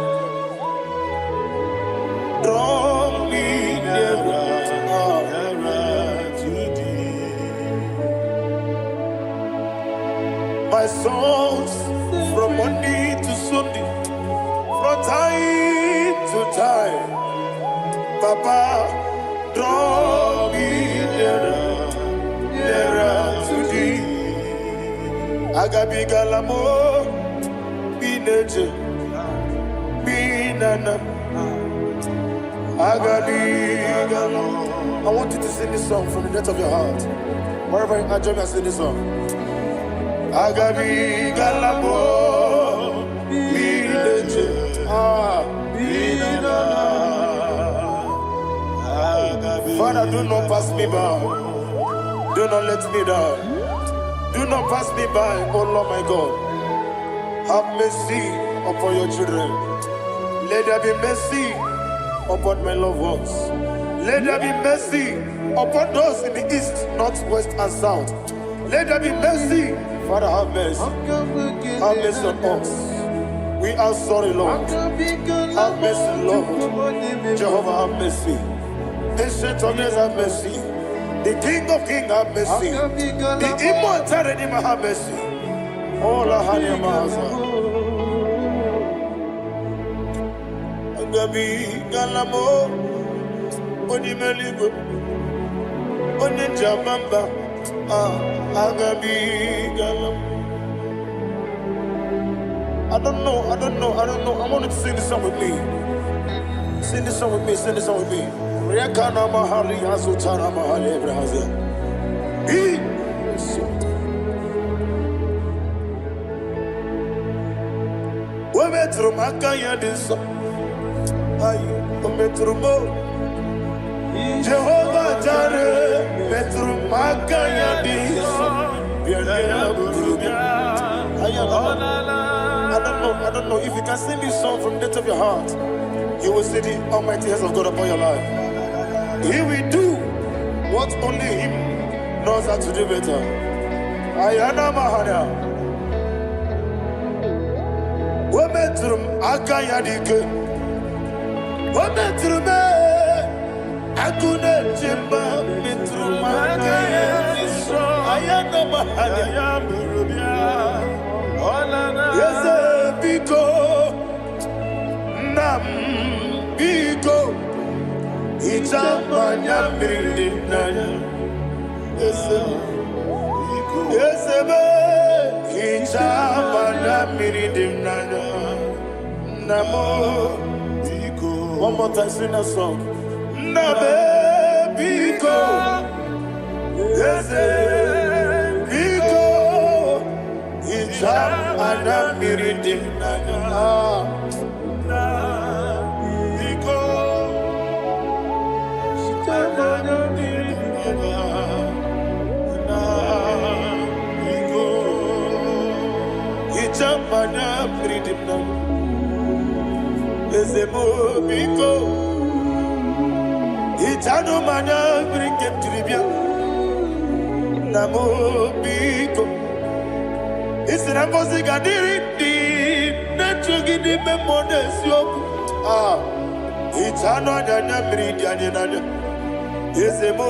Draw me nearer. Nearer to thee. My songs from Monday to Sunday, from time to time. Papa, draw me nearer, nearer to thee. Agabigala mo, bineje, binana. Agabigala. I want you to sing this song from the depth of your heart. Wherever you are, join me and sing this song. Agabigala mo, bineje. Ah, Father, do not pass me by. Do not let me down. Do not pass me by, oh Lord my God. Have mercy upon your children. Let there be mercy upon my loved ones. Let there be mercy upon those in the east, north, west, and south. Let there be mercy. Father, have mercy. Have mercy on us. We are sorry, Lord. Have mercy, Lord. Jehovah, have mercy. Ancient of days, have mercy. The King of Kings, have mercy. The immortal Redeemer, have mercy. All our Maza. Agabigala mo, onye meligwe, onye jamamba, ah, agabigala mo. I don't know, I don't know, I don't know. I want you to sing this song with me. Sing this song with me, sing this song with me. Rekana mahali azutana mahali ebrahazia. He O metụrụ m aka ya dị nsọ. Ayi, o metụrụ m o. Jehova Jare metụrụ m aka ya dị nsọ. Bịa ya buru bịa. Aya, I don't know, I don't know. If you can sing this song from the depth of your heart, you will see the almighty hands of God upon your life. He will do what only Him knows how to do better. Ayana Mahana. O metụrụ m aka ya dị ike. O metụrụ m ee, agụ na-eche mba metụrụ m aka ya dị nsọ. Ayana Mahana. Eze biko, nna m biko, hichaa m anya mmiri dị n'anya. Eze m, eze m, hichaa m anya mmiri dị m n'anya. Nna m, one more time, sing that song. Nna m, biko, eze biko, hichaa m anya mmiri dị m n'anya. Ah. Biko, anya mmiri dị n'anya. Na biko, Hichaa m anya mmiri dị m n'anya. Eze m biko, hichanụ m anya mmiri nke m jiri bịa. Nna m biko, isi na ngọzi ga-adịrị ndị na-echu gị n'ime mmụọ na eziokwu. Ah, hichanụ anya anya mmiri dị anyị n'anya. Eze m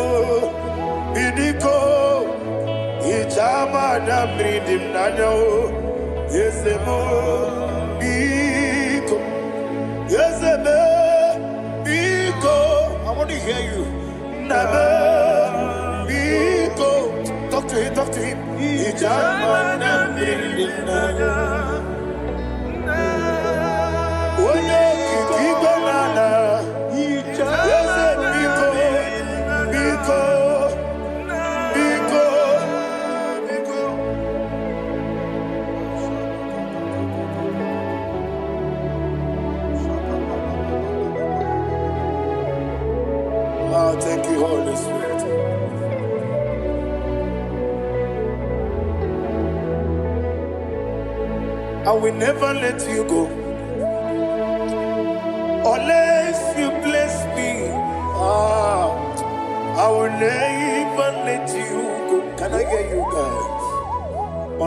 biko. Hichaa m anya mmiri dị m n'anya o. Eze m, biko. Eze m, biko. I want to hear you. Nna m, biko. Talk to him, talk to him. Hichaa m anya mmiri dị m n'anya. Onye okike igwe na ala. Eze, biko, biko, biko, biko. Oh, thank you, Holy Spirit. I will never let you go unless you bless me. Ah, I will never let you go. Can I hear you guys?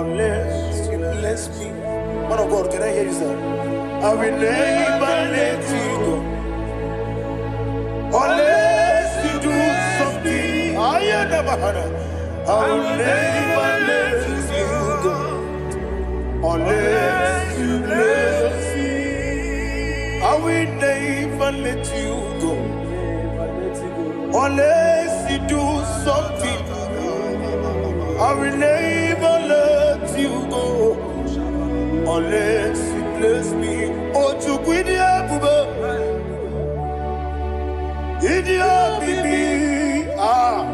Unless you bless me. Man of God, can I hear you, sir? I will never let you go unless you do something. I never had. I will never let you go unless you bless me. I will never let you go unless you do something. I will never let you go unless you bless me. Oh, Chukwu ịdị ebube, ịdị omimi, ah,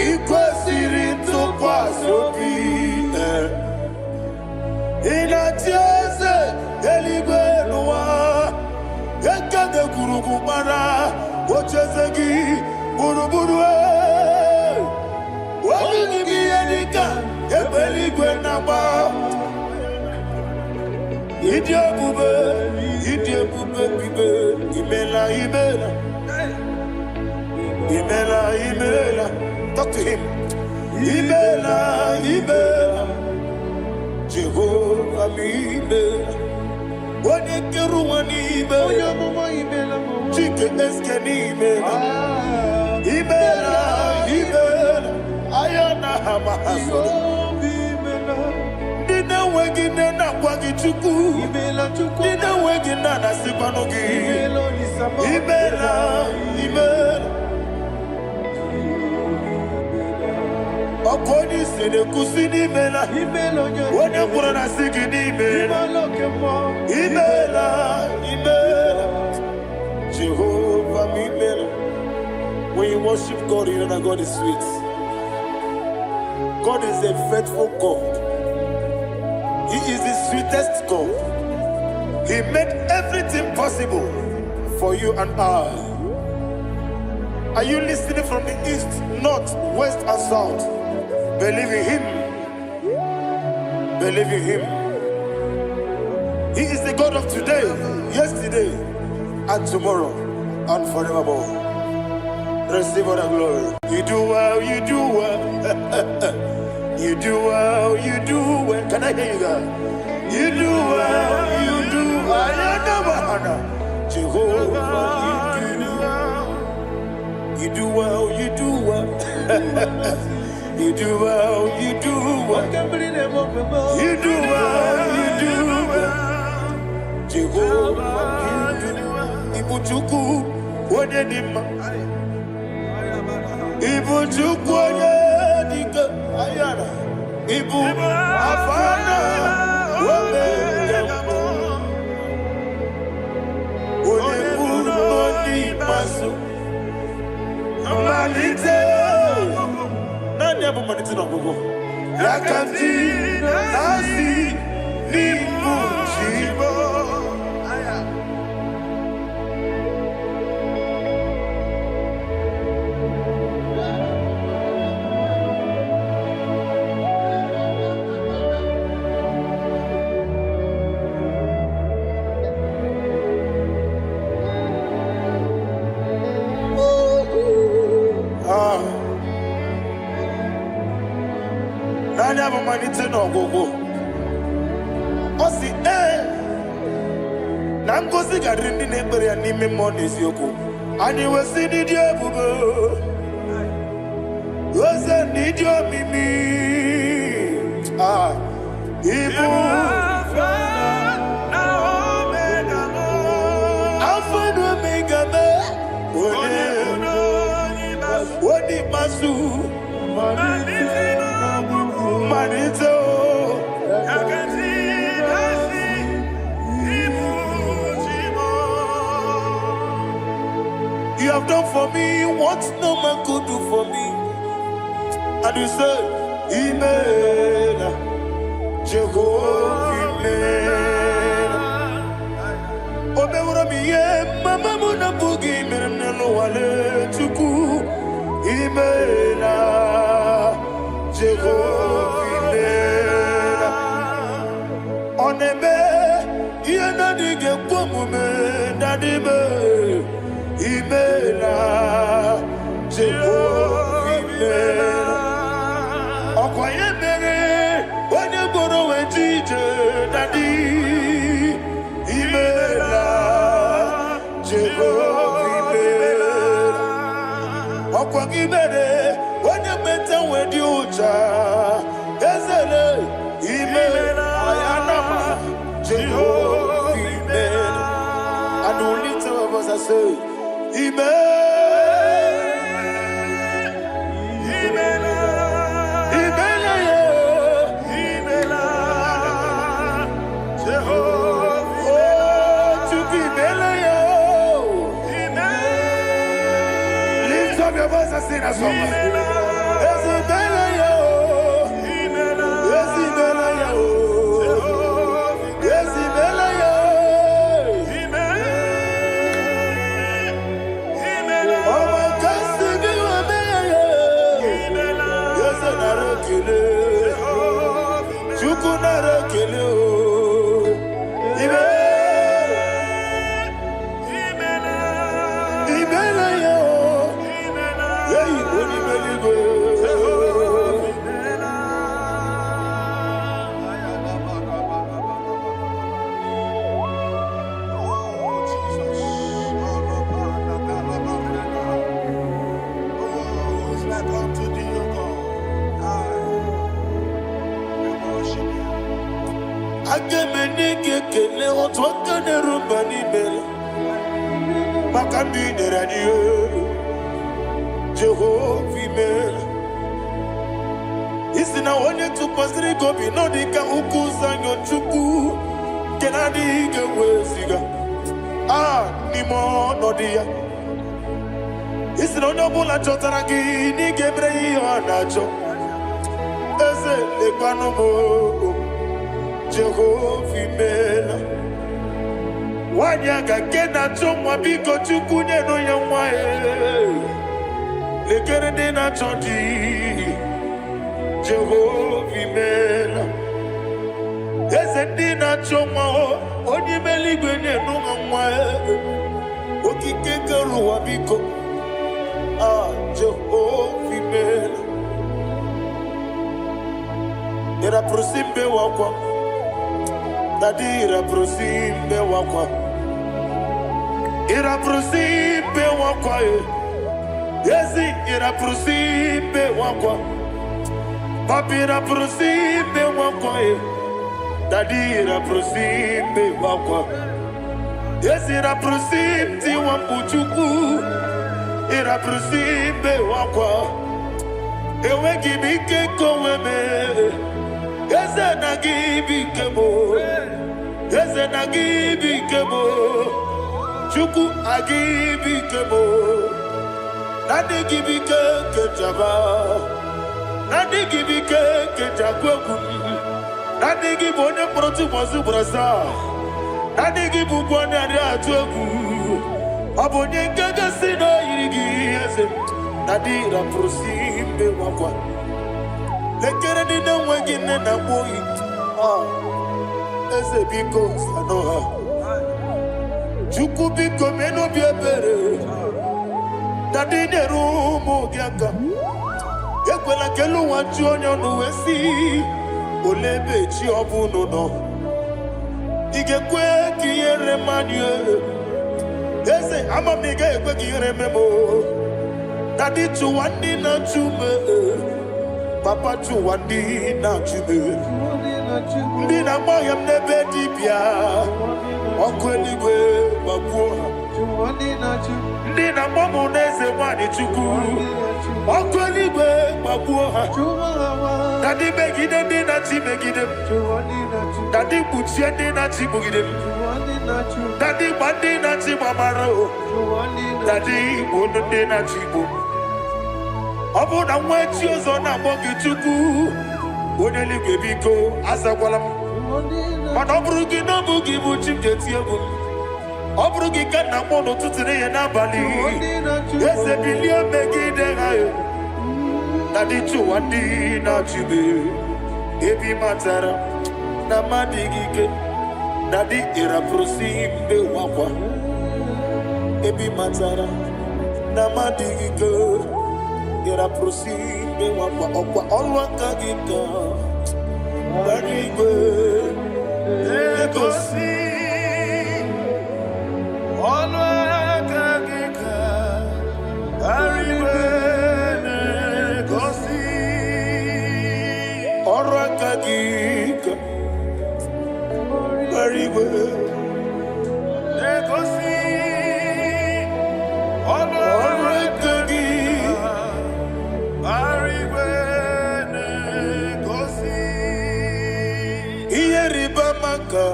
ị kwesịrị ntụkwasị obi. Eh. Ị na-achị eze eluigwe n'ụwa, ekede gburugburu mara ocheeze gị gburugburu. Eh. Obi gị bụ ihe dịka egbe eluigwe na-agba. Ịdị ebube, ịdị ebube bibe, imela, imela, imela, imela. Talk to him. Imela, imela, Jehova m, imela. Onye kere ụwa n'ime, Onye amụma, imela m. Chike eske n'imela, imela, imela. Aya na ha ma ha soro. Obi imela. Ndị na-enweghị nne na-akwa gị Chukwu. Imela, Chukwu. Ndị na-enweghị nna na-asịkwanụ gị. Imela, Olisa m. Imela, imela. Ọkụ onye isi na-ekwusi n'imela. Imela, onye Onye kwuru na sị gị n'imela. Imela, oke mmụọ. Imela, imela. Jehovah m, imela. When you worship God, you know that God is sweet. God is a faithful God. He is the sweetest God. He made everything possible for you and I. Are you listening from the east, north, west, and south? Believe in Him. Believe in Him. He is the God of today, yesterday, and tomorrow, and forevermore. Receive all the glory. You do well, you do well. You do well, you do well. Can I hear you guys? You do well, you do well. Jehovah, you do well. You do well, you do well. You do well, you do well. Oke mmiri na-eme ofe m. You do well, you do well. Jehovah, you do well. Ibu Chukwu, onye dị mma. Ibu Chukwu onye dị ike. Ayara. Ibu Alfa na Omega. Onye mbụ na onye ikpeazụ. Mmalite. Naanị ya bụ mmalite na ọgwụgwụ. Ya ka m ji na-asị n'ịbụ chi m. Ah. Naanị ya bụ mmalite na ọgwụgwụ. Ọ sị ee na ngozi ga-adịrị ndị na-ekpere ya n'ime mmụọ na eziokwu. Anyị wesị n'ịdị ebube. Eze n'ịdị omimi. Ah, ịbụ Alpha na Omega me. Onye onye ikpeazụ malite o. You have done for me what no man could do for me. And you say, Imela, Jehovah Imela. O meworo m ihe mama m na-abụghị mere m n'ụwa Chukwu. Imela, Jehovah Imela. Ọ na-eme ihe na-adịghị ekwe omume dadime. Imela, Jehovah Imela. Ọkwa ya mere onye gboro wee ji ije, Daddy. Imela, Jehova, imela. Ọkwa gị mere onye meta wee dị ụcha, ezele. Imela ayanama, Jehova, imela. And we lift our voice and say, Imela, Imela, yeah. Oh, Chukwu, imela ya. Lift up your voice and sing that song. Eze, imela ya. Eze, imela ya. Eze, imela ya. Ọmọ kasi gị ome ya. Eze, nara ekele. Chukwu, nara ekele o. Imela, imela ya o. Eyi, onye eluigwe. Oh, Jesus. Oh, who is like unto thee, O God? I we worship you. Aga m enye gị ekele otu aka na-eru mba n'ime maka ndị i nyere anyị. Jehova, imeela. Isi na onye tụkwasịrị gị obi nọ dị ka ugwu Zayọn, Chukwu, nke na-adịghị ga-eweziga a n'ime ọnọdụ ya. Isi na onye ọbụla chọtara gị na ị ga-emere ya ihe ọ na-achọ. Eze, lekwanụ m o. Jehova, imeela. Nwanyị aga nke na-achọ nwa, biko Chukwu, nyenụ ya nwa ya. Lekere ndị na-achọ di. Jehova, imeela. Eze, ndị na-achọ nwa o, onye ime eluigwe, nyenụ ha nwa ya. Okike kere ụwa, biko. Ah, Jehova, imeela. Ịrapụrụsi mbe wakwa. Daddy, ịrapụrụsi mbe wakwa. Ịrapụrụsi mbe wakwa e. Ezi, ịrapụrụsi mbe wakwa. Papi, ịrapụrụsi mbe wakwa e. Daddy, ịrapụrụsi mbe wakwa. Ezi, ịrapụrụsi tiwa mkpu. Chukwu, ịrapụrụsi mbe wakwa. Enweghị m ike nke onwe m. Eze, na gị bụ ike m. Eze, na gị bụ ike m. Chukwu, agị bụ ike m. Na ndị gị bụ ike nke njaba, na ndị gị bụ ike nke njakwu egwu m. Na ndị gị bụ onye mkpọrọ tụbọsị ugboro asaa. Na ndị gị bụ ụgwọ na-adị atụ egwu. Ọ bụ onye nke gosi na o yiri gị, eze. Na dị rapụrụ si mbe nwakwa. Lekere ndị na-enweghị nne na nwa oyi. Ah, eze, biko sanụ ha. Chukwu, biko mee n'obi ebere na ndị nyere ụmụ gị aka. Ekwela ka elu ụwa ju onye ọnụ wee sị, "Olee ebe chi ọ bụ unu nọ?" Ị ga-ekwe ka ihere mmadụ? Eze, ama m na ị gaghị ekwe ka ihere mee m o. Daddy chụwa ndị na-achụ m, papa chụwa ndị na-achụ m, ndị na-agba ya m n'ebe dibịa, ọkụ eluigwe gbagbuo ha. Ndị na-agba m n'eze nwanyị Chukwu, ọkụ eluigwe gbagbuo ha. Daddy megide ndị na-achị megide m. Daddy kpuchie ndị na-achị kpugide m. Daddy gba ndị na-achị gbamara o. Daddy gbuo ndị na-achị igbo. Ọ bụrụ na nwa echi ọzọ na-akpọ gị Chukwu, onye eluigwe, biko azakwala m. Mana ọ bụrụ gị na ọ bụ gị bụ chi m ga-eti egwu m. Ọ bụrụ gị ka nna akpọ n'ụtụtụ, n'ehihie, n'abalị, eze, bilie megide ha. Daddy chụwa ndị na-achụbe ebe ị matara na mmadụ gị ike. Daddy ịrapụrụsi mbe wakwa ebe ị matara na mmadụ gị ike, ịrapụrụsi mbe wakwa ọkwa ọlụ aka gị ka gbara igwe Na-egosi ọnụ aka gị ka igwe na-egosi. Ọrụ aka gị ka gbara igwe Na-egosi ọnụ ọrụ aka gị igwe na-egosi. Ihe rịba ama ka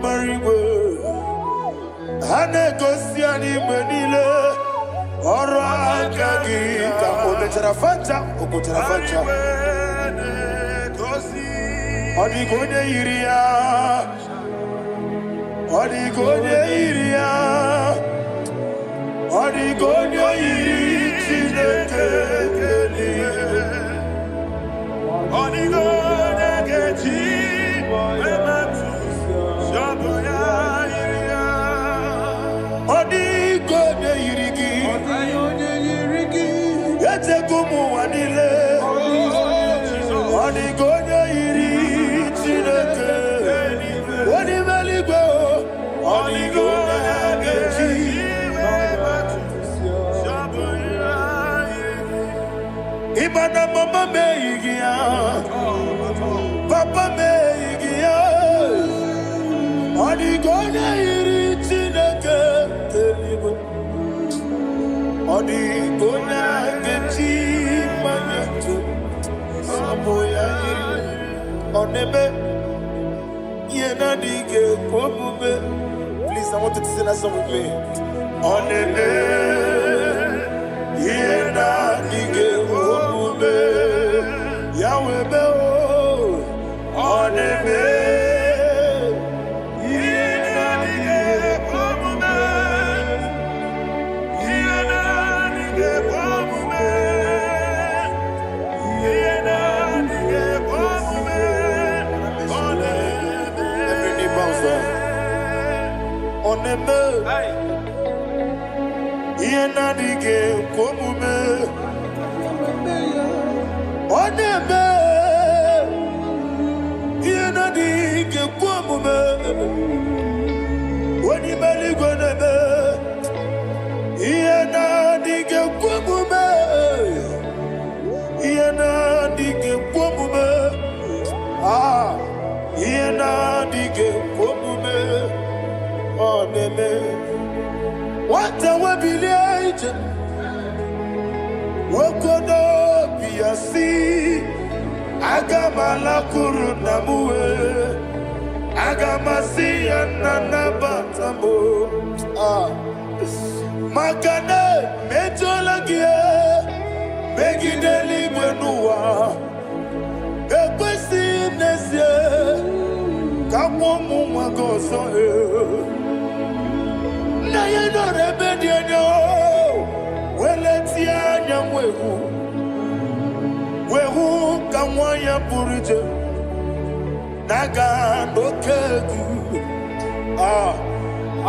gbara igwe ha na-egosi anyị mgbe niile. Ọrụ aka gị ka o mechara facha, o kpochara facha. Igwe na-egosi. Ọ dịghị onye yiri ya, ọ dịghị onye yiri ya, ọ dịghị onye yiri Chineke eluigwe. Ọ dịghị onye ga-eji emetụ sọbụ ya yiri ya. Ọ dịghị onye yiri gị. Echego m ụwa niile, ọ dịghị onye yiri Chineke onye ime eluigwe o. Ọ dịghị onye ga-eji Sọbụ ya yiri. Ịma na mama m eyighị ya, papa m eyighị ya, ọ dịghị onye yiri Chineke eluigwe. Ọ dịghị onye ga-eji mmanya tụ ọ ya yiri. Ọ na-eme ihe na-adịghị ekwe omume. Please, I want you to sing that song with me. Ọ na-eme ihe na-adịghị ekwe omume. Ya wee mee o. Ọ na-eme Ihe na-adịghị ekwe omume. Ihe na-adịghị ekwe omume. Ihe na-adịghị ekwe omume. Ọ na-eme. Every knee bows down. Ọ na-eme Hey. ihe na-adịghị ekwe omume. Ọ na-eme ihe na-adịghị ekwe omume. Onye ime eluigwe na-eme ihe na-adịghị ekwe omume, ihe na-adịghị ekwe omume. Ah, ihe na-adịghị ekwe omume, ọ na-eme. Nwata webilie ije, nwoke n'obi ya si, aga m alakwuru nna m wee aga m asị ya, nna, nabata m o. Ah. Maka na emejọla gị megide eluigwe n'ụwa, ekwesịghị m n'ezie ka nwa ụmụ nwa gị ọzọ. Nna ya nọrọ ebe dị anya weletie anya, wee hụ ka nwa ya pụrụ iche na-aga n'oke egwu. Ah,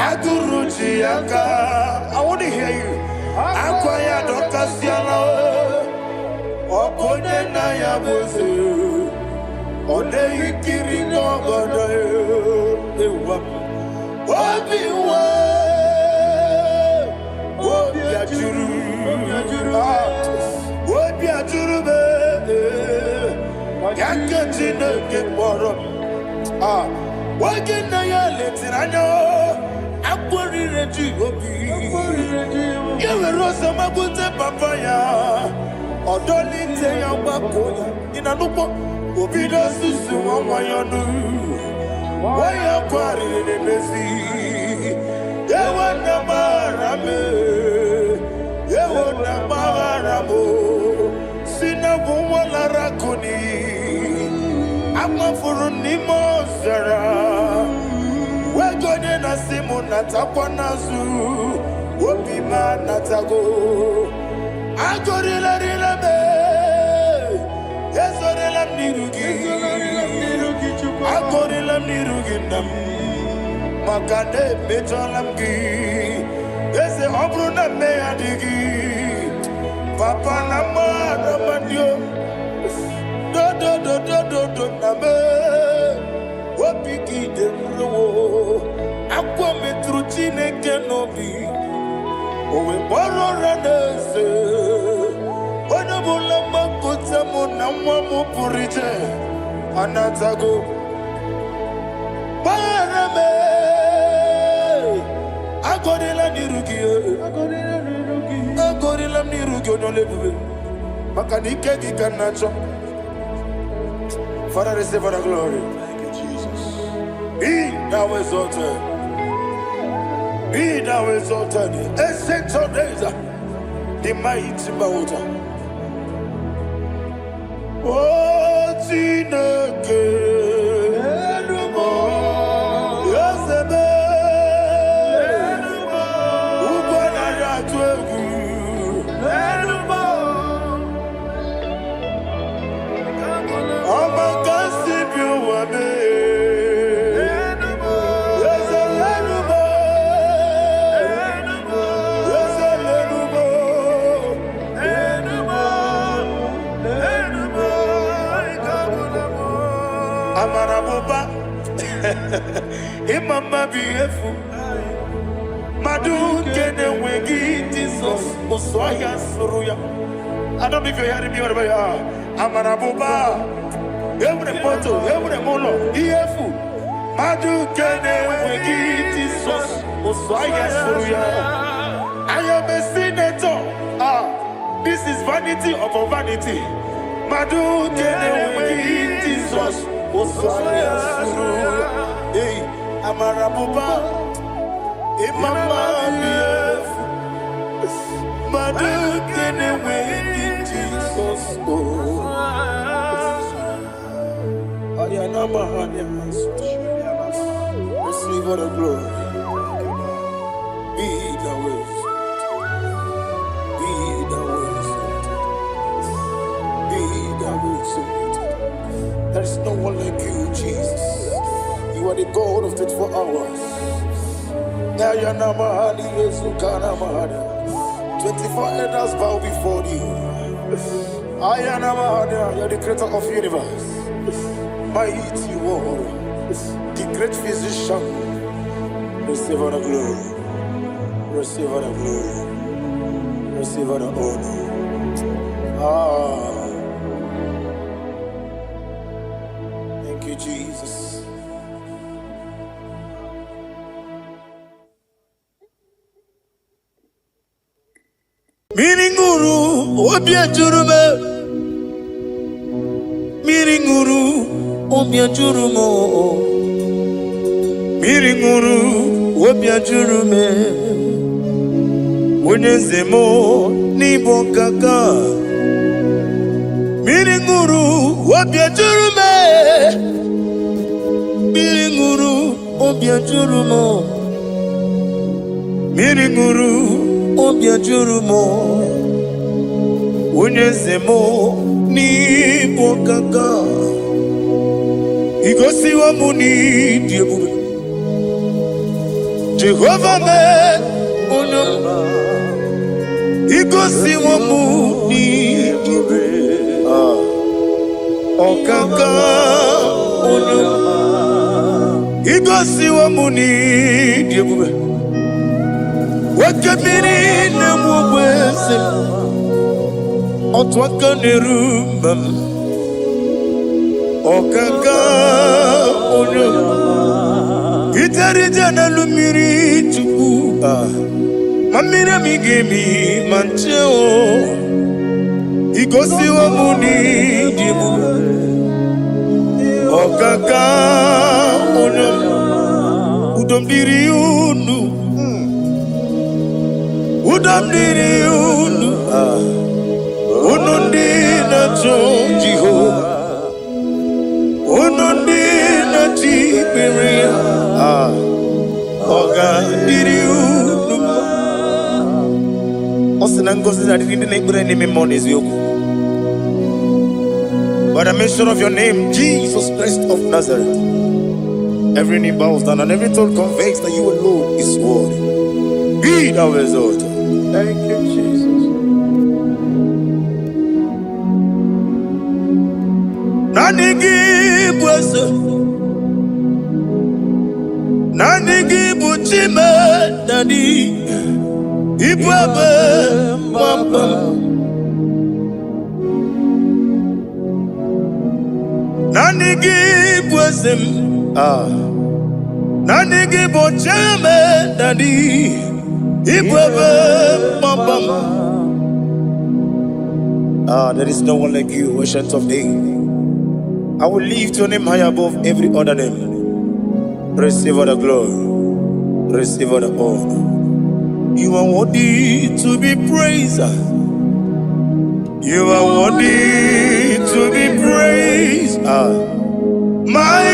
agụrụ ji ya aka. I want to hear you. Akwa ya dọkasịala. Ọ bụ onye nna ya bụ eze, ọ na-eyi nkiri n'ọgọdọ ewa obi nwe obi ajụrụ. Ya ka Chineke kpọrọ m. Ah, nwoke nna ya letiri anya, akpọrịrị ji obi ya were ọsọ magbute papa ya, ọdọlite ya, gbakọ ya. Ị na-anụkpọ obido susu nwa nwa ya ọnụ nwa ya kwarịrị n'emezi. Ewo na gbaghara m, ewo na gbaghara m, si na bụ nwa lara akụ n'iyi, amafuru n'ime ọzara. Wego onye na-asị m natakwa n'azụ, obi m anatago. Agọrịlarịla m, ezorela m n'iru gị. Agọrịla m n'iru gị, nna m, maka na emejọla m gị, eze. Ọ bụrụ na mmehie adịghị, papa, na mmadụ amadị dodododododo na m obi gị dị nrowo. Akwa metụrụ Chineke n'obi, o wee kpọrọ ụra n'eze. Onye ọbụla mgbapụta mụ na nwa m pụrụ iche anatago. Gbaghara m, agọrịla n'iru gị, agọrịla m n'iru gị, onye ọla ebube, maka na ike gị ka m na-achọ. Father, receive all the glory. Thank you, Jesus. Be thou exalted. Be thou exalted. Ancient of days, the mighty water. Oh, Chineke. Eze m. Ugwu anaghị atụ egwu. Ọma ka si bi ụwa mee. Eze lenu m. Eze lenu m. Amara m ụba, ịma mma bụ ihe efu. Mmadụ nke na-enweghị Jizọs, ụsụ ọhịa sụrụ ya. I don't know if you're hearing me wherever you are. Amara m ụba, enwere m moto, enwere m ụlọ, ihe efu. Mmadụ nke na-enweghị Jizọs, ụsụ ọhịa sụrụ ya. I am a senator. Ah, this is vanity upon vanity. Mmadụ nke na-enweghị Jizọs, ụsụ ọhịa sụrụ ya. Hey, amara m ụba, ịma mma bụ ihe efu. Mmadụ nke na-enweghị Jizọs, oh. Ayanama hanya. Receive all the glory. Be thou exalted. Be thou exalted. Be thou exalted. There is no one like you, Jesus. You are the God of 24 hours. Ayanama hali yezukana mahana. 24 elders bow before you. Ayanama hanya. You are the creator of universe. Mighty warrior. The great physician. Receive all the glory. Receive all the glory. Receive all the honor. Ah, thank you, Jesus. Mmiri ṅụrụ, obi ejuru m. Mmiri ṅụrụ, obi ejuru m. Mmiri ṅụrụ, obi ejuru m. Onye eze m, n'ịbụ nkaka. Mmiri ṅụrụ, obi ejuru m. Mmiri ṅụrụ, obi ejuru m. Mmiri ṅụrụ, obi ejuru m. Onye eze m, n'ịbụ nkaka. Igosiwo m n'ịdị ebube. Jehova mee, onye ọma. Igosiwo m n'ịdị ebube. Ah, ọkaka, onye ọma. Igosiwo m n'ịdị ebube. Oke mmiri na-enwe ogbe eze m. Otu aka na-eru mba m. Ọkaka onye ijere ije n'elu mmiri Chukwu, ah. Ma mmiri emi ga-emi ma nche o igosiwo m n'ịdị ebube. Ọkaka onye, udo m dịrị unu, udo m dịrị unu, ah. Unu ndị na-achọ Jehova, unu ndị na-achọ ikpere ya, ah, ọ ga-adịrị unu mma. Ọ sị na ngọzi na-adịrị ndị na-ekpere n'ime mmụọ na eziokwu. By the mention of your name, Jesus Christ of Nazareth, every knee bows down and every tongue confesses that you alone is worthy. Be thou exalted. Thank you, Jesus. Naanị gị bụ eze, naanị gị bụ Chime Daddy, ịbụ ebe mgbaba m. Naanị gị bụ eze m, ah. Naanị gị bụ Chime Daddy, ịbụ ebe mgbaba m. Ah, there is no one like you, Ancient of Days. I will lift your name high above every other name. Receive all the glory, receive all the honor. You are worthy to be praised. You are worthy to be praised. Ah, my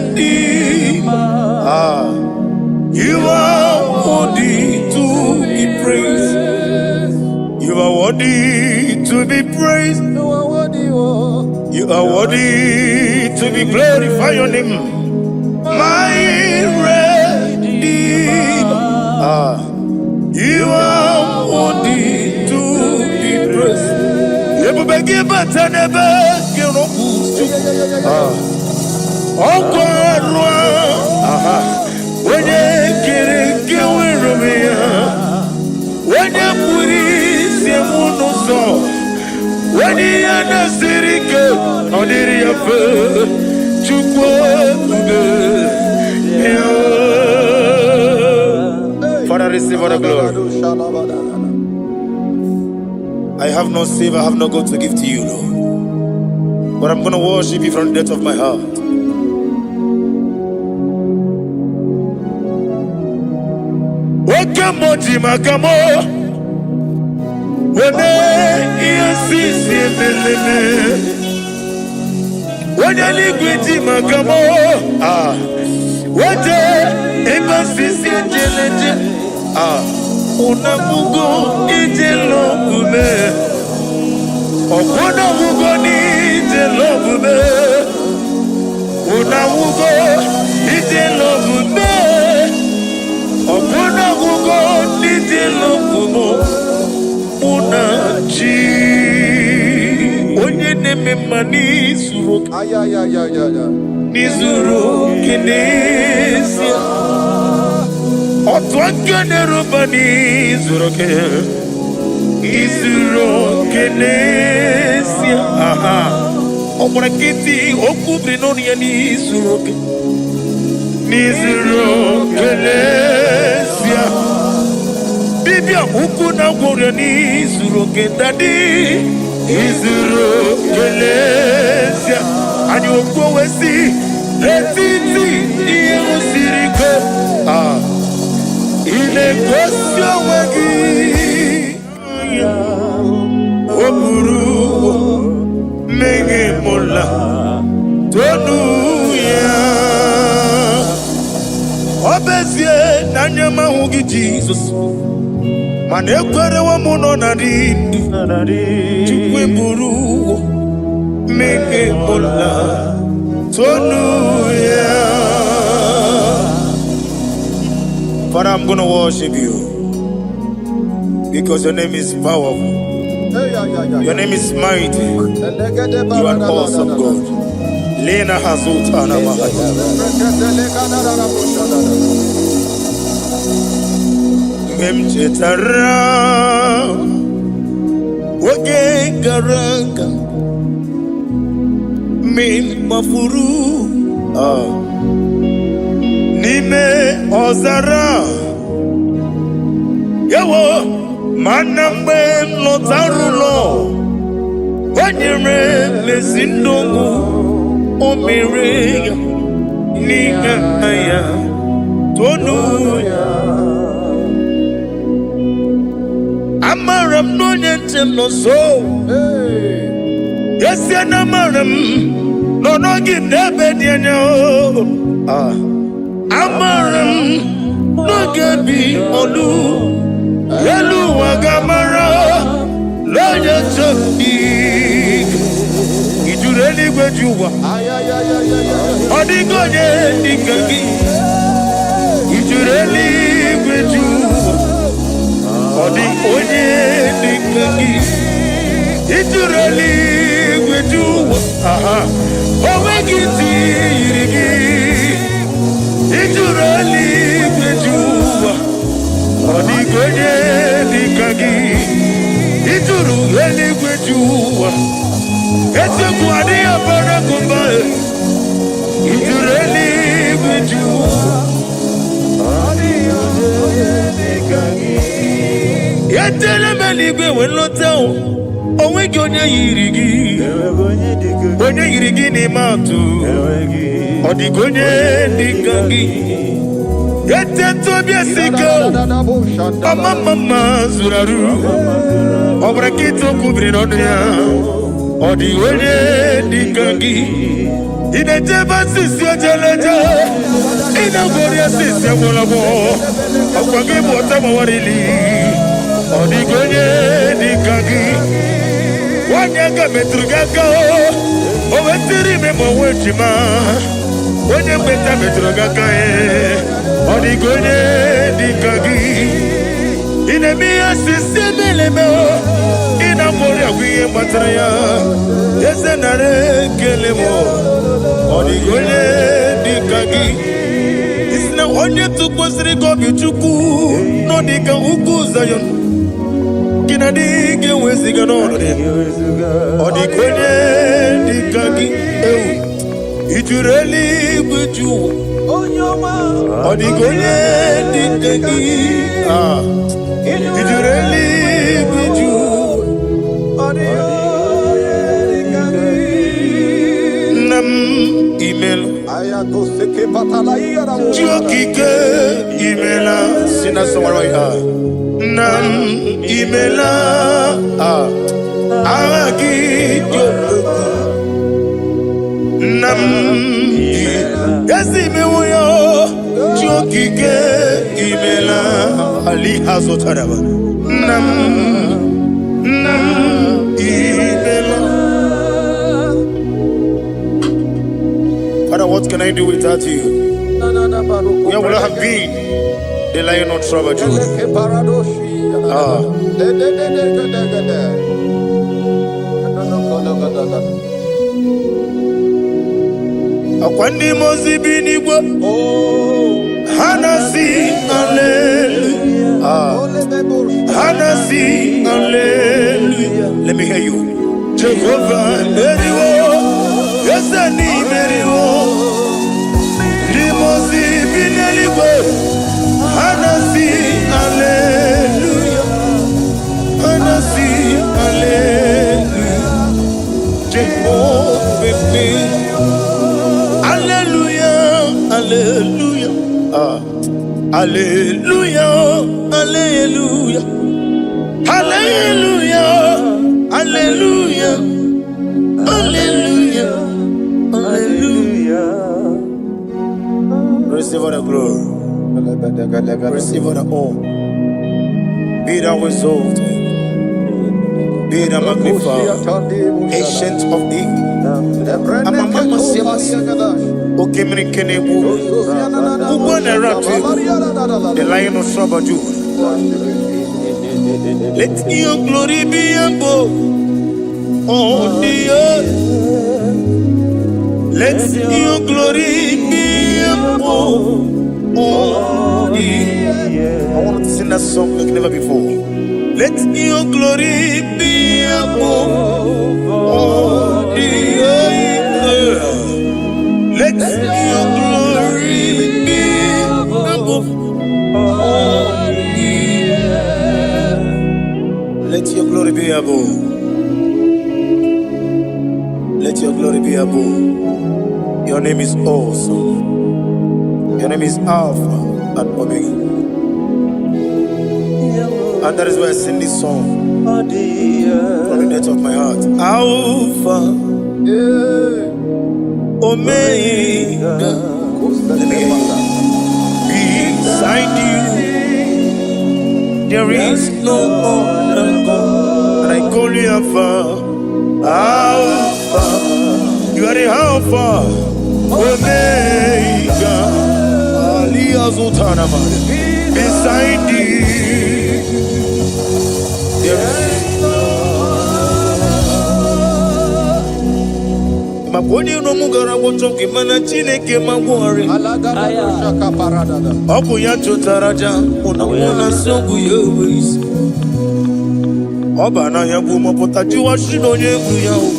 Redeemer. Ah, you are worthy to be praised. You are worthy to be praised. You are worthy, oh. You are worthy to be glorified. Your name, my Redeemer. Ah, you are worthy to be praised. Ebube gị bata n'ebe gị rọpụ. Ah, ọkwa arụ aha onye kere nke nwere onwe ya, onye kpụrụ isi m n'ụzọ, onye ihe na-esiri ike ọ dịrị ya mfe. Chukwu ebube ya. Father, receive all the glory. I have no silver, I have no gold to give to you, Lord. But I'm going to worship you from the depth of my heart. Oke mmụọ ji maka mụ weme ihe sisi emeleme. Onye eluigwe ji maka mụ, ah, wete ebe sisi ejeleje, ah, unabugo ije lọbụme ọkwụnabugo n'ije lọbụme unabugo ije lọbụme ọkwụnabugo n'ije lọbụme mụ na chi onye na-eme mma n'izuru oke. Ayayayayaya. N'izuru oke n'ezie, otu aka na-eruba n'izuru oke, izuru oke n'ezie. Aha, ọ gbara nkịtị okwu biri n'ọnụ ya n'izuru oke, n'izuru oke n'ezie. Dibịa ukwu na gwọrọ n'izuru oke, Daddy, izuru oke n'ezie. Anyị okwu wee si n'etiti ihe siri ike, ah, ị na-egosi onwe gị. O buru mmehie mụla tonu ya. Ọ bụ ezie na anya m ahụghị Jizọs, mana ekwerewo m nọ na dị ndụ. Chukwu eburu mmehie mụla tonu ya. Father, I'm going to worship you because your name is powerful. Your name is mighty. You are an awesome God. Lena Hazutana Mahaya. Mgbe m chetara oge gara aga, Mgbe m gbafuru n'ime ọzara, ewo, mana mgbe m lọtara ụlọ, o nyere m ezi ndụ, o mere ya n'ihe ya tonu ya. Amara m na onye nche m nọ nso. Ezie na amara m nọ n'oge m n'ebe dị anya o. Amara m n'oge bi olu elu ụwa ga-amara n'onye nche m dị. Ijuru eluigwe ji ụwa, ọ dịghị onye dị ka gị. Ijuru eluigwe ji ụwa, ọ dị onye dị ka gị. Ijuru eluigwe ji ụwa, aha, o nweghị ntị yiri gị. Ijuru eluigwe ji ụwa, ọ dịghị onye dị ka gị. Ijuru eluigwe ji ụwa, eziokwu adịghị abara gụba. Ijuru eluigwe ji ụwa. Etele m eluigwe wee lọta o, o nweghị onye yiri gị, onye yiri gị n'ime atụ. Ọ dịghị onye dị ka gị. Etete obi esi ike o, ọma mma mma zuru arụ, ọ bụrụ nkịta okwu biri n'ọnụ ya. Ọ dịghị onye dị ka gị. Ị na-ejebe asịsị ojeleje, ị na-agwọrị asịsị agwọrọgwọ, ọkwa gị bụ ọta gbawarili. Ọ dịghị onye dị ka gị. Nwanyị aka metụrụ gị aka, o wetiri ime ma onwe ejima. Onye mgbeta metụrụ gị aka, ọ dịghị onye dị ka gị. Ị na-eme ihe osisi emeleme, ị na-agbọrị agwa ihe gbatara ya. Eze, nara ekele m. Ọ dịghị onye dị ka gị. Isi na onye tụkwasịrị gị obi, Chukwu, nọ dị ka ugwu Zayọn, gị na dị ga-eweziga n'ọnọdụ ya. Ọ dịghị onye dị ka gị. Ewu, ijuru eluigwe ju ụwa, ọ dịghị onye dị ka gị. Ijuru eluigwe ju ụwa. Nna m, imela. Chi okike, imela. Si na sọgbara ya, nna m, imela. Agha gị dị okpukpu. Nna m, ezi imewo ya. Chi okike, imela. Ali ha zụtara nna m, nna m, imela. Father, what can I do without you? Where would I have been? The lion of tribe of Judah. Akwa ndị mmụọ ozi bi n'igwe, ha na-asị hallelujah. Ha na-asị hallelujah. Let me hear you. Jehovah meriwo, eze n'imeriwo. Ndị mmụọ ozi bi n'eluigwe, ha na-asị hallelujah. Ha na-asị hallelujah. Jehovah meriwo. Hallelujah, hallelujah. Hallelujah, hallelujah. Hallelujah, hallelujah, hallelujah, hallelujah. Receive all the glory, receive all the honor. Be thou exalted, be thou magnified, ancient of days. Okemiri Kenebu, the lion of tribe of Judah. Let your glory be above on the earth. Let your glory be above on the earth. I want to sing that song like never before. Let your glory be above on the earth. Let your glory be above all the earth. Let your glory be above. Let your glory be above. Your name is awesome. Your name is Alpha and Omega. And that is why I sing this song from the depth of my heart. Alpha, Omega. Let me hear you. Beside you, there is no other God. And I call you Alpha, Alpha. You are the Alpha, Omega. Ali Azutanama. Beside you, there is maka onye iro m gara gwọchọ gị, mana Chineke ma gwọgharị. Ọ bụ ya chụtara aja mụ na nwa na nsị ọgwụ ya enwe isi. Ọ ba n'ahịa bụ mọpụta jụwa shi na onye egwu ya o.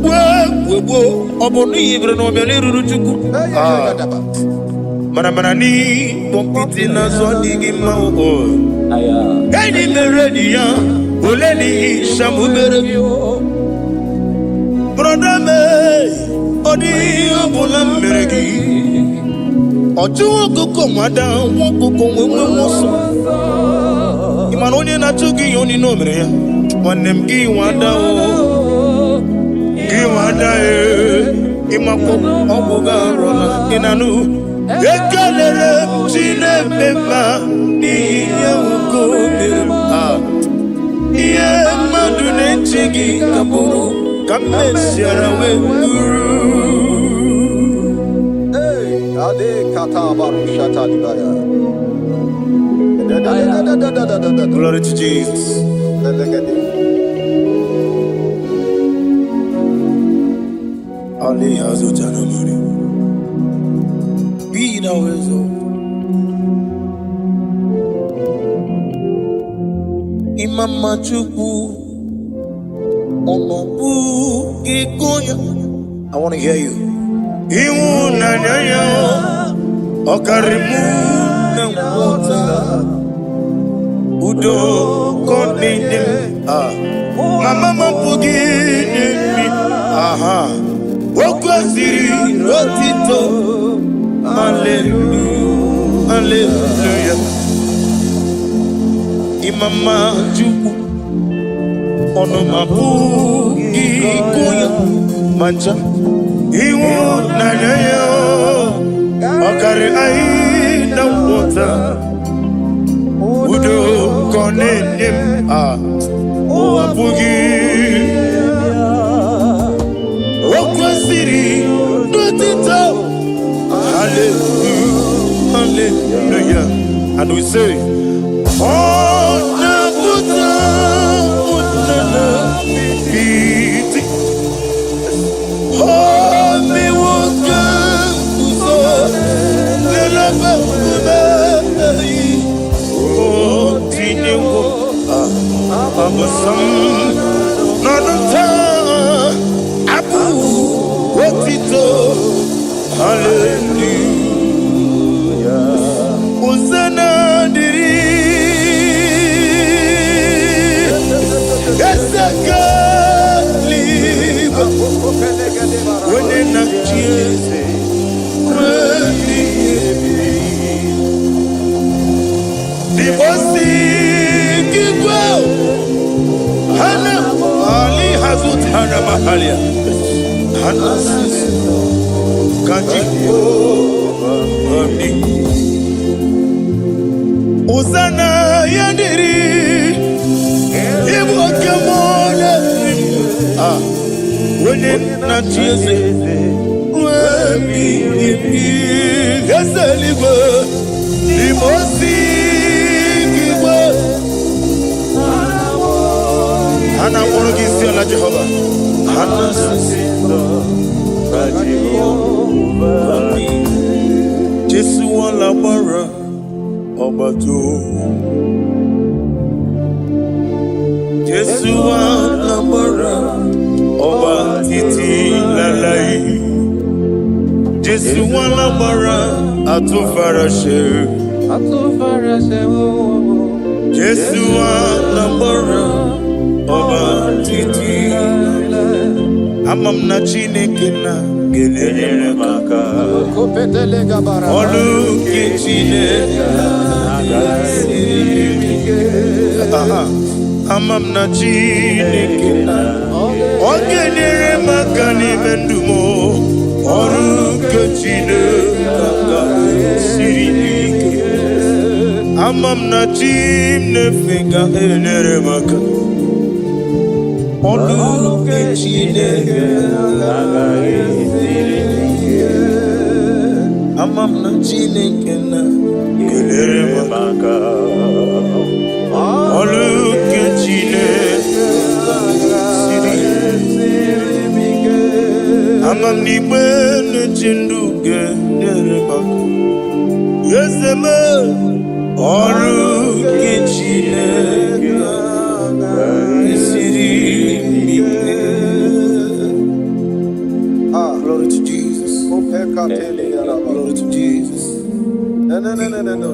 Wee wee gbuo ọ bụ n'ihi bere na ọbịa n'eruru Chukwu. Ah, mana mana n'ịkpọ nkịtị n'azụ adịghị mma o. Enyi mere enyi ya ole n'ihi shamubere brother me, ọ dịghị ihe ọbụla m mere gị. Ọ chụwa ọkụkọ nwada nwa ọkụkọ nwee nwe ọsọ. Ị mana onye na-achụ gị ihe onye o mere ya, nwanne m, gị nwada o, gị nwada e, ịmakwa ọgwụ gị arụla. Ị na-anụ, ekelere m Chineke mma n'ihi ihe nwoke o mere m. Ah, ihe mmadụ na-eche gị ka bụrụ ka m mesiara wee bụrụ. Hey, Ade kata barusha talibaya. Da da da da da da da da da. Glory to Jesus. Belegede. Ali Hazutanamari. Be thou exalted. Imama Chukwu, ọnọbụ gị gonya. I want to hear you. Ịhụnanya ya ọ karịrị mụ na nghọta. Udo ka ọ na-enye m. Ah. Mama m apụghị inye m. Aha. O kwesịrị otito. Hallelujah. Hallelujah. Imama Chukwu, ọnụma apụghị ịgụ ya ma ncha. Ịhụnanya ya ọ karịrị anyị na nghọta. Udo ka ọ na-enye m. Ah, ụwa apụghị. O kwesịrị n'otito. Hallelujah. Hallelujah. And we say, ọ na-apụta ụnana iti. O mewo ka nguzo n'elebe nkume. O tinyewo abụsam n'ọnụ taa abụ otito. Hallelujah. Hosanna dịrị Eze eluigwe, onye na-achị eze ruo ebighị ebi. Dibosi igwe hana ali hazutana mahalia hana sisi kaji ami. Hosanna ya dịrị ịbụ oke mmụọ na-eri. Ah, onye na-achị eze ruo ebighị ebi, eze eluigwe. Dibosi igwe ha na-akpọrọ gị isi ala. Jehova, ha na-asị Jehova dị. Jesu wala gbara ọgbata. Jesu wala gbara ọba títí láláì. Jesu nwa atụfara she. Jesu alágbára, ọba títí. Ama m na Chineke na ga-enyere m aka. Ọrụ nke Chineke siri m ike. Aha. Ama m na Chineke na ọ ga-enyere m aka n'ime ndụ m. Ọrụ nke Chineke siri m ike. Ama m na chi m na-efe ga-enyere m aka. Ọrụ nke Chineke siri m ike. Ama m na Chineke na ga-enyere m aka. Ọrụ nke Chineke siri ike. Ama m na igbe na-eche ndụ ga-enyere m aka. Eze m, ọrụ nke Chineke siri m ike. Ah. Glory to Jesus. Glory to Jesus. No, no, no, no, no, no.